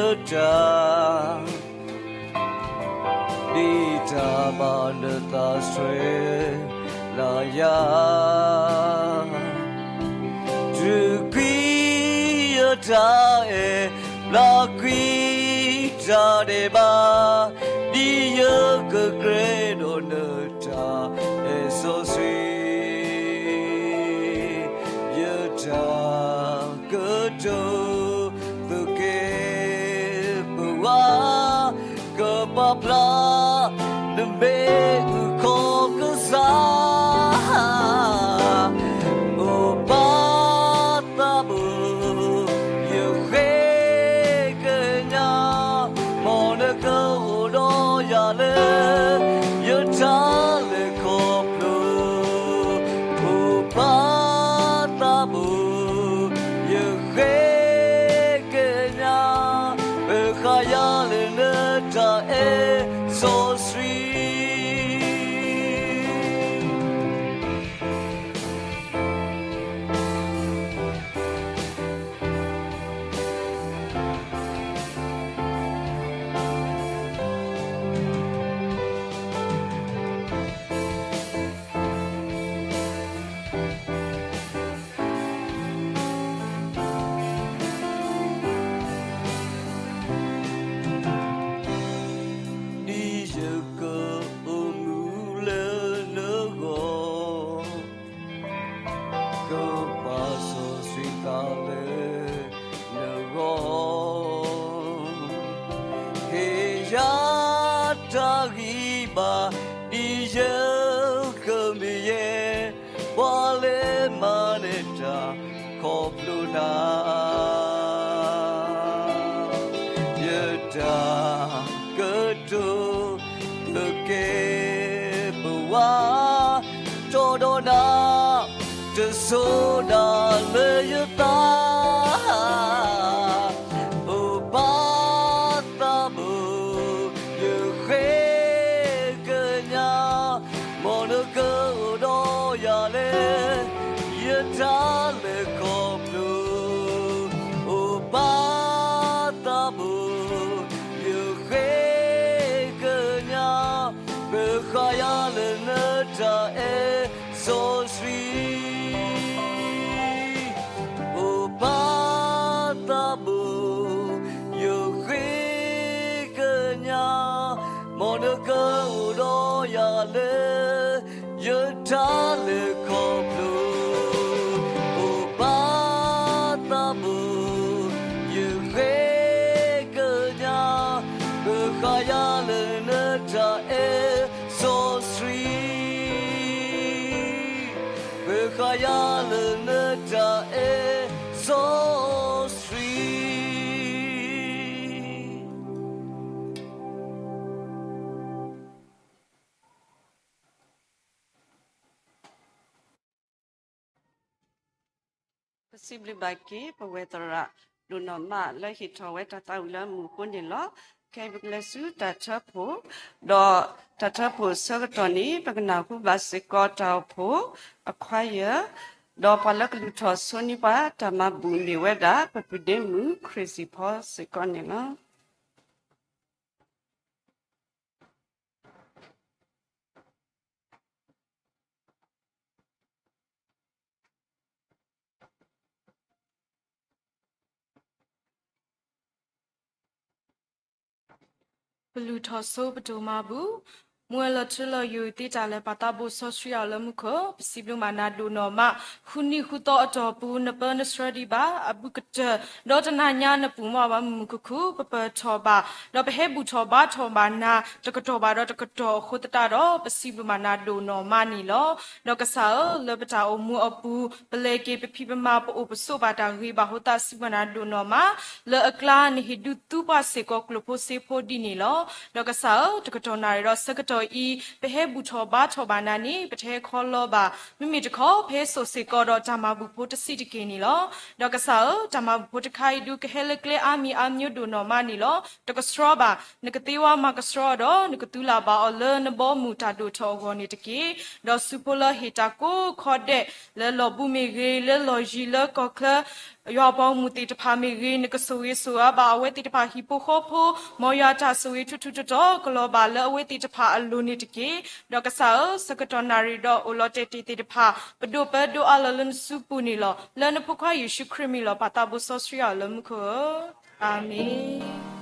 တၢ် ဒ်တၢ်ဘၣ်နသးဆှဲလၢယၤ, တုၤကွံာ်ယတၢ်အဲၣ် ဘျါကွံာ်တၢ်ဒဲးဘး, ဒ်ယကကြၢးဒီးနတၢ်အဲၣ်စီဆှံ, ယတၢ်ကတိၤ သုးက့ပဝး ကပာ်ဖျါ နမ့ၢ်အုၣ်ကီၤကစၢ်, အိၣ်ပၢ်သးဘိ, ယဃ့ကညး, မ်နကအိၣ်ဒီးယၤလၢ ယတၢ်လဲၤခီဖျိ, အိၣ်ပၢ်သးဘိ, ယဃ့ကညး, ပဃာ်ယၤလၢနတၢ်အဲၣ်စီဆှံ ဒ်ယကအိၣ်မူလၢနဂီၢ်, ကပာ်စီဆှံသးလၢနဂီၢ်, ဟ့ၣ်ယၤတၢ်ဂံၢ်ဘါ, ဒ်ယကမ့ၢ်ယဲ ပှၤလၢမၤနၢၤတၢ်ခီဖျိနၤ, ယတၢ်ကတိၤ သုးက့ပဝး တီဒီးနၤ တစိၤဒၣ်လၢယသး, အိၣ်ပၢ်သးဘိ, ယဃ့ကညး, မ်နကအိၣ်ဒီးယၤလၢ ယတၢ်လဲၤခီဖျိ, အိၣ်ပၢ်သးဘိ, ယဃ့ကညး, ပဃာ်ယၤလၢနတၢ်အဲၣ်စီဆှံ အိၣ်ပၢ်သးဘိ, ယဃ့ကညး, မ်နကအိၣ်ဒီးယၤလၢ ယတၢ်လဲၤခီဖျိ, အိၣ်ပၢ်သးဘိ, ယဃ့ကညး, ပဃာ်ယၤလၢနတၢ်အဲၣ်စီဆှံ ပဃာ်ယၤလၢနတၢ်အဲၣ်စီဆှံ. ပစံးဘျုးဘၣ်က့ၤ ပဝဲသရၣ်ဒိၣ်နီၢ်မး လၢဟ့ၣ်ထီၣ်ဝဲတၢ်သးဝံၣ်လၢအမုာ်အဃိန့ၣ်လီၤ. ခဲအံၤပကလဲၤဆူတၢ်ထၢဖှိၣ်, ဒီးတၢ်ထၢဖှိၣ်ဆၢကတီၢ်န့ၣ် ပကနၢ်ဟူဘၣ်စ့ၢ်ကီးတၢ်အိၣ်ဖှိၣ်အခွါယၢၢ်, ဒီးပှၤလၢကလူၤထီၣ်ဆိန့ၢ်ပှၤတၢ်မၤဘူၣ်မ့ၢ်ဝဲဒၣ် ပပုၢ်ဒ့မုၣ် Crazy Paul စ့ၢ်ကီးန့ၣ်လီၤ. ပလူၤထီၣ်ဆိပဒိၣ်မၤဘူၣ်, မူဝဲလီၤထူလီၤယိာ်သ့တၢ်လၢပာ်သးဘိစီဆှံအီၤလၢမူခိၣ်, ပစံးဘျုးမးနၤဒိၣ်နီၢ်မး, ဃုနံၤဃုသီအတီၢ်ပူၤ နပၢနဆှၢဒံးဘၣ် အဘူးကတၢၢ်, ဒီးတနၤညါနပူၤမီၢ်ဘၣ်မုာ်မုာ်ခုၣ်ခုၣ် ပပၢၢ်ထီၣ်ဘၣ်, ဒီးပဟဲဘူၣ်ထီၣ်ဘါထီၣ်ဘၣ်နၤ တကတီၢ်ဘၣ်ဒီးတကတီၢ်အဃိသတးဒီး ပစံးဘျုးမးနၤဒိၣ်နီၢ်မးန့ၣ်လီၤ. ဒီးကစၢ်ဧၢ, လၢပတၢ်အိၣ်မူအပူၤ ပလဲၤက့ၤပဖံးပမၤ ပအိၣ်ပဆိးဘၣ်တၢ်ဂ့ၤဘၣ်အဃိသတး စံးဘျုးနၤဒိၣ်နီၢ်မး, လၢအကျါနဟ့ၣ်ဒုးသူပှၢ်စ့ၢ်ကီးကျိၣ်ဖိစ့ဖိဒ်န့ၣ်လီၤ. ဒီးကစၢ်ဧၢ, တကတီၢ်နၣ်ရံၣ်ဒီးဆၢကတီၢ်အံၤ ပဟဲဘူၣ်ထီၣ်ဘါထီၣ်ဘၣ်နၤန့ၣ် ပတဟဲခီလီဘၣ်, မ့မ့ၢ်တခီ ပဟဲစိာ်စ့ၢ်ကီးဒီးတၢ်မၤဘူၣ်ဖိတဆံးတက့ၢ်န့ၣ်လီၤ. ဒီးကစၢ်ဧၢ, တၢ်မၤဘူၣ်ဖိတခါအံၤဒုးကဟဲလၢကျဲအါမံၤအါမံၤဒိၣ်နီၢ်မးန့ၣ်လီၤ. တကဆှီဘၣ်, နကသ့ဝါမၤကဆှီဒီး နကသူလၢ်ဘၣ်အီၤလၢနဘီမုၢ်တၢ်ဒိၣ်ထီၣ်အဂီၢ်န့ၣ်တက့ၢ်. ဒီးဆူဖိလၢဟ့ၣ်တၢ်ကိးခီဒဲး လၢလီၢ်ဘူးမ့ၢ်ဂ့ၤ, လၢလီၢ်ယံၤလၢကီၢ်ချၢ ယွၤအပှၤဂီၢ်မုၢ်သ့ၣ်တဖၣ်မ့ၢ်ဂ့ၤ, နကဆိၣ်ဂ့ၤဆိၣ်ဝါဘၣ်အဝဲသ့ၣ်တဖၣ်ဟံၣ်ဖိဃီဖိ, မ်ယွၤအတၢ်ဆိၣ်ဂ့ၤထူထူတီတီကလီၤဘၣ်လၢအဝဲသ့ၣ်တဖၣ်အလိၤန့ၣ်တက့ၢ်. ဒီးကစၢ်ဧၢ, ဆၢကတီၢ်နၣ်ရံၣ်ဒီးအိၣ်လီၤတဲာ်တ့ၢ်သ့ၣ်တဖၣ် ပဒိၣ်ပၢဒိၣ်အါလီၤလၢနစုပူၤန့ၣ်လီၤ. လၢနဖိခွါယ့ၣ်ၡူးခရံာ်မံၤလီၤ. ပၢ်သးဘိစီဆှံအီၤလၢမူခိၣ်ဧၢ, အၤမ့ၣ်.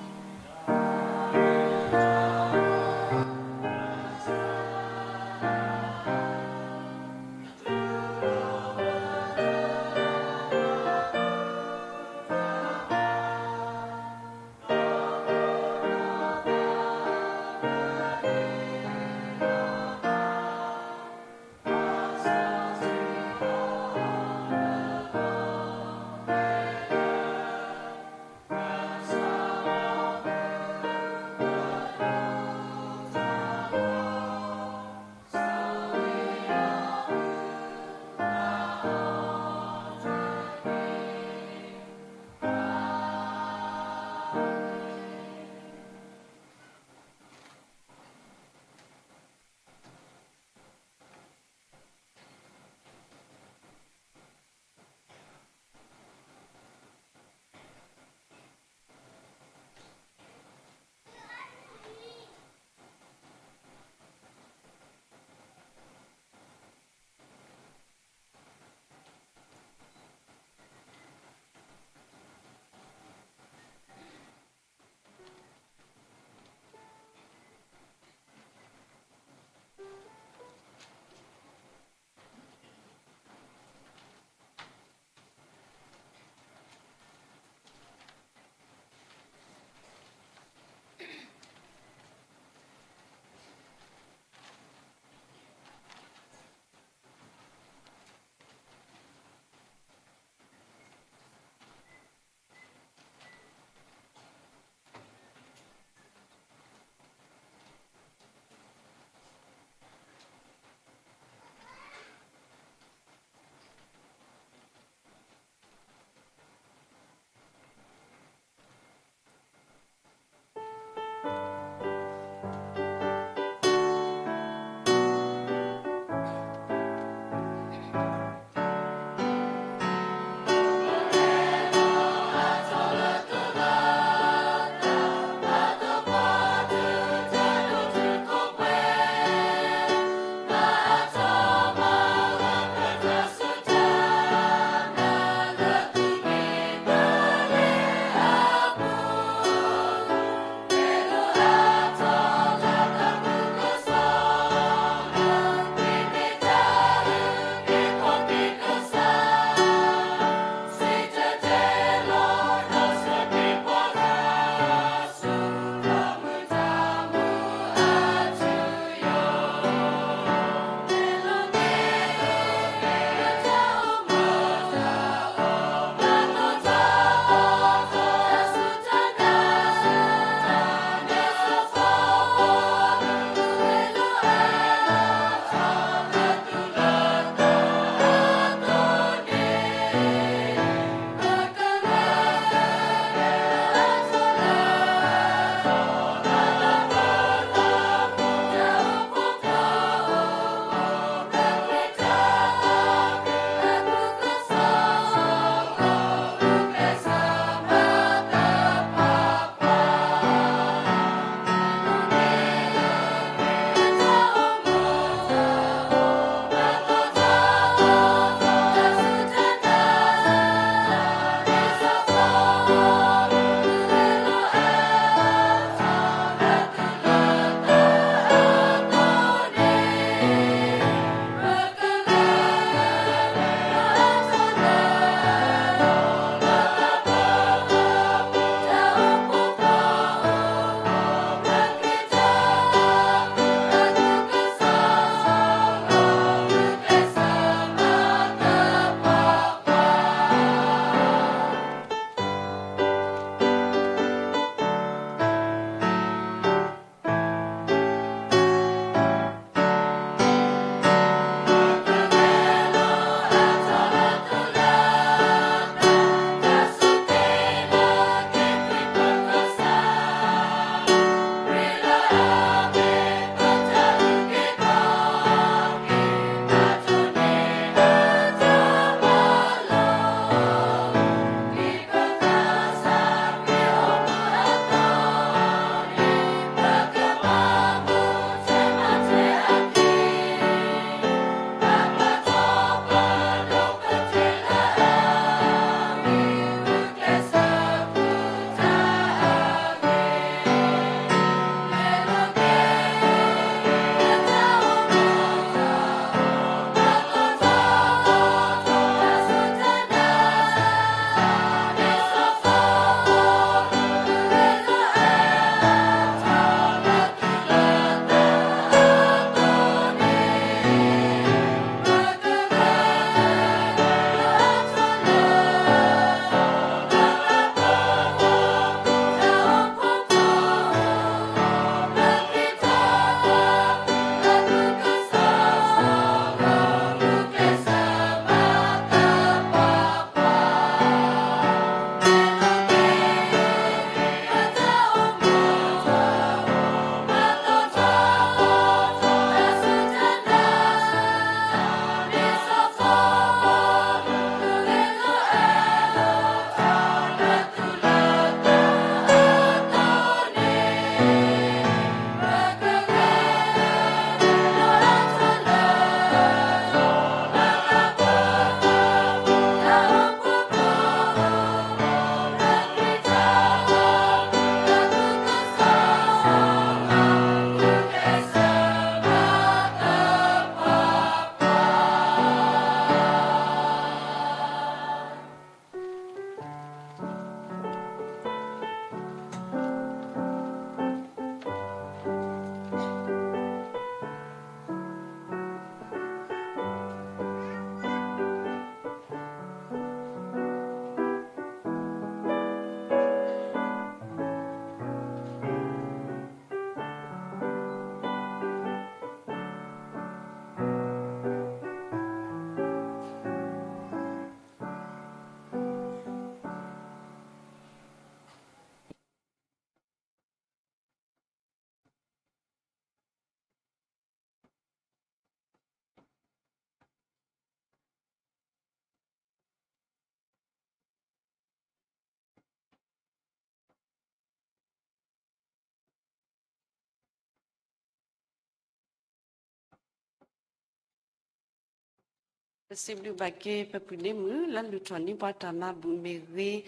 စံးဘျုးဘၣ်က့ၤပပုၢ်ဒ့မုၣ်လၢလူၤထီၣ်န့ၢ်ပှၤတၢ်မၤဘူၣ်မ့ၢ်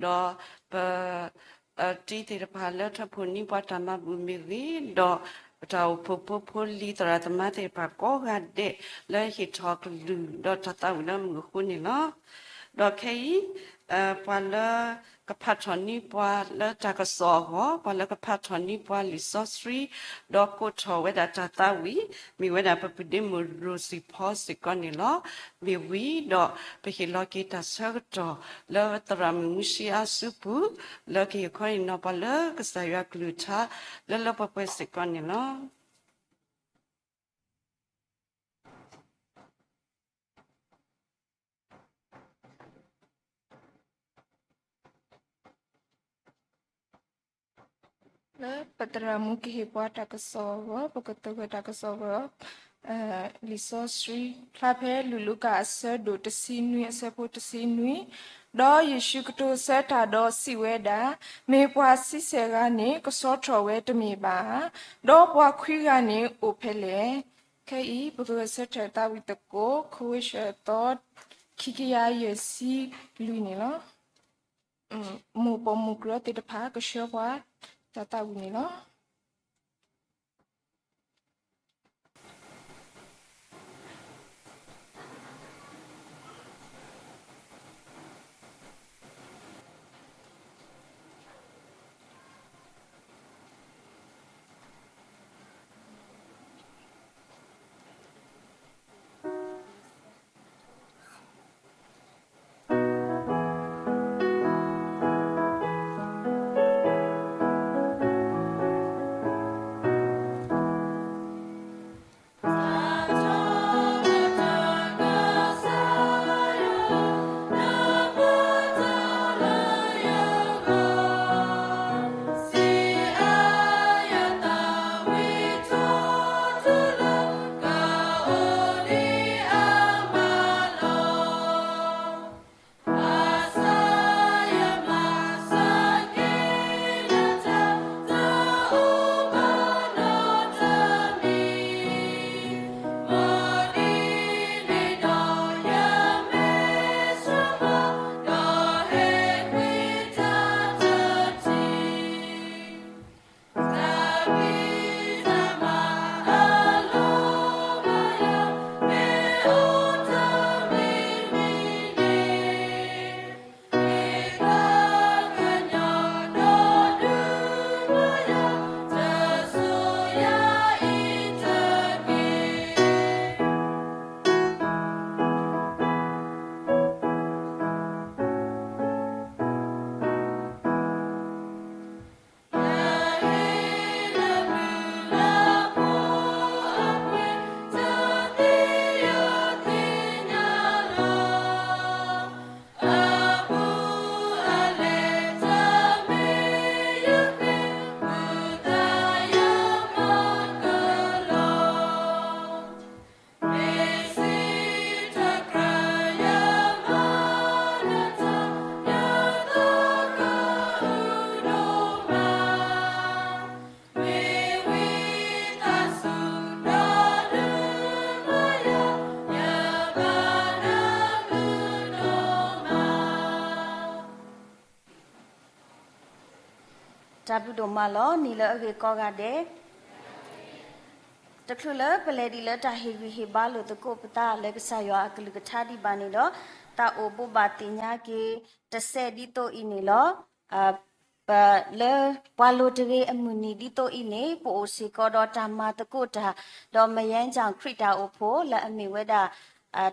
ဂ့ၤ, ဒီးပ တံၤသ့ၣ်တဖၣ်လၢထီၣ်ဖှိၣ်န့ၢ်ပှၤတၢ်မၤဘူၣ်မ့ၢ်ဂ့ၤ, ဒီးပတၢ်အိၣ်ဖှိၣ်ဖိဖိလံၤသရၣ်သမါသ့ၣ်တဖၣ်ကိးဂၤဒဲး လၢဟ့ၣ်ထီၣ်ကလုၢ်ဒီးတၢ်သးဝံၣ်လၢမုၢ်အဃိန့ၣ်လီၤ. ဒီးခဲအံၤ ပှၤလၢကဖးထီၣ်န့ၢ်ပှၤလၢတၢ်ကစီၣ်အဂီၢ်, ပှၤလၢကဖးထီၣ်န့ၢ်ပှၤလံာ်စီဆှံ ဒီးကိးထီၣ်ဝဲဒၣ်တၢ်သးဝံၣ် မ့ၢ်ဝဲဒၣ်ပပုၢ်ဒ့မုၣ် Rosie Paul စ့ၢ်ကီးန့ၣ်လီၤ. မ့ၢ်ဝံၤဒီး ပဟ့ၣ်လီၤက့ၤတၢ်ဆၢကတီၢ်လၢသရၣ်မုၣ်မူၡ့အါစုပူၤ လၢကဟ့ၣ်ခီဟ့ၣ်နီၤပှၤလၢကစၢ်ယွၤကလုၢ်ကထါ လၢလၢပှဲၤပှဲၤစ့ၢ်ကီးန့ၣ်လီၤ. လၢပသရၣ်မုၣ်ကဟ့ၣ်ပှၤတၢ်ကစီၣ်အဂီၢ် ပကသဂၢၢ်တၢ်ကစီၣ်အဂီၢ် လံာ်စီဆှံ ဖျါဖဲလူၤလူၤကၣ်အဆၢဒိၣ်တဆံနွံ အဆၢဖိတဆံနွံ, ဒီးယ့ၣ်ၡူးကတိၤဆၢတၢ်ဒီးစံးဝဲဒၣ်, မ့ၢ်ပှၤဆံဆဲၣ်ဂၤန့ၣ် ကဆှီထီၣ်ဝဲတမ့ၢ်ဘၣ်ဧါ, ဒီးပှၤခွံဂၤန့ၣ်အိၣ်ဖဲလဲၣ်. ခဲအံၤ ပကဂဲၤဆၢထၢၣ်သးဝံၣ်သကိး ခိၣ်ဝ့ၡၢၣ်အသီ ခံကယၤယဲၢ်ဆံလွံၢ်န့ၣ်လီၤ. မိၢ်ပိာ်မုၣ်ကရၢသ့ၣ်တဖၣ် ကဆှၢပှၤတၢ်သးဝံၣ်န့ၣ်လီၤ. တၢ်ဘျုးဒိၣ်မးလီၤ. နံၤလၢအဂ့ၤကိးဂၤဒဲး, တချုးလၢပလဲၤဒံးလၢတၢ်ဟ့ၣ်ဂံၢ်ဟ့ၣ်ဘါလိာ်သကိးပသးလၢကစၢ်ယွၤအကလုၢ်ကထါဒံးဘၣ်န့ၣ်ဒီး, တၢ်အိၣ်ဘိးဘၣ်သ့ၣ်ညါက့ၤတစဲးဒ်သိးအံၤန့ၣ်လီၤ. ပလၢပှၤလိၤတဂ့ၤအမုၢ်နံၤဒ်သိးအံၤန့ၣ် ပအိၣ်စ့ၢ်ကီးဒီးတၢ်မၤသကိးတၢ်, ဒီးမယဲကၠၣ်ခရံာ်တၢ်အိၣ်ဖှိၣ်လၢအမ့ၢ်ဝဲဒၣ်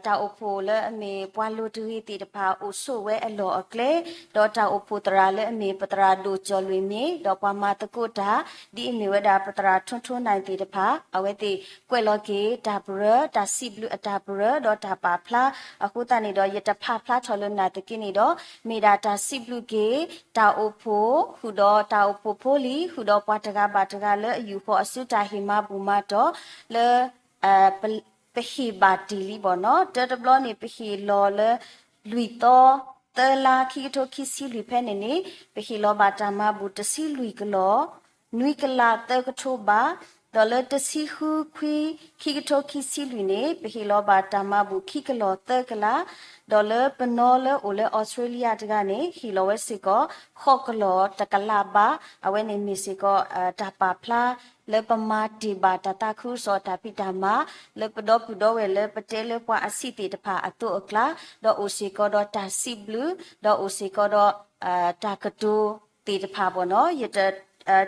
တၢ်အိၣ်ဖှိၣ်လၢအမ့ၢ်ပှၤလိၤတဂ့ၤသ့ၣ်တဖၣ်အိၣ်ဆိးဝဲအလီၢ်အကျဲ, ဒီးတၢ်အိၣ်ဖှိၣ်သရၣ်လၢအမ့ၢ်ပသရၣ်ဒိၣ်ကၠီၣ်လွံၢ်မ့ၢ်, ဒီးပှၤမၤသကိးတၢ် ဒ်အမ့ၢ်ဝဲဒၣ်ပသရၣ်ထိထိနၢ်သ့ၣ်တဖၣ် အဝဲသ့ၣ်ကွဲးလီၤက့ၤတၢ်ပရၢ, တၢ်စံးဘျုးအတၢ်ပရၢ, ဒီးတၢ်ပာ်ဖျါ, အဃိသတးန့ၣ်ဒီး ယတဖးဖျါထီၣ်လၢနၢ်သက့န့ၣ်ဒီး, မ့ၢ်ဒၣ်တၢ်စံးဘျုးက့ၤ တၢ်အိၣ်ဖှိၣ် ဃုာ်ဒီးတၢ်အိၣ်ဖှိၣ်ဖိလံၤ ဃုာ်ဒီးပှၤတဂၤဘၣ်တဂၤလၢအယူာ်ဃီၤအစုတၢ်ဟ့ၣ်မၤဘူၣ်မၤတီၢ် လၢ ပဟ့ၣ်ဘၣ်တ့ၢ်လံဘၣ်နီၤ. တၢတဘျီန့ၣ် ပဟ့ၣ်လီၤလၢ လွံၢ်သီ သၢလါ ခံကထိခံဆံလွံၢ်ဖဲန့ၣ်န့ၣ် ပဟ့ၣ်လီၤဘၣ်တၢ်မၤဘူၣ်တဆံလွံၢ်ကလီၢ်, နွံကလးသၢကထိဘး, ဒီးလၢတဆံဃုခွံ ခံကထိခံဆံလွံၢ်န့ၣ် ပဟ့ၣ်လီၤဘၣ်တၢ်မၤဘူၣ်ခံကလီၢ်သၢကလး, ဒီးလၢပနီၢ်လၢအိၣ်လၢအီစထြ့လယါတဂၤန့ၣ် ဟ့ၣ်လီၤဝဲစ့ၢ်ကီး ဃိးကလီၢ်တကလးဘး, အဝဲန့ၣ်မ့ၢ်စ့ၢ်ကီး တၢ်ပာ်ဖျါ လၢပမၤတ့ၢ်ဘၣ်တၢ်သးခုကစီၣ်တၢ်ဖံးတၢ်မၤ လၢပဒီပုၢ်ဒီဝဲၢ်လၢပတဲလၢပှၤအဆံးသ့ၣ်တဖၣ်အသိးအကျါ, ဒီးအိၣ်စ့ၢ်ကီးဒီးတၢ်စံးဘျုး, ဒီးအိၣ်စ့ၢ်ကီးဒီး တၢ်ကတိၤသ့ၣ်တဖၣ်ဘၣ်နီၤ, ယ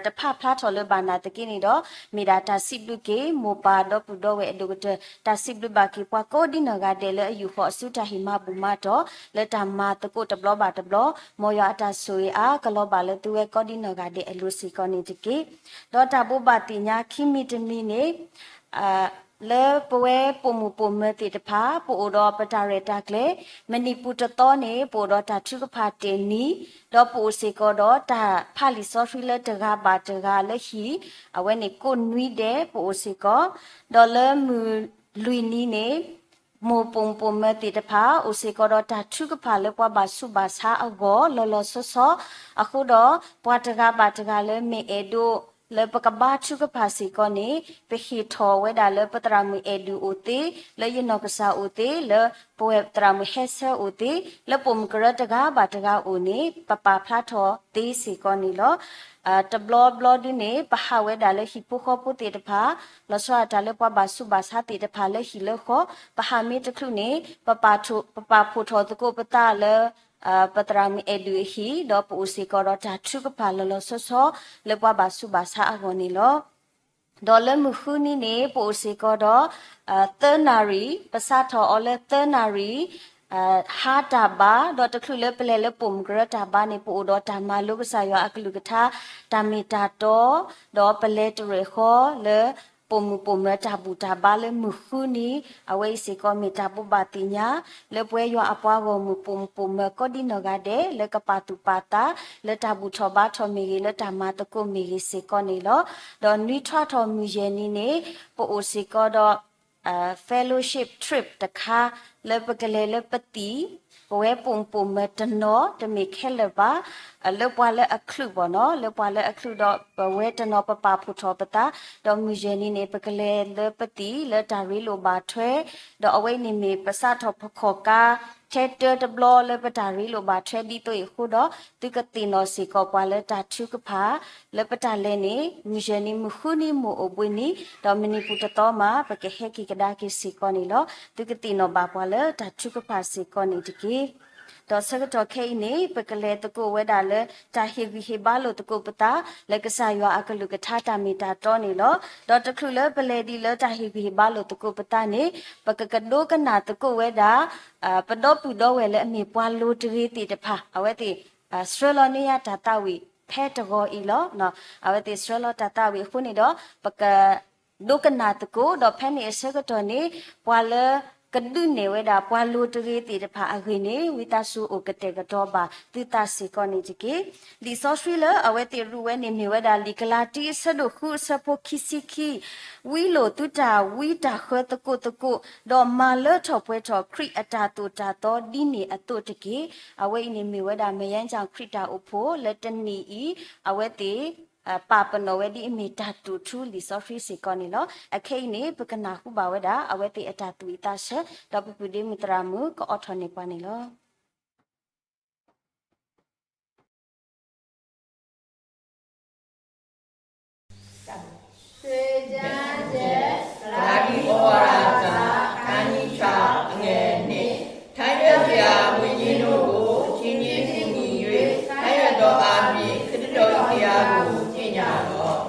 တဖးဖျါထီၣ်လၢၤဘၣ်နာ်သက့န့ၣ်ဒီး မ့ၢ်ဒၣ်တၢ်စံးဘျုးက့ၤ မိၢ်ပၢ်ဒီပုၢ်ဒီဝဲၢ်အဒိၣ်ကတၢၢ်, တၢ်စံးဘျုးဘၣ်က့ၤပှၤကိးဒ်နီၢ်ဂၤဒဲးလၢအယူၢ်ဃီၤအစုတၢ်ဟ့ၣ်မၤဘူၣ်မၤတီၢ် လၢတၢ်မၤသကိးတဘျီဘၣ်တဘျီ, မ်ယွၤအတၢ်ဆိၣ်ဂ့ၤအါ ကလီၤဘၣ်လၢသုဝဲကိးဒ်နီၢ်ဂၤဒဲးအလိၤစ့ၢ်ကီးန့ၣ်တက့ၢ်. ဒီးတၢ်ဘိးဘၣ်သ့ၣ်ညါခံမံၤတမံၤန့ၣ် လၢပဝဲပိာ်မုၣ်ပိာ်မၢၤသ့ၣ်တဖၣ် ပအိၣ်ဒီးပတၢ်ရဲၣ်တၢ်ကျဲၤ, မုၢ်နံၤပူၤတသီန့ၣ် ပအိၣ်ဒီးတၢ်ထုကဖၣ်တ့ၢ်နံၤ, ဒီးပအိၣ်စ့ၢ်ကီးဒီးတၢ်ဖးလံာ်စီဆှံလၢတဂၤဘၣ်တဂၤလၢဟံၣ်, အဝဲန့ၣ်ကိးနွံဒဲး ပအိၣ်စ့ၢ်ကီး, ဒီးလၢမုၢ်လွံၢ်နံၤန့ၣ် မိၢ်ပိာ်မုၣ်ပိာ်မၢၤသ့ၣ်တဖၣ် အိၣ်စ့ၢ်ကီးဒီးတၢ်ထုကဖၣ်လၢပှၤဘၣ်ဆူးဘၣ်ဆါအဂီၢ် လီၤလီၤဆီဆီ, အဃိဒီး ပှၤတဂၤဘၣ်တဂၤလၢမ့ၢ်အဲၣ်ဒိး လၢပကဘါထုကဖၣ်စ့ၢ်ကီးန့ၣ် ပဟ့ၣ်ထီၣ်ဝဲဒၣ်လၢပသရၣ်မုၣ်အဲၣ်ဒုးအိၣ်သ့, လၢယနီၢ်ကစၢ်အိၣ်သ့, လၢပဝဲသရၣ်မုၣ်ဟဲဆၢအိၣ်သ့, လၢပိာ်မုၣ်ကရၢတဂၤဘၣ်တဂၤအိၣ်န့ၣ် ပပာ်ဖျါထီၣ်သ့စ့ၢ်ကီးန့ၣ်လီၤ. တဘျီဘျီဒုန့ၣ် ပဟးဝဲဒၣ်လၢဟံၣ်ဖိဃီဖိသ့ၣ်တဖၣ်, လီၤဆီဒၣ်တၢ်လၢပှၤဘၣ်ဆူးဘၣ်ဆါသ့ၣ်တဖၣ်လၢဟံၣ်လၢဃီ, ပဟးမ့ၢ်တချုးန့ၣ် ပပာ်ထိၣ် ပပာ်ဖှိၣ်ထီၣ်သကိးပသးလၢ ပသရၣ်မုၣ်အဲၣ်ဒုးအဟံၣ်, ဒီးပအိၣ်စ့ၢ်ကီးဒီးတၢ်ထုကဖၣ်လီၤလီၤဆီဆီ လၢပှၤဘၣ်ဆူးဘၣ်ဆါအဂီၢ်န့ၣ်လီၤ. ဒီးလၢမုၢ်ဃုနံၤန့ၣ် ပအိၣ်စ့ၢ်ကီးဒီး သၢနၣ်ရံၣ်, ပစးထီၣ်အီၤလၢသၢနၣ်ရံၣ် ဟါတၢ်ဘါ, ဒီးတချုးလၢပလဲၤလၢပိာ်မုၣ်ကရၢတၢ်ဘါန့ၣ် ပအိၣ်ဒီးတၢ်မၤလိကစၢ်ယွၤအကလုၢ်ကထါ, တၢ်မ့ၢ်တၢ်တီ, ဒီးပလဲၤတရဲၣ်ဃီလၢ ပိာ်မုၣ်ပိာ်မၢၤတၢ်ဘူၣ်တၢ်ဘါလၢမုၢ်ဃုနံၤ, အဝဲအံၤစ့ၢ်ကီးမ့ၢ်တၢ်ဘိးဘၣ်သ့ၣ်ညါ လၢပဝဲယွၤအပှၤဂီၢ်မုၢ်ပိာ်မုၣ်ပိာ်မၢၤကိးဒ်နီၢ်ဂၤဒဲး လၢကပာ်သူၣ်ပာ်သး လၢတၢ်ဘူၣ်ထီၣ်ဘါထီၣ်မ့ၢ်ဂ့ၤ လၢတၢ်မၤသကိးမ့ၢ်ဂ့ၤစ့ၢ်ကီးန့ၣ်လီၤ. ဒီးနွံထွဲထီၣ်မုၢ်ယဲၢ်နံၤန့ၣ် ပအိၣ်စ့ၢ်ကီးဒီး fellowship trip တခါ လၢပကလဲၤလၢပသံၣ်, ပဝဲပိာ်မုၣ်ပိာ်မၢၤတနီၤ တမ့ၢ်ခဲလၢာ်ဘၣ်, လၢပှၤလၢအချုးဘၣ်နီၤ, လၢပှၤလၢအချုးဒီး ပဝဲတနီၤပပာ်ဖှိၣ်ထီၣ်ပသး, ဒီးမုၢ်ယဲၢ်နံၤန့ၣ် ပကလဲၤလၢပသံၣ်လၢတၢ်ရ့လိာ်ဘၣ်ထွဲ, ဒီးအဝဲအံၤန့ၣ်မ့ၢ်ပစးထီၣ်ပခီၣ်ကါ ထဲတၢတဘျီလၢပတၢ်ရ့လိာ်ဘၣ်ထွဲဒ်သိးအံၤအဃိဒီး သုကသ့ၣ်နီၣ်စ့ၢ်ကီးပှၤလၢတၢ်ထုကဖၣ် လၢပတၢ်လဲၤန့ၣ် မုၢ်ယဲၢ်နံၤမုၢ်ဃုနံၤမုၢ်အိၣ်ဘှံးနံၤ ဒီးမုၢ်နံၤပူၤတသီမး ပကဟဲက့ၤကဒါက့ၤစ့ၢ်ကီးန့ၣ်လီၤ. သုကသ့ၣ်နီၣ်ဘၣ်ပှၤလၢတၢ်ထုကဖၣ်စ့ၢ်ကီးန့ၣ်တက့ၢ်. ဒီးဆၢကတီၢ်ခဲအံၤန့ၣ် ပကလဲၤသကိးဝဲဒၣ်လၢတၢ်ဟ့ၣ်ဂံၢ်ဟ့ၣ်ဘါလိာ်သကိးပသး လၢကစၢ်ယွၤအကလုၢ်ကထါတၢ်မ့ၢ်တၢ်တီန့ၣ်လီၤ. ဒီးတချုးလၢပလဲၤဒ်လၢတၢ်ဟ့ၣ်ဂံၢ်ဟ့ၣ်ဘါလိာ်သကိးပသးန့ၣ် ပကကဒိကနၣ်သကိးဝဲဒၣ် ပဒီပုၢ်ဒီဝဲၢ်လၢအမ့ၢ်ပှၤလိၤတဂ့ၤသ့ၣ်တဖၣ် အဝဲသ့ၣ် ဆှၢလီၤန့ၢ်ယၤတၢ်သးဝံၣ်ဖဲတဂီၤအံၤလီၤ. အဝဲသ့ၣ်ဆှၢလီၤတၢ်သးဝံၣ်အဃိန့ၣ်ဒီး ပက ဒိကနၣ်သကိး ဒီးဖဲန့ၣ်အဆၢကတီၢ်န့ၣ် ပှၤလၢကဒုးနဲၣ်ဝဲဒၣ် ပှၤလိၤတဂ့ၤသ့ၣ်တဖၣ်အဂ့ၢ်န့ၣ် ဝံသးစူၤအိၣ်ကတဲာ်ကတီၤဘၣ်သုသးစ့ၢ်ကီးန့ၣ်တက့ၢ်. လံာ်စီဆှံလၢအဝဲသ့ၣ်ရူးဝဲန့ၣ်မ့ၢ်ဝဲဒၣ် လံာ်ကလၤတံ အဆၢဒိၣ်ဃုအဆၢဖိခံဆံခံ, ဝံလိာ်သုတၢ်ဝံတၢ်ဃၢသကိးသကိး, ဒီးမၤလၢထီၣ်ပှဲၤထီၣ်ခရံာ်အတၢ်သိၣ်တၢ်သီဒ်န့ၣ်အသိးတက့ၢ်. အဝဲအံၤန့ၣ်မ့ၢ်ဝဲဒၣ် မယါကၠၣ်ခရံာ်တၢ်အိၣ်ဖှိၣ်လၢတနံၤအံၤ အဝဲသ့ၣ် ပာ်ပနီၣ်ဝဲဒ်အမ့ၢ်တၢ်တိာ်ထူလံာ်စီဆှံစ့ၢ်ကီးန့ၣ်လီၤ. အခဲအံၤန့ၣ် ပကနၢ်ဟူဘၣ်ဝဲဒၣ် အဝဲသ့ၣ်အတၢ်သူၣ်ဝံၣ်သးဆၢ ဒီးပပုၢ်ဒ့မုၣ်သရၣ်မုၣ် ကအိးထီၣ်န့ၢ်ပှၤန့ၣ်လီၤ. ဆူညါကဲ ကလၤတံ အိၣ်ဝဲဒၣ် အခန်းကြီး ခြောက် အငယ် နှစ်, ထမ်းရွက်စရာ ဝိညာဉ်တို့ကို ချဉ်းကဆူညှိ၍ ထမ်းရွက်သောအားဖြင့် ခရစ်တော်၏တရားကို ကြေညာလော့။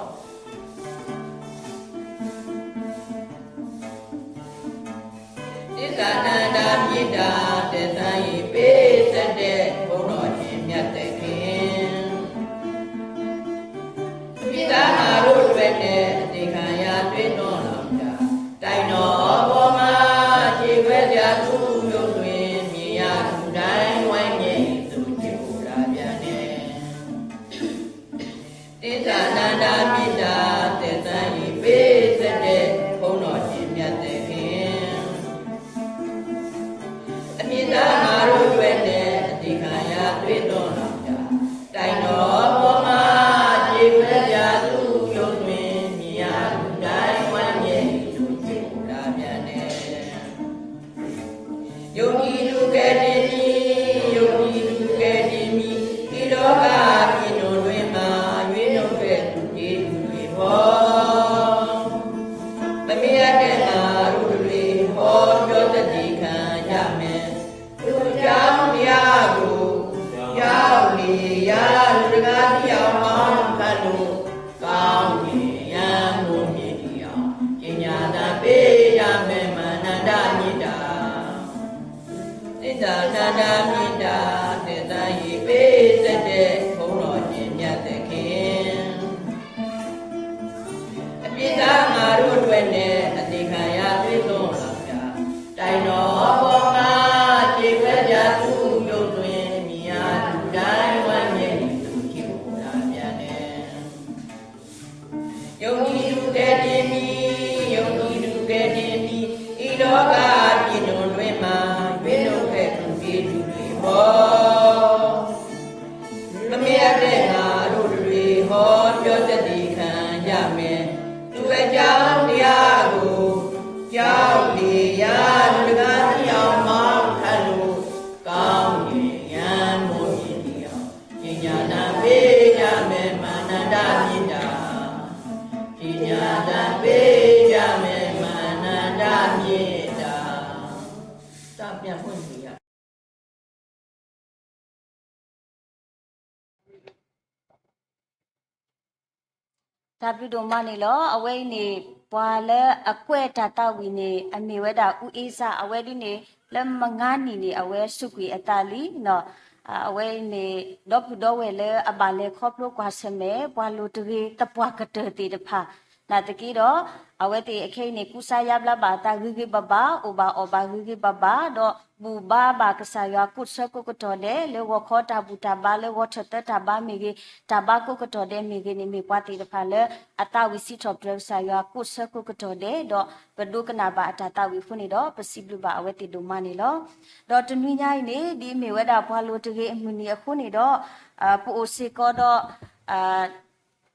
သစ္စာနန္ဒာမေတ္တာ သက်သန်း၍ ပေးဆက်တဲ့ ဘုန်းတော်ရှင်မြတ်သခင်။ မိသားငါတို့အတွက်နဲ့ အသေခံရ သွေးသွန်းလောင်တၢ်၊ တိုင်တော်ပေါ်မှာ ကြေကွဲစရာ သူ့ရုပ်တွင် မြင်ရသူတိုင်း ဝမ်းမြောက်သူ ချစ်ဖို့လာပြန်တယ်။ သစ္စာနန္ဒာမေတ္တာ သက်သန်း၍ ပေးဆက်တဲ့ ဘုန်းတော်ရှင်မြတ်သခင်။ အပြစ်သားငါတို့အတွက်လည်း အသေခံရ သွေးသွန်းလောင်တၢ်၊ တိုင်တော်ပေါ်မှာ ကြေကွဲစရာ သူ့ရုပ်တွင် မြင်ရသူတို နၤဒၣ်မ့ၢ်တၢ် သဲးသးယံာ်ပ့ၤသဒဲး ဖီလီၤယဲၢ်ညၣ်သဲးခဲ အပြစ်သားငါတို့အတွက်နဲ့ အသေခံရသွေးသွန်းလာရာ တိုင်တော်အပေါ်မှာ ကြေကွဲစရာသူရုပ်တွင် မြင်ရသူတိုင်းဝမ်းမြောက်ခြင်းကို အပြည့်အစုံ ယုံကြည်သူကယ်တင်မည်, ယုံကြည်သူကယ်တင်မည်, ဒီကပ်အပြစ်ဒဏ်လွတ်မှာ ရွေးနှုတ်ခဲ့သူကျေးဇူးတွေအပေါ် မ့မ့ၢ်အသက်ငါတို့တတွေဟောပြောသက်သေခံရမယ်. သူ့အကြောင်းတရားကို ကြောက်လေရာ လူတကာသိအောင် မောင်းခတ်လို့ ကောင်းကင်ယံမိုးမြင်အောင် ကြေညာသံပေးကြမယ် မဟာနန္ဒမေတ္တာ, ကြေညာသံပေးကြမယ် မဟာနန္ဒမေတ္တာ. တၢ်ဘျုးဒိၣ်မးန့ၣ်လီၤ. အဝဲအံၤန့ၣ် ပှၤလၢအကွဲးတၢ်သးဝံၣ်န့ၣ် အမ့ၢ်ဝဲဒၣ် အူအ့စၢ် အဝဲဒ်န့ၣ် လၢမုၢ်နံၤန့ၣ် အဝဲစူးကွံာ်အသးလံ. အဝဲအံၤန့ၣ် ဒီပုၢ်ဒီဝဲၢ်လၢအဘၣ်လဲၤခီဖျိကွၢ်ဆၢၣ်မဲာ် ပှၤလိၤတဂ့ၤ သပှၢ်ကတၢၢ်သ့ၣ်တဖၣ် နာ်သက့ဒီး အဝဲသ့ၣ်အခဲအံၤန့ၣ် ကူစါယါဘျါဘၣ်အသးဂ့ၤဂ့ၤဘၣ်ဘၣ်, အိၣ်ဘၣ်အီၣ်ဘၣ်ဂ့ၤဂ့ၤဘၣ်ဘၣ်, ဒီးဘူၣ်ဘါဘၣ်ကစၢ်ယွၤကိးဆၢကိးကတီၢ်ဒဲး လၢဂီၤခီတၢ်ဘူၣ်တၢ်ဘါ လၢဂီၤထၢၣ်သၢတၢ်ဘါမ့ၢ်ဂ့ၤ, တၢ်ဘါကိးကတီၢ်ဒဲးမ့ၢ်ဂ့ၤန့ၣ် မ့ၢ်ပှၤသ့ၣ်တဖၣ်လၢအသးဝံၣ်စံးထီၣ်ပတြၢၤကစၢ်ယွၤကိးဆၢကိးကတီၢ်ဒဲး, ဒီးပဒိကနၣ်ဘၣ်အတၢ်သးဝံၣ်အဃိန့ၣ်ဒီး ပစံးဘျုးဘၣ်အဝဲသ့ၣ်ဒိၣ်မးန့ၣ်လီၤ. ဒီးတနွံညါအံၤန့ၣ် ဒ်အမ့ၢ်ဝဲဒၣ်ပှၤလိၤတဂ့ၤအမုၢ်နံၤအဃိန့ၣ်ဒီး ပအိၣ်စ့ၢ်ကီးဒီး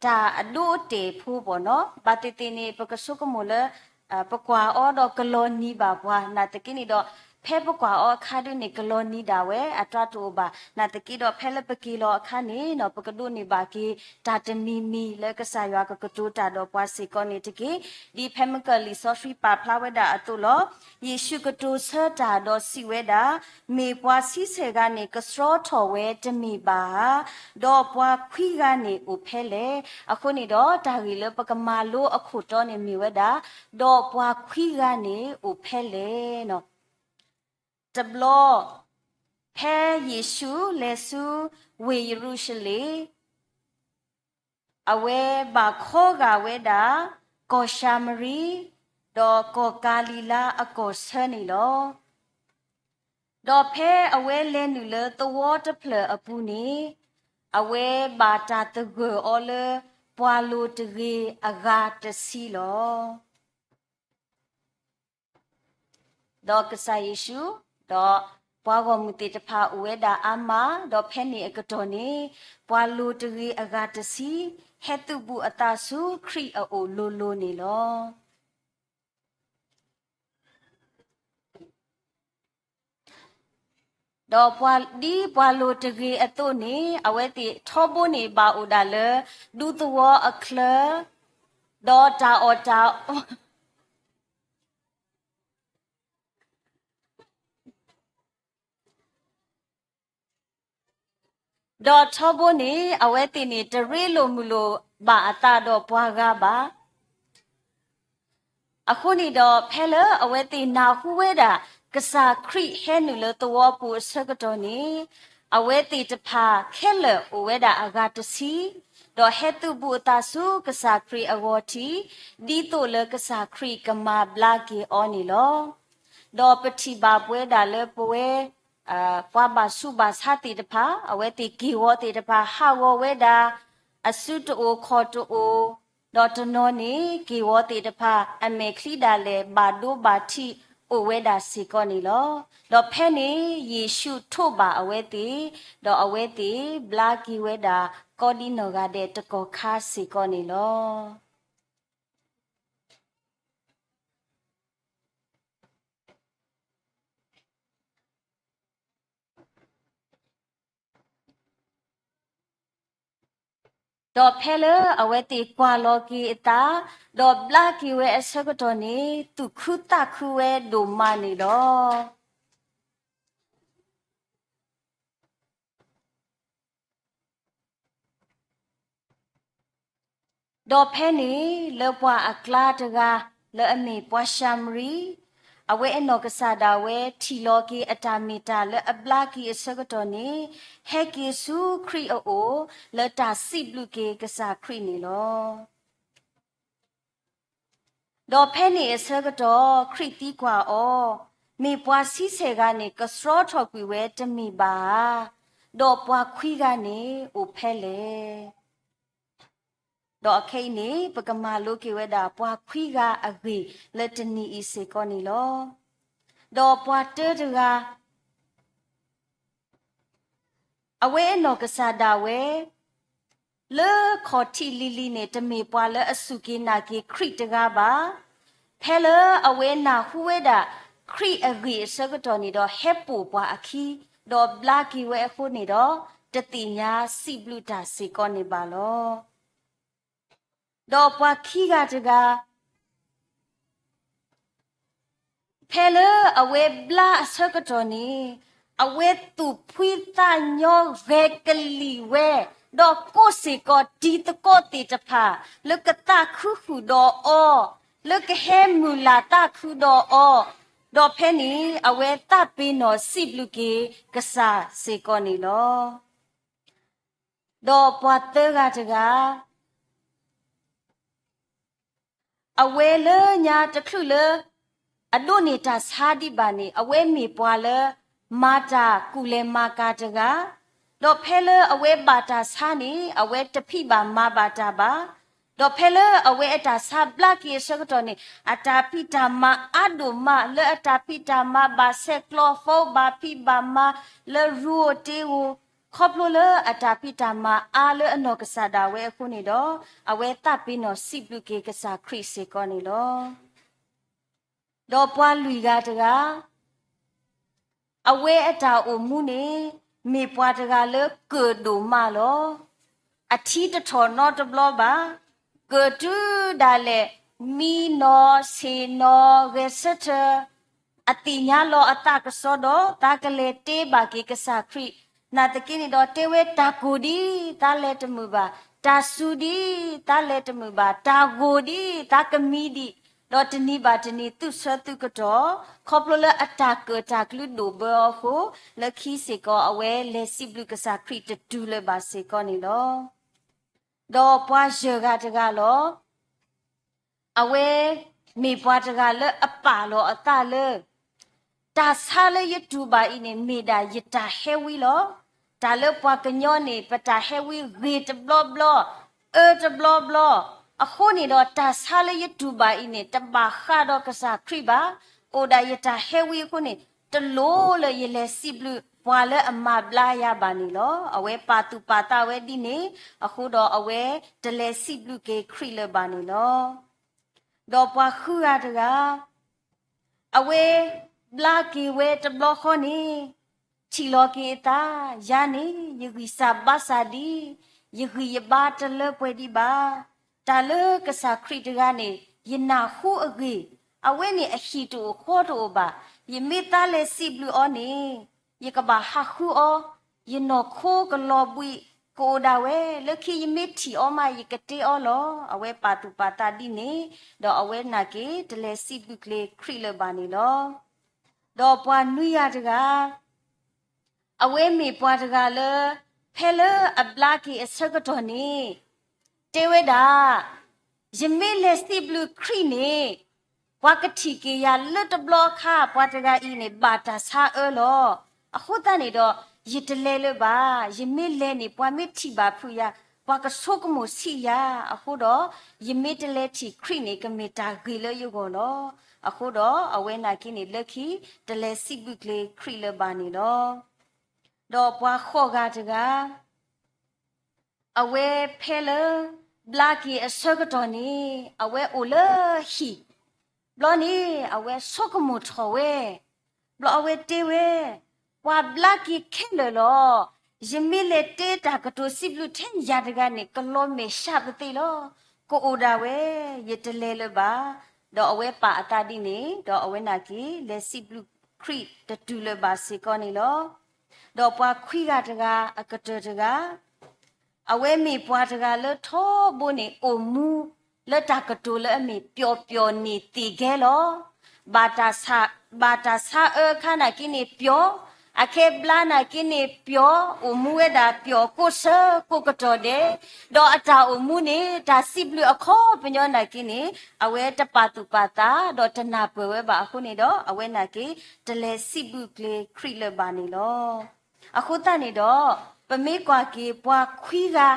တၢ်အဒိအတဲာ်ဖိဘၣ်နီၤ, ဘၣ်သ့ၣ်သ့ၣ်န့ၣ် ပကဆိကမိၣ်လၢ ပကွၢ်အီၤဒီးကလီၤနံၤဘၣ်ပှၤ နာ်သက့န့ၣ်ဒီး ဖဲပကွၢ်အီၤအခါဒ်န့ၣ် ကလီၤနံၤဒၣ်ဝဲ အတြၢ်တအိၣ်ဘၣ်. နာ်သက့ဒီး ဖဲလၢပက့ၤလီၤအခါန့ၣ်နီၤ ပကဒိးန့ၢ်ဘၣ်က့ၤ တၢ်တမံၤမံၤလၢကစၢ်ယွၤကကတိၤတၢ်ဒီးပှၤစ့ၢ်ကီးန့ၣ်တက့ၢ်. ဒ်ဖဲမုၢ်ကၢၢ်လံာ်စီဆှံပာ်ဖျါဝဲဒၣ်အသိးလီၤ. ယ့ၣ်ၡူးကတိၤဆၢတၢ်ဒီးစံးဝဲဒၣ်, မ့ၢ်ပှၤဆံဆဲၣ်ဂၤန့ၣ် ကဆှီထီၣ်ဝဲတမ့ၢ်ဘၣ်ဧါ, ဒီးပှၤခွံဂၤန့ၣ်အိၣ်ဖဲလဲၣ်. အဃိန့ၣ်ဒီး တၢ်ဂ့ၢ်လၢပကမၤလိအခိၣ်တီန့ၣ်မ့ၢ်ဝဲဒၣ်, ဒီးပှၤခွံဂၤန့ၣ်အိၣ်ဖဲလဲၣ်နီၤ. တဘျီ ဖဲယ့ၣ်ၡူးလဲၤဆူဝ့ၢ်ယရူၤၡလ့ၣ် အဝဲဘၣ်ခီဂာ်ဝဲဒၣ် ကီၢ်ၡၤမရံ ဒီးကီၢ်ကၤလံၤလါအကီၢ်ဆၢန့ၣ်လီၤ. ဒီးဖဲအဝဲလဲၤနုာ်လၢသဝီတဖျၢၣ်အပူၤန့ၣ် အဝဲဘၣ်တၢ်သဂၢၢ်အီၤလၢပှၤလိၤတဂ့ၤအဂၤတဆံလီၤ. ဒီးကစၢ်ယ့ၣ်ၡူး ဒီးပှၤဂီၢ်မုၢ်သ့ၣ်တဖၣ်အိၣ်ဝဲဒၣ်အါမး, ဒီးဖဲန့ၣ်အကတီၢ်န့ၣ် ပှၤလိၤတဂ့ၤအဂၤတဆံ ဟဲသုးဘူးအသးဆူခရံာ်အအိၣ်လိၤလိၤန့ၣ်လီၤ. ဒီးပှၤဒ်ပှၤလိၤတဂ့ၤအသိးန့ၣ် အဝဲသ့ၣ်ထီဘိန့ၣ်ဘၣ်အိၣ်ဒၣ်လၢ ဒူသဝီအချၢ, ဒီးတၢ်အီၣ်တၢ် ဒီးထီဘိန့ၣ် အဝဲသ့ၣ်န့ၣ် တရ့လိာ်မုာ်လိာ်ဘၣ်အသးဒီးပှၤဂၤဘၣ်. အဃိန့ၣ်ဒီး ဖဲလၢအဝဲသ့ၣ်နၢ်ဟူဝဲဒၣ် ကစၢ်ခရံာ်ဟဲနုာ်လၢသဝီပူၤအဆၢကတီၢ်န့ၣ် အဝဲသ့ၣ်တဖၣ်ခဲလၢာ်အိၣ်ဝဲဒၣ်အဂၤတဆံ, ဒီးဟဲသုးဘူးအသးဆူကစၢ်ခရံာ်အဂီၢ်ထံး, ဒ်သိးလၢကစၢ်ခရံာ်ကမၤဘျါက့ၤအီၤန့ၣ်လီၤ. ဒီးပထံၣ်ဘၣ်ပဝဲဒၣ်လၢပဝဲ ပှၤဘၣ်ဆူးဘၣ်ဆါသ့ၣ်တဖၣ် အဝဲသ့ၣ်က့ၢ်ဂီၤသ့ၣ်တဖၣ် ဟးဂီၤဝဲဒၣ် အစုတအိၣ်ခီၣ်တအိၣ်, ဒီးတနီၤန့ၣ် က့ၢ်ဂီၤသ့ၣ်တဖၣ် အမဲာ်ချံဒၣ်လဲာ် ဘၣ်ဒိဘၣ်ထံးအိၣ်ဝဲဒၣ်စ့ၢ်ကီးန့ၣ်လီၤ. ဒီးဖဲန့ၣ် ယ့ၣ်ၡူးထိးဘၣ်အဝဲသ့ၣ်, ဒီးအဝဲသ့ၣ်ဘျါက့ၤဝဲဒၣ် ကိးဒံနီၢ်ဂၤဒဲးတကီၢ်ခါစ့ၢ်ကီးန့ၣ်လီၤ. ဒီးဖဲလၢအဝဲသ့ၣ်ကွၢ်လီၤက့ၤအသး, ဒီးဘျါက့ၤဝဲအဆၢကတီၢ်န့ၣ် သူၣ်ခုသးခုဝဲဒိၣ်မးန့ၣ်လီၤ. ဒီးဖဲန့ၣ် လၢပှၤအကျါတဂၤ လၢအမ့ၢ်ပှၤၡၤမရံ, အဝဲအနီၢ်ကစၢ်ဒၣ်ဝဲထံၣ်လီၤက့ၤအတၢ်မ့ၢ်တၢ်လၢအဘျါက့ၤအဆၢကတီၢ်န့ၣ်, ဟဲက့ၤဆူခရံာ်အအိၣ် လၢတၢ်စံးဘျုးက့ၤကစၢ်ခရံာ်န့ၣ်လီၤ. ဒီးဖဲန့ၣ်အဆၢကတီၢ် ခရံာ်သံကွၢ်အီၤ, မ့ၢ်ပှၤဆံဆဲၣ်ဂၤန့ၣ် ကဆှီထီၣ်ကွံာ်ဝဲတမ့ၢ်ဘၣ်ဧါ, ဒီးပှၤခွံဂၤန့ၣ်အိၣ်ဖဲလဲၣ်. ဒီးအခဲအံၤန့ၣ် ပကမၤလိက့ၤဝဲဒၣ် ပှၤခွံဂၤအဂ့ၢ်လၢတနံၤအံၤစ့ၢ်ကီးန့ၣ်လီၤ. ဒီးပှၤတၢတဂၤ အဝဲအနီၢ်ကစၢ်ဒၣ်ဝဲ လၢခီၣ်ထံးလံၤလံၤန့ၣ် တမ့ၢ်ပှၤလၢအစူၢ်က့ၤနာ်က့ၤခရံာ်တဂၤဘၣ်. ဖဲလၢအဝဲနၢ်ဟူဝဲဒၣ် ခရံာ်အဂ့ၢ်အဆၢကတီၢ်န့ၣ်ဒီး ဟဲပိာ်ပှၤအခံ, ဒီးဘျါက့ၤဝဲအဃိန့ၣ်ဒီး တသ့ၣ်ညါစံးဘျုးတၢ်စ့ၢ်ကီးန့ၣ်ဘၣ်လီၤ. ဒီးပှၤခံဂၤတဂၤ ဖဲလၢအဝဲဘျါအဆၢကတီၢ်န့ၣ် အဝဲသူၣ်ဖှံသးညီဂဲၤကလံၣ်ဝဲ, ဒီးကိးစ့ၢ်ကီးတံၤသကိးသ့ၣ်တဖၣ် လၢကသးခုဃုာ်ဒီးအီၤ, လၢကဟဲမုၢ်လၢ်သးခုဒီးအီၤ, ဒီးဖဲန့ၣ် အဝဲသးပ့ၤနီၣ်စံးဘျုးက့ၤကစၢ်စ့ၢ်ကီးန့ၣ်လီၤ. ဒီးပှၤသၢဂၤတဂၤ အဝဲလၢညါတချုးလၢ အဒိးန့ၢ်တၢ်ဆါဒံးဘၣ်န့ၣ် အဝဲမ့ၢ်ပှၤလၢ မၤတၢ်ကူၣ်လဲၤမၤကၤတဂၤ, ဒီးဖဲလၢအဝဲဘၣ်တၢ်ဆါန့ၣ် အဝဲတဖံးဘၣ်မၤဘၣ်တၢ်ဘၣ်, ဒီးဖဲလၢအဝဲအတၢ်ဆါဘျါက့ၤအဆၢကတီၢ်န့ၣ် အတၢ်ဖံးတၢ်မၤအါဒိၣ်မး လၢအတၢ်ဖံးတၢ်မၤဘၣ်ဆဲးကျိး ဘၣ်ဖံးဘၣ်မၤလၢရူအိၣ်တ့ၢ်အိၣ်, ခီဖျိလၢအတၢ်ဖံးတၢ်မၤအါလၢအနီၢ်ကစၢ်ဒၣ်ဝဲအဃိန့ၣ်ဒီး အဝဲသးပ့ၤနီၣ်စံးဘျုးက့ၤကစၢ်ခရံာ်စ့ၢ်ကီးန့ၣ်လီၤ. ဒီးပှၤလွံၢ်ဂၤတဂၤ အဝဲအတၢ်အိၣ်မူန့ၣ် မ့ၢ်ပှၤတဂၤလၢကၢၣ်ဒိၣ်မးလီၤ. အထံတထီၣ်နီတဘျီဘၣ်, ကၢၣ်တုၤဒၣ်လဲာ် မံနီၤ ဆ့ၣ်နီၤ ဂဲၤဆၢထၢၣ်, အသ့ၣ်ညါလီၤအသးကစီဒီး သးကလဲၤတ့ဘၣ်က့ၤကစၢ်ခရံာ်, နာ်သက့န့ၣ်ဒီးတဲဝဲတၢ်ကိၢ်ဒံး သးလဲၤတမုာ်ဘၣ်, တၢ်စူၤဒံး သးလဲၤတမုာ်ဘၣ်, တၢ်ဂိၢ်ဒံး သးကမံဒံး, ဒီးတနံၤဘၣ်တနံၤသူၣ်ဆၢသုးကတီၢ်, ခီဖျိလၢအတၢ်ကၢၣ်တၢ်ကျူဒိၣ်ဘၢအဃိ, လၢခံစ့ၢ်ကီးအဝဲလဲၤစံးဘျုးကစၢ်ခရံာ်တတုၤလၢၤဘၣ်စ့ၢ်ကီးန့ၣ်လီၤ. ဒီးပှၤယဲၢ်ဂၤတဂၤလီၤ. အဝဲမ့ၢ်ပှၤတဂၤလၢအပာ်လီၤအသးလၢ တၢ်ဆါလၢယတူၢ်ဘၣ်အံၤန့ၣ် မ့ၢ်ဒၣ်ယတၢ်ဟဲဝံလီၤ. တၢ်လၢပှၤကညီန့ၣ် ပတၢ်ဟဲဝံဂ့ၤတဘျီဘျီ, အၢတဘျီဘျီ, အဃိန့ၣ်ဒီးတၢ်ဆါလၢယတူၢ်ဘၣ်အံၤန့ၣ် တဘၣ်ဃးဒီးကစၢ်ခရံာ်ဘၣ်. အိၣ်ဒၣ်ယတၢ်ဟဲဝံအဃိန့ၣ် တလိၣ်လၢယလဲၤစံးဘျုးပှၤလၢအမၤဘျါယၤဘၣ်န့ၣ်လီၤ. အဝဲပာ်သူၣ်ပာ်သးဝဲဒ်န့ၣ်, အဃိဒီးအဝဲ တလဲၤစံးဘျုးက့ၤခရံာ်လၢၤဘၣ်န့ၣ်လီၤ. ဒီးပှၤဃုဂၤတဂၤ အဝဲဘျါက့ၤဝဲတဘျီဃီန့ၣ်, ထံၣ်လီၤက့ၤအသး, ယၤန့ၣ် ယဂံၢ်စၢ်ဘါစၢ်ဒံး, ယဂံၢ်ယဘါတလၢပှဲၤဒံးဘၣ်. တၢ်လၢကစၢ်ခရံာ်တဂၤန့ၣ် ယနၢ်ဟူအဂ့ၢ်, အဝဲန့ၣ်အဟံၣ်တအိၣ်ဃီတအိၣ်ဘၣ်. ယမ့ၢ်သးလဲၤစံးဘျုးအီၤန့ၣ် ယကဘၣ်ဟးဃုအီၤ, ယနီၢ်ခိကလီၤဘှံးကအိၣ်ဒၣ်ဝဲ, လၢခံယမ့ၢ်ထံၣ်အီၤမး ယကတဲအီၤလီၤ. အဝဲပာ်သူၣ်ပာ်သးဒ်န့ၣ်, ဒီးအဝဲနာ်က့ၤ တလဲၤစံးဘျုးက့ၤခရံာ်လၢၤဘၣ်န့ၣ်လီၤ. ဒီးပှၤနွံဂၤတဂၤ အဝဲမ့ၢ်ပှၤတဂၤလၢ ဖဲလၢအဘျါက့ၤအဆၢကတီၢ်န့ၣ် တဲဝဲဒၣ်, ယမ့ၢ်လဲၤစံးဘျုးခရံာ်န့ၣ် ပှၤကထံၣ်က့ၤယၤလၢတဘျီအခါ ပှၤတဂၤအံၤန့ၣ် ဘၣ်တၢ်ဆါအၢလီၤ. အဃိသတးန့ၣ်ဒီး ယတလဲၤလၢၤဘၣ်. ယမ့ၢ်လဲၤန့ၣ် ပှၤမ့ၢ်ထံၣ်ဘၣ်ဖုးယၤ ပှၤကဆိကမိၣ်ဆံးယၤ. အဃိဒီး ယမ့ၢ်တလဲၤထံၣ်ခရံာ်န့ၣ် ကမ့ၢ်တၢ်ဂ့ၤလၢယဂီၢ်လီၤ. အဃိဒီးအဝဲနာ်က့ၤန့ၣ် လၢခံ တလဲၤစံးဘျုးက့ၤခရံာ်လၢၤဘၣ်န့ၣ်လီၤ. ဒီးပှၤဃိးဂၤတဂၤ အဝဲဖဲလၢ ဘျါက့ၤအဆၢကတီၢ်န့ၣ် အဝဲအိၣ်လၢဟံၣ်, ဘျီန့ၣ် အဝဲဆိကမိၣ်ထီၣ်ဝဲ, ဘျီအဝဲတဲဝဲ, ပှၤဘျါက့ၤခဲလၢာ်လီၤ. ယမ့ၢ်လဲၤတဲတၢ်ကတိၤစံးဘျုးထဲယၤတဂၤန့ၣ် ကလီၤမဲာ်ဆှးပသ့လီၤ. ကအိၣ်ဒၣ်ဝဲ, ယတလဲၤလၢၤဘၣ်. ဒီးအဝဲပာ်အသးဒ်န့ၣ်, ဒီးအဝဲနာ်က့ၤ လဲၤစံးဘျုးခရံာ်တတုၤလၢၤဘၣ်စ့ၢ်ကီးန့ၣ်လီၤ. ဒီးပှၤခွံဂၤတဂၤ အကတၢၢ်တဂၤ အဝဲမ့ၢ်ပှၤတဂၤလၢထီဘိန့ၣ် အိၣ်မူလၢတၢ်ကတိၤလၢအမ့ၢ်ပျီၣ်ပျီၣ်န့ၢ်သ့ၣ်ဂဲၤလီၤ. ဘၣ်တၢ်ဆါ, ဘၣ်တၢ်ဆါအၢအခါနာ်က့န့ၣ်ပျီ, အခဲဘျါနာ်က့န့ၣ်ပျီ, အိၣ်မူဝဲဒၣ်ပျီကိးဆၢကိးကတီၢ်ဒဲး, ဒီးအတၢ်အိၣ်မူန့ၣ် တၢ်စံးဘျုးအခီပညီနာ်က့န့ၣ် အဝဲတပာ်သူၣ်ပာ်သး ဒီးတနၢ်ပၢၢ်ဝဲဘၣ်အဃိန့ၣ်ဒီး အဝဲနာ်က့ တလဲၤစံးဘျုးကျဲၤခရံာ်လၢၤဘၣ်န့ၣ်လီၤ. အဃိသတးန့ၣ်ဒီး ပမ့ၢ်ကွၢ်က့ၤပှၤခွံဂၤ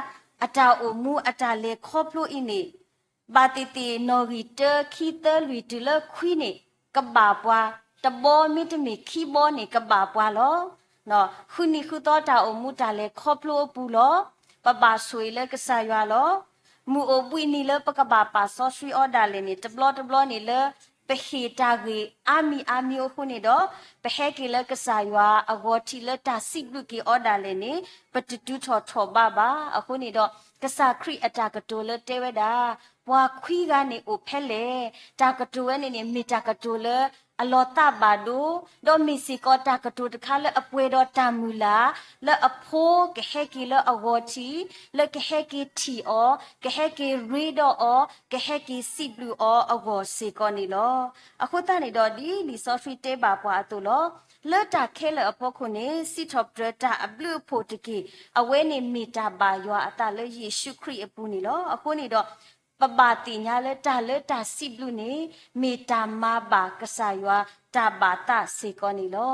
အတၢ်အိၣ်မူအတၢ်လဲၤခီဖျိအံၤန့ၣ် ဘၣ်သ့ၣ်သ့ၣ်နီၣ်ဂံၢ်တၢ ခံ သၢ လွံၢ် တုၤလၢခွံန့ၣ် ကဘၣ်ပှၤ, တဘီမ့တမ့ၢ်ခံဘီန့ၣ် ကဘၣ်ပှၤလီၤ. ဃုနံၤဃုသီတၢ်အိၣ်မူတၢ်လဲၤခီဖျိအပူၤလီၤ. ပဘၣ်ဆိၣ်ဂ့ၤလၢကစၢ်ယွၤလီၤ. မုၢ်အိၣ်ဘှံးနံၤလၢပကဘၣ်ပာ်စီဆှံအီၤဒၣ်လဲာ်န့ၣ် တဘျီတဘျီန့ၣ်လၢ ပဟ့ၣ်တၢ်ဂ့ၢ်အါမံၤအါမံၤအဃိန့ၣ်ဒီး ပဟဲက့ၤလၢကစၢ်ယွၤအဂီၤထံးလၢတၢ်စံးဘျုးက့ၤအီၤဒၣ်လဲာ်န့ၣ် ပတတုၤထီၣ်ထီၣ်ဘးဘၣ်. အဃိန့ၣ်ဒီး ကစၢ်ခရံာ်အတၢ်ကတိၤလၢတဲဝဲဒၣ် ပှၤခွံဂၤန့ၣ်အိၣ်ဖဲလဲၣ်, တၢ်ကတိၤဝဲန့ၣ်န့ၣ် မ့ၢ်တၢ်ကတိၤလၢအလီၤသးဘၣ်ဒိ, ဒီးမ့ၢ်စ့ၢ်ကီးတၢ်ကတိၤတခါလၢအပှဲၤဒီးတၢ်မုၢ်လၢ်, လၢအဖိကဟဲက့ၤလၢအဂီၤထံး, လၢကဟဲက့ၤထံၣ်အီၤ, ကဟဲက့ၤရ့ဒီးအီၤ, ကဟဲက့ၤစံးဘျုးအီၤအဂီၢ်စ့ၢ်ကီးန့ၣ်လီၤ. အဃိသတးန့ၣ်ဒီး ဒ်လံာ်စီဆှံတဲဘၣ်ပှၤအသိးလီၤ. လၢတၢ်ခဲလၢာ်အဖီခိၣ်န့ၣ် စံးထီၣ်ပတြၢၤတၢ်အဘျုးအဖှိၣ်တက့ၢ်. အဝဲန့ၣ်မ့ၢ်တၢ်ဘၣ်ယွၤအသးလၢယ့ၣ်ၡူးခရံာ်အပူၤန့ၣ်လီၤ. အဃိန့ၣ်ဒီး ပဘၣ်သ့ၣ်ညါလၢတၢ်လၢတၢ်စံးဘျုးန့ၣ် မ့ၢ်တၢ်မၤဘၣ်ကစၢ်ယွၤတၢ်ဘၣ်သးစ့ၢ်ကီးန့ၣ်လီၤ.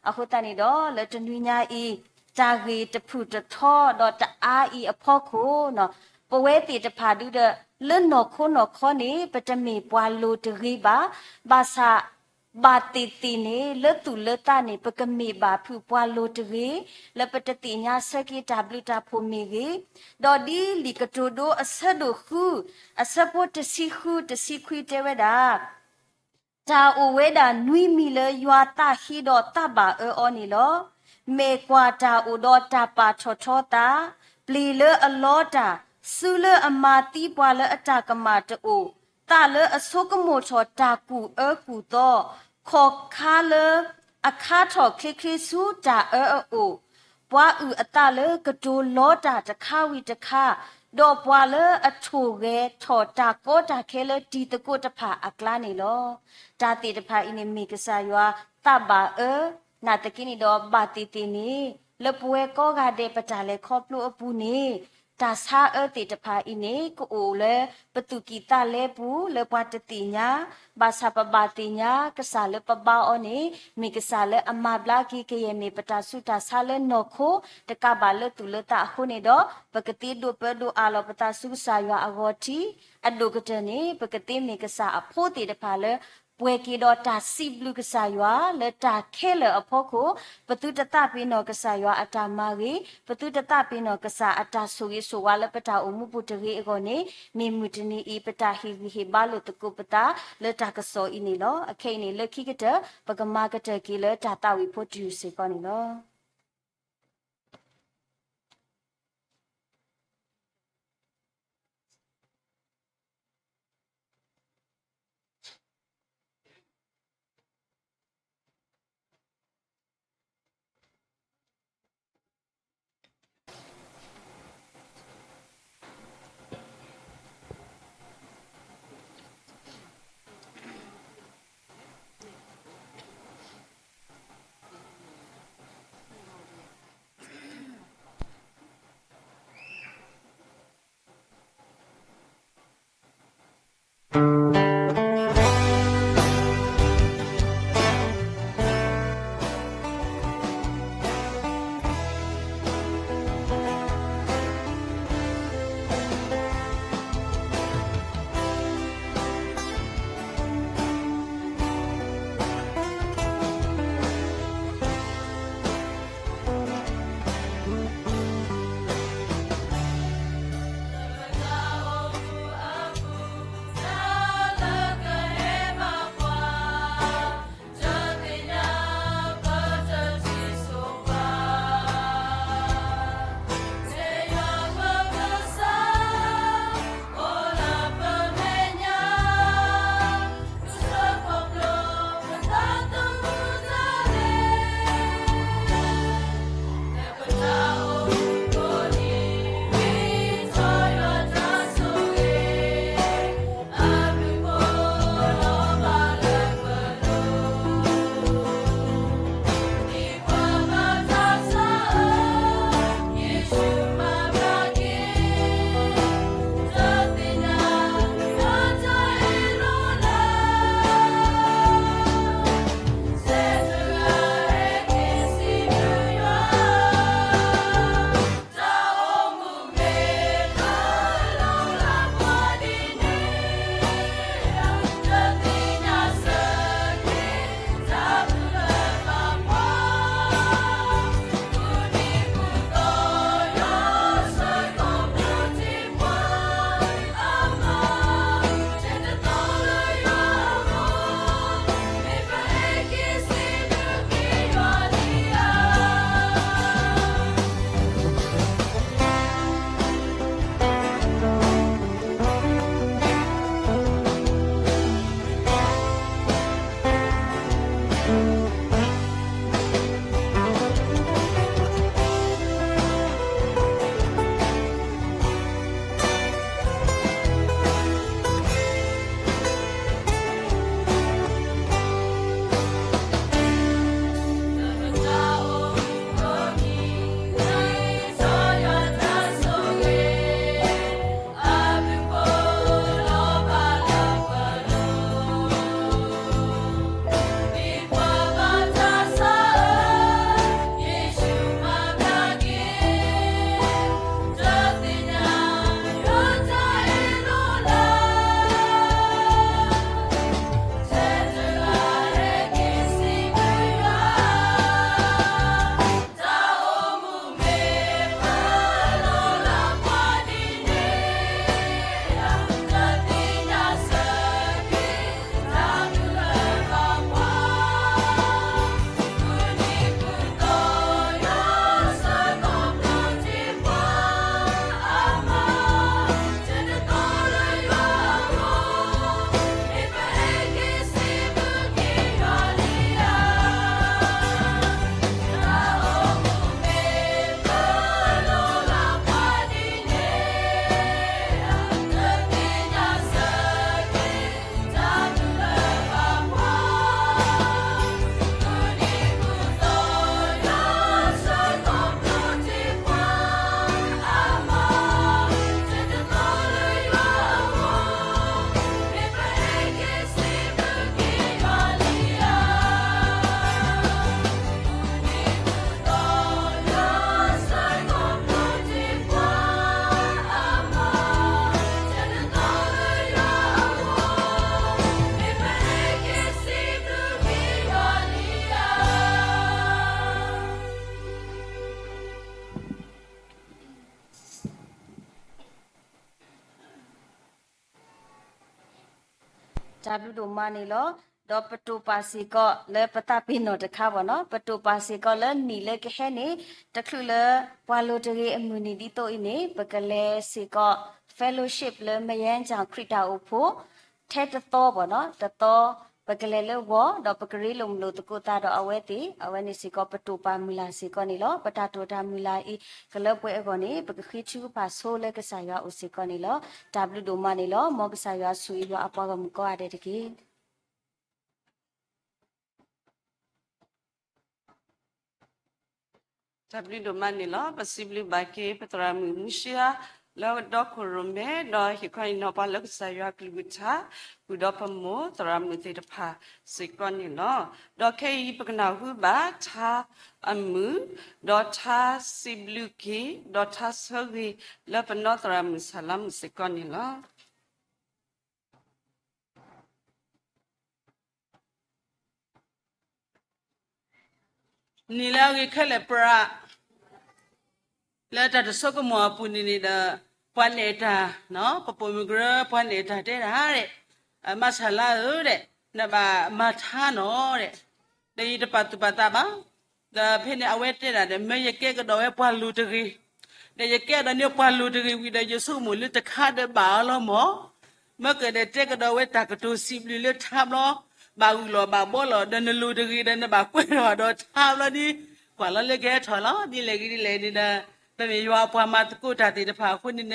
အဃိသတးန့ၣ်ဒီး လၢတနွံညါအံၤ တၢ်ဂ့ၢ်တဖုၣ်တထီဒီးတအါအံၤအဖီခိၣ် ပဝဲသ့ၣ်တဖၣ်ဒုဒီး လၢနီၢ်ခိနီၢ်ခီန့ၣ် ပတမ့ၢ်ပှၤလိၤတဂ့ၤဘၣ်. ဘၣ်ဆၣ် ဘၣ်သ့ၣ်သ့ၣ်န့ၣ် လၢသူၣ်လၢသးန့ၣ် ပကမ့ၢ်ဘၣ်ဖုးပှၤလိၤတဂ့ၤ, လၢပတသ့ၣ်ညါဆၢက့ၤတၢ်ဘျုးတၢ်ဖှိၣ်မ့ၢ်ဂ့ၤ, ဒီးဒ်လံာ်ကတိၤဒိအဆၢဒိၣ်ဃု အဆၢဖိတဆံဃု တဆံခွံတဲဝဲဒၣ် တၢ်အိၣ်ဝဲဒၣ်နွံမံၤလၢယွၤသးဟ့ဒီးသးဘၣ်အၢအီၤန့ၣ်လီၤ. မ့ၢ်ကွၢ်တၢ်အိၣ်ဒီးတၢ်ပာ်ထီၣ်ထီသး, ပျ့ၤလၢအလီတၢ်, စုလၢအမၤသံပှၤလၢအတၢ်ကမၣ်တအိၣ်, သးလၢအဆိကမိၣ်ထီၣ်တၢ်ကူၣ်အၢကူၣ်သီ, ခီၣ်ခါလၢအခါထီၣ်ချ့ချ့ဆူတၢ်အၢအအိၣ်, ပှၤအုၣ်အသးလၢကတိၤလီတၢ်တခါဝံၤတခါ, ဒီးပှၤလၢအထိၣ်ဂဲၤထီၣ်တၢ်ကီတၢ်ခဲလၢတံၤသကိးတဖၣ်အကျါန့ၣ်လီၤ. တၢ်သ့ၣ်တဖၣ်အံၤန့ၣ်မ့ၢ်ကစၢ်ယွၤသးဘၣ်အၢ, နာ်သက့န့ၣ်ဒီးဘၣ်သ့ၣ်သ့ၣ်န့ၣ် လၢပဝဲကိးဂၤဒဲးပတၢ်လဲၤခီဖျိအပူၤန့ၣ် တၢ်ဆါအၢသ့ၣ်တဖၣ်အံၤန့ၣ် ကအိၣ်လၢပသူၣ်ကံၢ်သးလဲပူၤလၢပှၤတသ့ၣ်ညါ, ဘၣ်ဆၣ်ပဘၣ်သ့ၣ်ညါ ကစၢ်လၢပဘါအီၤန့ၣ် မ့ၢ်ကစၢ်လၢအမၤဘျါက့ၤကယဲၢ်မ့ၢ်ပတၢ်ဆူးတၢ်ဆါလၢနီၢ်ခိ, တကးဘၣ်လၢသူၣ်လၢသးအဃိန့ၣ်ဒီး ပကသ့ဒိးပၢဒိးအးလီၤပသးဆူကစၢ်ယွၤအဂီၤထံး, အဒိၣ်ကတၢၢ်န့ၣ် ပကသ့မ့ၢ်ကစၢ်အဖိသ့ၣ်တဖၣ်လၢ ပှဲၤက့ၤဒီးတၢ်စံးဘျုးကစၢ်ယွၤ လၢတၢ်ခဲလၢာ်အဖီခိၣ်, ပသုတသးပ့ၤနီၣ်ကစၢ်ယွၤအတၢ်မၤဂ့ၤ, ပသုတသးပ့ၤနီၣ်ကစၢ်အတၢ်ဆိၣ်ဂ့ၤဆိၣ်ဝါလၢပတၢ်အိၣ်မူပူၤတဂ့ၤအဂီၢ်န့ၣ် မ့ၢ်မုၢ်တနံၤအံၤ ပတၢ်ဟ့ၣ်ဂံၢ်ဟ့ၣ်ဘါလိာ်သကိးပသးလၢတၢ်ကစီၣ်အံၤန့ၣ်လီၤ. အခဲအံၤန့ၣ် လၢခံကတၢၢ် ပကမၤကတၢၢ်က့ၤလၢတၢ်သးဝံၣ်ဖိတုၤစ့ၢ်ကီးန့ၣ်လီၤ. တၢ်ဘျုးဒိၣ်မးန့ၣ်လီၤ. ဒီးပတိာ်ပာ်စ့ၢ်ကီးလၢပသးပ့ၤနီၣ်တခါဘၣ်နီၤ, ပတိာ်ပာ်စ့ၢ်ကီးလၢနံၣ်လၢကဟဲန့ၣ် တချုးလၢပှၤလိၤတဂ့ၤအမုၢ်နံၤဒ်သိးအံၤန့ၣ် ပကလဲၤစ့ၢ်ကီး fellowship လၢမယဲကၠၣ်ခရံာ်တၢ်အိၣ်ဖှိၣ် ထဲတသီဘၣ်နီၤ, တသီ ပကလဲၤလၢဂီၤ ဒီးပကရ့လိာ်မုာ်လိာ်သကိးသးဒီးအဝဲသ့ၣ်, အဝဲန့ၣ်စ့ၢ်ကီးပတိာ်ပာ်မုၢ်လၢ်စ့ၢ်ကီးန့ၣ်လီၤ. ပတၢ်တိာ်တၢ်မုၢ်လၢ်အံၤ ကလၢပှဲၤအဂီၢ်န့ၣ် ပကဃ့ထုကဖၣ်ဆိလၢကစၢ်ယွၤအိၣ်စ့ၢ်ကီးန့ၣ်လီၤ. တၢ်ဘျုးဒိၣ်မးန့ၣ်လီၤ. မ်ကစၢ်ယွၤဆိၣ်ဂ့ၤယွၤအပှၤဂီၢ်မုၢ်ကိးဂၤဒဲးတက့ၢ်. တၢ်ဘျုးဒိၣ်မးန့ၣ်လီၤ. ပစံးဘျုးဘၣ်က့ၤပသရၣ်မုၣ်မူရှံဟါ လၢဒီခိၣ်ရိၣ်မဲ ဒီးဟ့ၣ်ခီဟ့ၣ်နီၤပှၤလၢကစၢ်ယွၤကလုၢ်ကထါ ဃုာ်ဒီးပမိၢ်သရၣ်မုၣ်သ့ၣ်တဖၣ်စ့ၢ်ကီးန့ၣ်လီၤ. ဒီးခဲအံၤပကနၢ်ဟူဘၣ်ထါအမုာ်, ဒီးထါစံးဘျုးက့ၤ, ဒီးထါဆၢဂ့ၤလၢပနီၢ်သရၣ်မုၣ်ဆၣ်လါမုၣ်စ့ၢ်ကီးန့ၣ်လီၤ. နံၤလၢအဂ့ၤခဲလၢာ်ပြး လၢတၢ်တဆိကမိၣ်အပူၤန့ၣ်န့ၣ်ဒီး ပှၤနဲၣ်တၢ်, ပပိာ်မုၣ်ကရၢ ပှၤနဲၣ်တၢ်တဲဒၣ်ဒဲး, မါဆၣ်လါဧၢဒဲး, နဘၣ်မၤထါနီၤဒဲး, ဒီးယတပာ်သူၣ်ပာ်သးဘၣ်, ဒီးဖဲန့ၣ်အဝဲတဲဒၣ်ဒီး မ့ၢ်ယကဲကဒီးဝဲပှၤလိၤတဂ့ၤ, ဒီးယကဲကဒီးန့ၣ်ပှၤလိၤတဂ့ၤဝံၤဒီး ယဆိကမိၣ်လၢတခါဒီးဘၣ်အီၤလီၤမၢ် မ့ၢ်ကဒီးတဲကဒီးဝဲတၢ်ကတိၤစံးဘျုးလၢထါဘျီ, ဘၣ်ဂုာ်လီၤဘၣ်ဘှီလီၤ ဒီးနလိၤတဂ့ၤဒီးနဘၣ်ကွဲးထီၣ်ဒီးထါဘျီဒ်, ကွၢ်လီၤလၢကဟဲထီၣ်လီၤ ဒ်လဲၣ်ဂ့ၤဒ်လဲၣ်န့ၣ်ဒီး, ပမ့ၢ်ယွၤအပှၤမၤသကိးတၢ်သ့ၣ်တဖၣ်အဃိန့ၣ်ဒီး,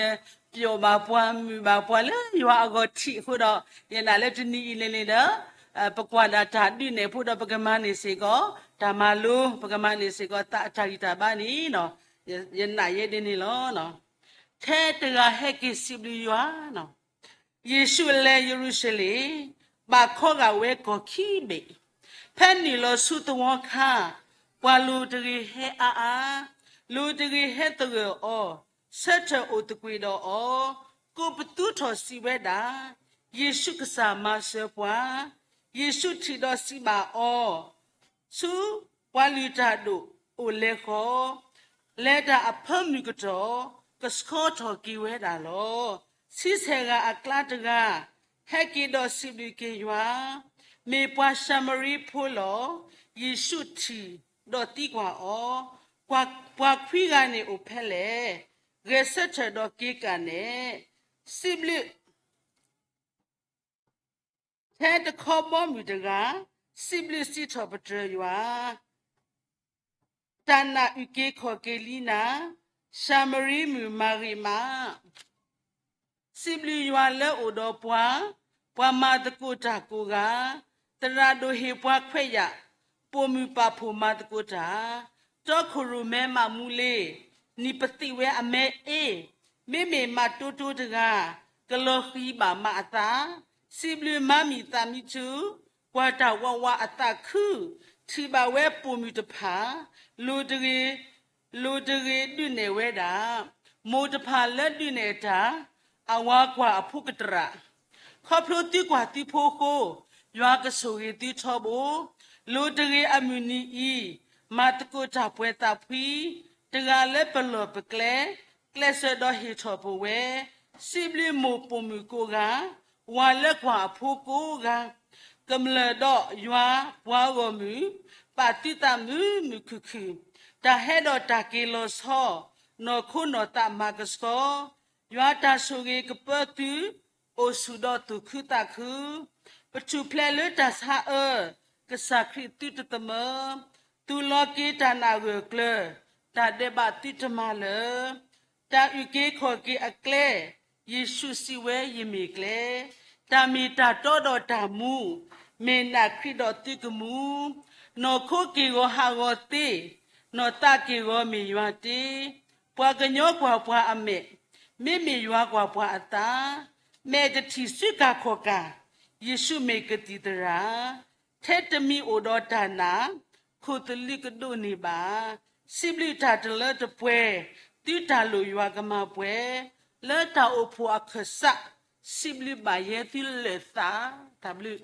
ပျီၣ်ဘၣ်ပှၤမုာ်ဘၣ်ပှၤလၢယွၤအဂီၢ်ထံးအဃိဒီး, ယနာ်လၢတနံၤအံၤန့ၣ်န့ၣ်ဒီး, ပကွၢ်ဒၣ်တၢ်ဒုးနဲၣ်ဖိဒီးပကမၤန့ၢ်စ့ၢ်ကီး, တၢ်မၤလိပကမၤန့ၢ်စ့ၢ်ကီး သးအတၢ်ဂံၢ်တၢ်ဘါန့ၣ်, ယနာ်ယဲဒ်န့ၣ်လီၤ. ထဲတဂၤဟဲက့ၤစံးဘျုးယွၤ, ယ့ၣ်ၡူးလဲၤယရူၤၡလ့ၣ်, ဘၣ်ခီဂာ်ဝဲကီၢ်ခံဘ့ၣ်, ဖဲနုာ်လီၤဆူသဝီခါ, ပှၤလိၤတဂ့ၤဟဲအါအါ, လိၤတဂ့ၤဟဲသဂၢၢ်အီၤ, ဆၢထၢၣ်အိၣ်သကွ့ၤဒီးအီၤ, ကိးပသူထီၣ်စံးဝဲဒၣ်, ယ့ၣ်ၡူးကစၢ်မၤစၢၤပှၤ, ယ့ၣ်ၡူးထံၣ်ဒီးစံးဘၣ်အီၤ, ဆူပှၤလုၢ်တၢ်ဒိၣ်အိၣ်လဲၤဃီၤ, လဲၤတၢ်အဖၢမုၢ်ကတီၢ်, ကဆှီထီၣ်က့ၤဝဲဒၣ်လီၤ. ဆံဆဲၣ်ဂၤအကျါတဂၤ, ဟဲက့ၤဒီးစံးဘျုးက့ၤယွၤ, မ့ၢ်ပှၤၡၤမရံဖိလီၤ. ယ့ၣ်ၡူးထံၣ်ဒီးသံကွၢ်အီၤ, ပှၤခွံဂၤန့ၣ်အိၣ်ဖဲလဲၣ်. ဂဲၤဆၢထၢၣ်ဒီးက့ၤကၣ်နဲၣ်, စံးဘျုး ထဲတခီဘီမုၢ်တဂၤ, စံးဘျုးစံးထီၣ်ပတြၢၤယွၤ, တၢ်နာ်အုၣ်က့ၤခီၣ်က့ၤလံနၤ, ၡၤမရံမုၣ်မၤဂ့ၤမး, စံးဘျုးယွၤလၢအိၣ်ဒီးပှၤ, ပှၤမၤသကိးတၢ်ကိးဂၤ, သရၣ်ဒိၣ်ဟ့ၣ်ပှၤခွဲးယာ်, ပိာ်မုၣ်ပာ်ဖှိၣ်မၤသကိးတၢ်, တီခိၣ်ရိၣ်မဲမးမူလ့, နံၣ်ပသံၣ်ဝဲအမဲအ့, မ့မ့ၢ်မးတိတိတဂၤ, ကလီၤဃံၤဘၣ်မးအသး, စံးဘျုးမၤမံၤသးမံထူ, ပှၤတၢ်ဝးဝးအသးခု, ထံၣ်ဘၣ်ဝဲပိာ်မုၣ်တဖၣ်, လိၤတဂ့ၤ, လိၤတဂ့ၤဒုးနဲၣ်ဝဲဒၣ်, မိၢ်တဖၣ်လၢဒုးနဲၣ်တၢ်, အဝၤကွၢ်အဖိကတြၢ်, ခီဖျိသုကွၢ်သုဖိအဃိ, ယွၤကဆိၣ်ဂ့ၤသုထီဘိ, လိၤတဂ့ၤအမုၢ်နံၤအံၤ, မၤသကိးတၢ်ပှဲၤသးဖှံ, တဂၤလၢပလီၢ်ပကျဲ, ကျဲးစၢးဒီးဟ့ၣ်ထီၣ်ပဝဲ, စံးဘျုးမိၢ်ပိာ်မုၣ်ကိးဂၤ, ဝၤလၢကွၢ်အဖိကိးဂၤ, ကမျၢၢ်ဒီးယွၤပှၤဂီၢ်မုၢ်, ပာ်သုသးမုာ်မုာ်ခုၣ်ခုၣ်, တၢ်ဟဲဒီးတၢ်က့ၤလီၤဆီ, နီၢ်ခိနီၢ်သးမၤကဆှီ, ယွၤတၢ်ဆိၣ်ဂ့ၤကပၢသု, အိၣ်ဆူၣ်ဒီးသူၣ်ခုသးခု, ပထူၣ်ဖျဲးလၢတၢ်ဆါအၢ, ကစၢ်ခရံာ်သုတသမၢ, သူၣ်လီၤက့ၤတၢ်နာ်ဂၢၢ်ကျၢၤ, တၢ်ဒဲးဘးသုတမၤလၢာ်, တၢ်အုၣ်က့ၤခီၣ်က့ၤအကျဲ, ယ့ၣ်ၡူးစံးဝဲယမ့ၢ်ကျဲ, တၢ်မ့ၢ်တၢ်တီဒီးတၢ်မူ, မ့ၢ်နာ်ခရံာ်ဒီးသုကမူ, နီၢ်ခိက့ၢ်ဂီၤဟးဂီၤသ့, နီၢ်သးက့ၢ်ဂီၤမ့ၢ်ယွၤတ့, ပှၤကညီကွၢ်ပှၤအမဲာ်, မ့မ့ၢ်ယွၤကွၢ်ပှၤအသး, မဲာ်တထံၣ်စုကၢ်ခီၣ်ကၢ်, ယ့ၣ်ၡူးမ့ၢ်ကသံၣ်သရၣ်, ထဲတမံၤအိၣ်ဒီးတၢ်နာ်, ခိၣ်သလုးကဒိးန့ၢ်ဘၣ်, စံးဘျုးတၢ်တလၢတပှဲၤ, သုတၢ်လိၣ်ယွၤကမၤပှဲၤ, လၢတၢ်အိၣ်ဖှိၣ်အခၢၣ်စး, စံးဘျုးဘၣ်ယဲသုလၢာ်သး, တၢ်ဘျုး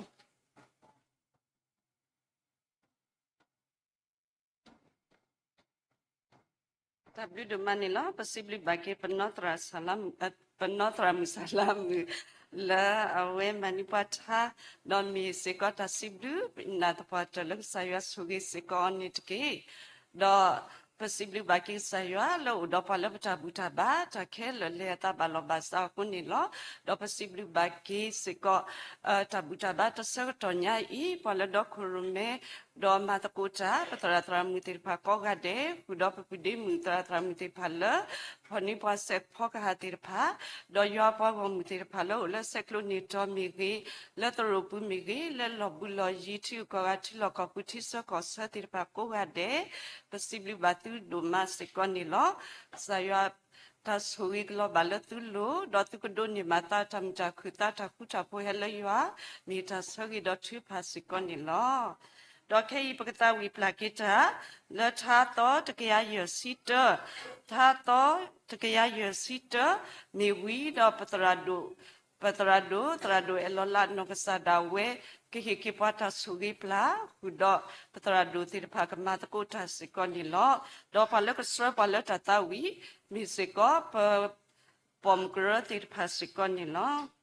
တၢ်ဘျုးဒိၣ်မးန့ၣ်လီၤ. ပစံးဘျုးဘၣ်က့ၤ ပနီၢ်သရၣ်မုၣ်ဆၣ်လါမုၣ်, ပနီၢ်သရၣ်မုၣ်ဆၣ်လါမုၣ်, လၢအဝဲမၤန့ၢ်ပှၤထါ, ဒီးမ့ၢ်စ့ၢ်ကီးတၢ်စံးဘျုး နာ်သပှၢ်တၢၢ်လၢကစၢ်ယွၤဆိၣ်ဂ့ၤစ့ၢ်ကီးအီၤန့ၣ်တက့ၢ်. ဒီးပစံးဘျုးဘၣ်က့ၤကစၢ်ယွၤလၢအိၣ်ဒီးပှၤလၢပတၢ်ဘူၣ်တၢ်ဘါ တၢ်ခဲလၢာ်လၢအသးဘၣ်လီၢ်ဘၣ်စးအဃိန့ၣ်လီၤ. ဒီးပစံးဘျုးဘၣ်က့ၤစ့ၢ်ကီး တၢ်ဘူၣ်တၢ်ဘါတဆၢကတီၢ်ညါအံၤ ပှၤလၢဒီခိၣ်ရိၣ်မဲ ဒီးမၤသကိးတၢ် ပသရၣ်သရၣ်မုၣ်သ့ၣ်တဖၣ်ကိးဂၤဒဲး ဃုာ်ဒီးပပုၢ်ဒ့မုၣ်သရၣ်သရၣ်မုၣ်သ့ၣ်တဖၣ်လၢ ဖီၣ်န့ၢ်ပှၤစဲးဖီကဟၣ်သ့ၣ်တဖၣ်, ဒီးယွၤအပှၤဂီၢ်မုၢ်သ့ၣ်တဖၣ်လၢအိၣ်လၢဆဲးကျိးန့ၢ်တီၤမ့ၢ်ဂ့ၤ, လၢသရိာ်ပူၤမ့ၢ်ဂ့ၤ, လၢလီၢ်ဘူးလီၢ်ယံၤ ထံဂုၤကီၢ်ဂၤ ထံလီၢ်ကီၢ်ပူၤ ထံဆၢကီၢ်ဆၢသ့ၣ်တဖၣ်ကိးဂၤဒဲး ပစံးဘျုးဘၣ်သုဒိၣ်မးစ့ၢ်ကီးန့ၣ်လီၤ. ကစၢ်ယွၤတၢ်ဆိၣ်ဂ့ၤကလီၤဘၣ်လၢသုလိၤ, ဒီးသုကဒိးန့ၢ်ဘၣ်သးတၢ်မုာ်တၢ်ခုၣ်သးတၢ်ဃူတၢ်ဖိးဟဲလၢယွၤ မ့ၢ်တၢ်ဆၢဂ့ၤဒီးထုကဖၣ်စ့ၢ်ကီးန့ၣ်လီၤ. ဒီးခဲအံၤပကသးဝံၣ်ပျၢ်က့ၤတၢ် လၢထါသီတကယၤယဲၢ်ဆံတၢ, ထါသီတကယၤယဲၢ်ဆံတၢ မ့ၢ်ဝံၤဒီးပသရၣ်ဒိၣ် ပသရၣ်ဒိၣ် သရၣ်ဒိၣ်အဲၣ်လီၤလးနီၢ်ကစၢ်ဒၣ်ဝဲ ကဟ့ၣ်က့ၤပှၤတၢ်ဆိၣ်ဂ့ၤပျၢ် ဃုာ်ဒီးပသရၣ်ဒိၣ်သ့ၣ်တဖၣ်ကမၤသကိးတၢ်စ့ၢ်ကီးန့ၣ်လီၤ. ဒီးပှၤလၢကဆှၢပှၤလၢတၢ်သးဝံၣ် မ့ၢ်စ့ၢ်ကီးပ ပိာ်မုၣ်ကရၢသ့ၣ်တဖၣ်စ့ၢ်ကီးန့ၣ်လီၤ.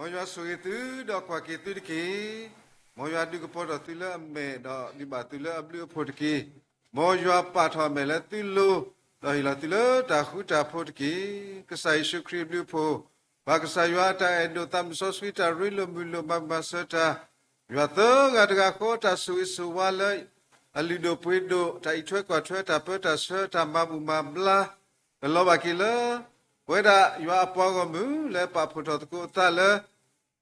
မ်ယွၤဆိၣ်ဂ့ၤသုဒီးကွၢ်က့ၤသုတက့ၢ်. မ်ယွၤဒုးကပီၤထီၣ်သုလၢအမဲာ် ဒီးဒုးဘၣ်သုလၢအဘျုးအဖှိၣ်တက့ၢ်. မ်ယွၤပာ်ထီၣ်အမဲာ်လၢသုလိၤ, ဒီးဟ့ၣ်လီၤသုလၢတၢ်ဃူတၢ်ဖိးတက့ၢ်. ကစၢ်ယ့ၣ်ၡူးခရံာ်အဘျုးအဖှိၣ်, ပၢ်ကစၢ်ယွၤအတၢ်အဲၣ်ဒိၣ် သးမုၢ်စီဆှံတၢ်ရ့လိာ်မုာ်လိာ်မၤမၤစၢၤတၢ်, ယွၤသၢဂၤတဂၤဃီတၢ်ဆိၣ်ဂ့ၤဆိၣ်ဝါလၢ အလုၢ်ဒိၣ်ပှ့ၤဒိၣ် တၢ်အံးထွဲကွၢ်ထွဲ တၢ်ပၢတၢ်ဆှၢ တၢ်မၤဘူၣ်မၤဘျါ ကလီၤဘၣ်က့ၤလၢ ပဝဲဒၣ်ယွၤအပှၤဂီၢ်မုၢ် လၢပာ်ဖှိၣ်ထီၣ်သကိးအသးလၢ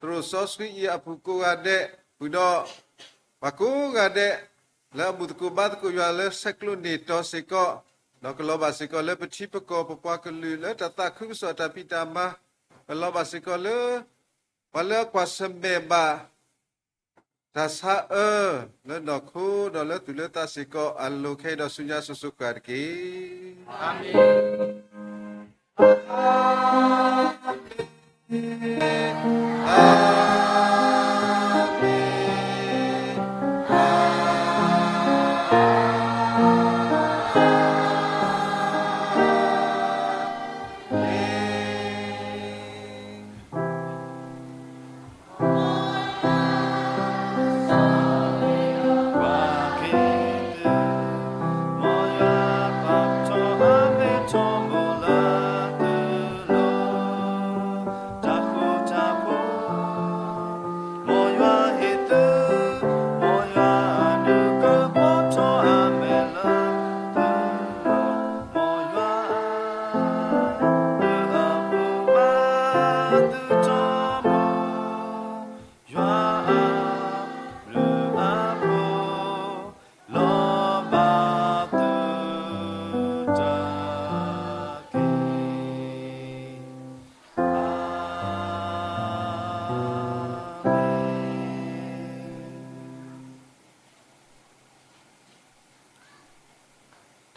သရိာ်စီဆှံအံၤအပူၤကိးဂၤဒဲး, ဃုာ်ဒီး ပှၤကိးဂၤဒဲး လၢအဘူၣ်သကိးဘါသကိးယွၤလၢဆဲးကျိးန့ၢ်တီၤစ့ၢ်ကီး, ဒီးကလီၤဘၣ်စ့ၢ်ကီးလၢပထံပကီၢ် ပပှၤကလုာ်လၢတၢ်သးခုကစီၣ်တၢ်ဖံးတၢ်မၤ, ကလီၤဘၣ်စ့ၢ်ကီးလၢ ပှၤလၢအကွၢ်ဆၢၣ်မဲာ်ဘၣ် တၢ်ဆါအၢ လၢနီၢ်ခိဒီးလၢသူၣ်လၢသးစ့ၢ်ကီး အလိၤခဲအံၤဒီးဆူညါစိၤစိၤဃၣ်ဃၣ်တက့ၢ်. အၤမ့ၣ်.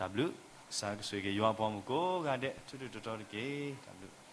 တၢ်ဘျုး, ကစၢ်ကဆိၣ်ဂ့ၤက့ၤယွၤအပှၤဂီၢ်မုၢ်ကိးဂၤဒဲး ထူးထူးတီၤတီၤတက့ၢ်. တၢ်ဘျုး.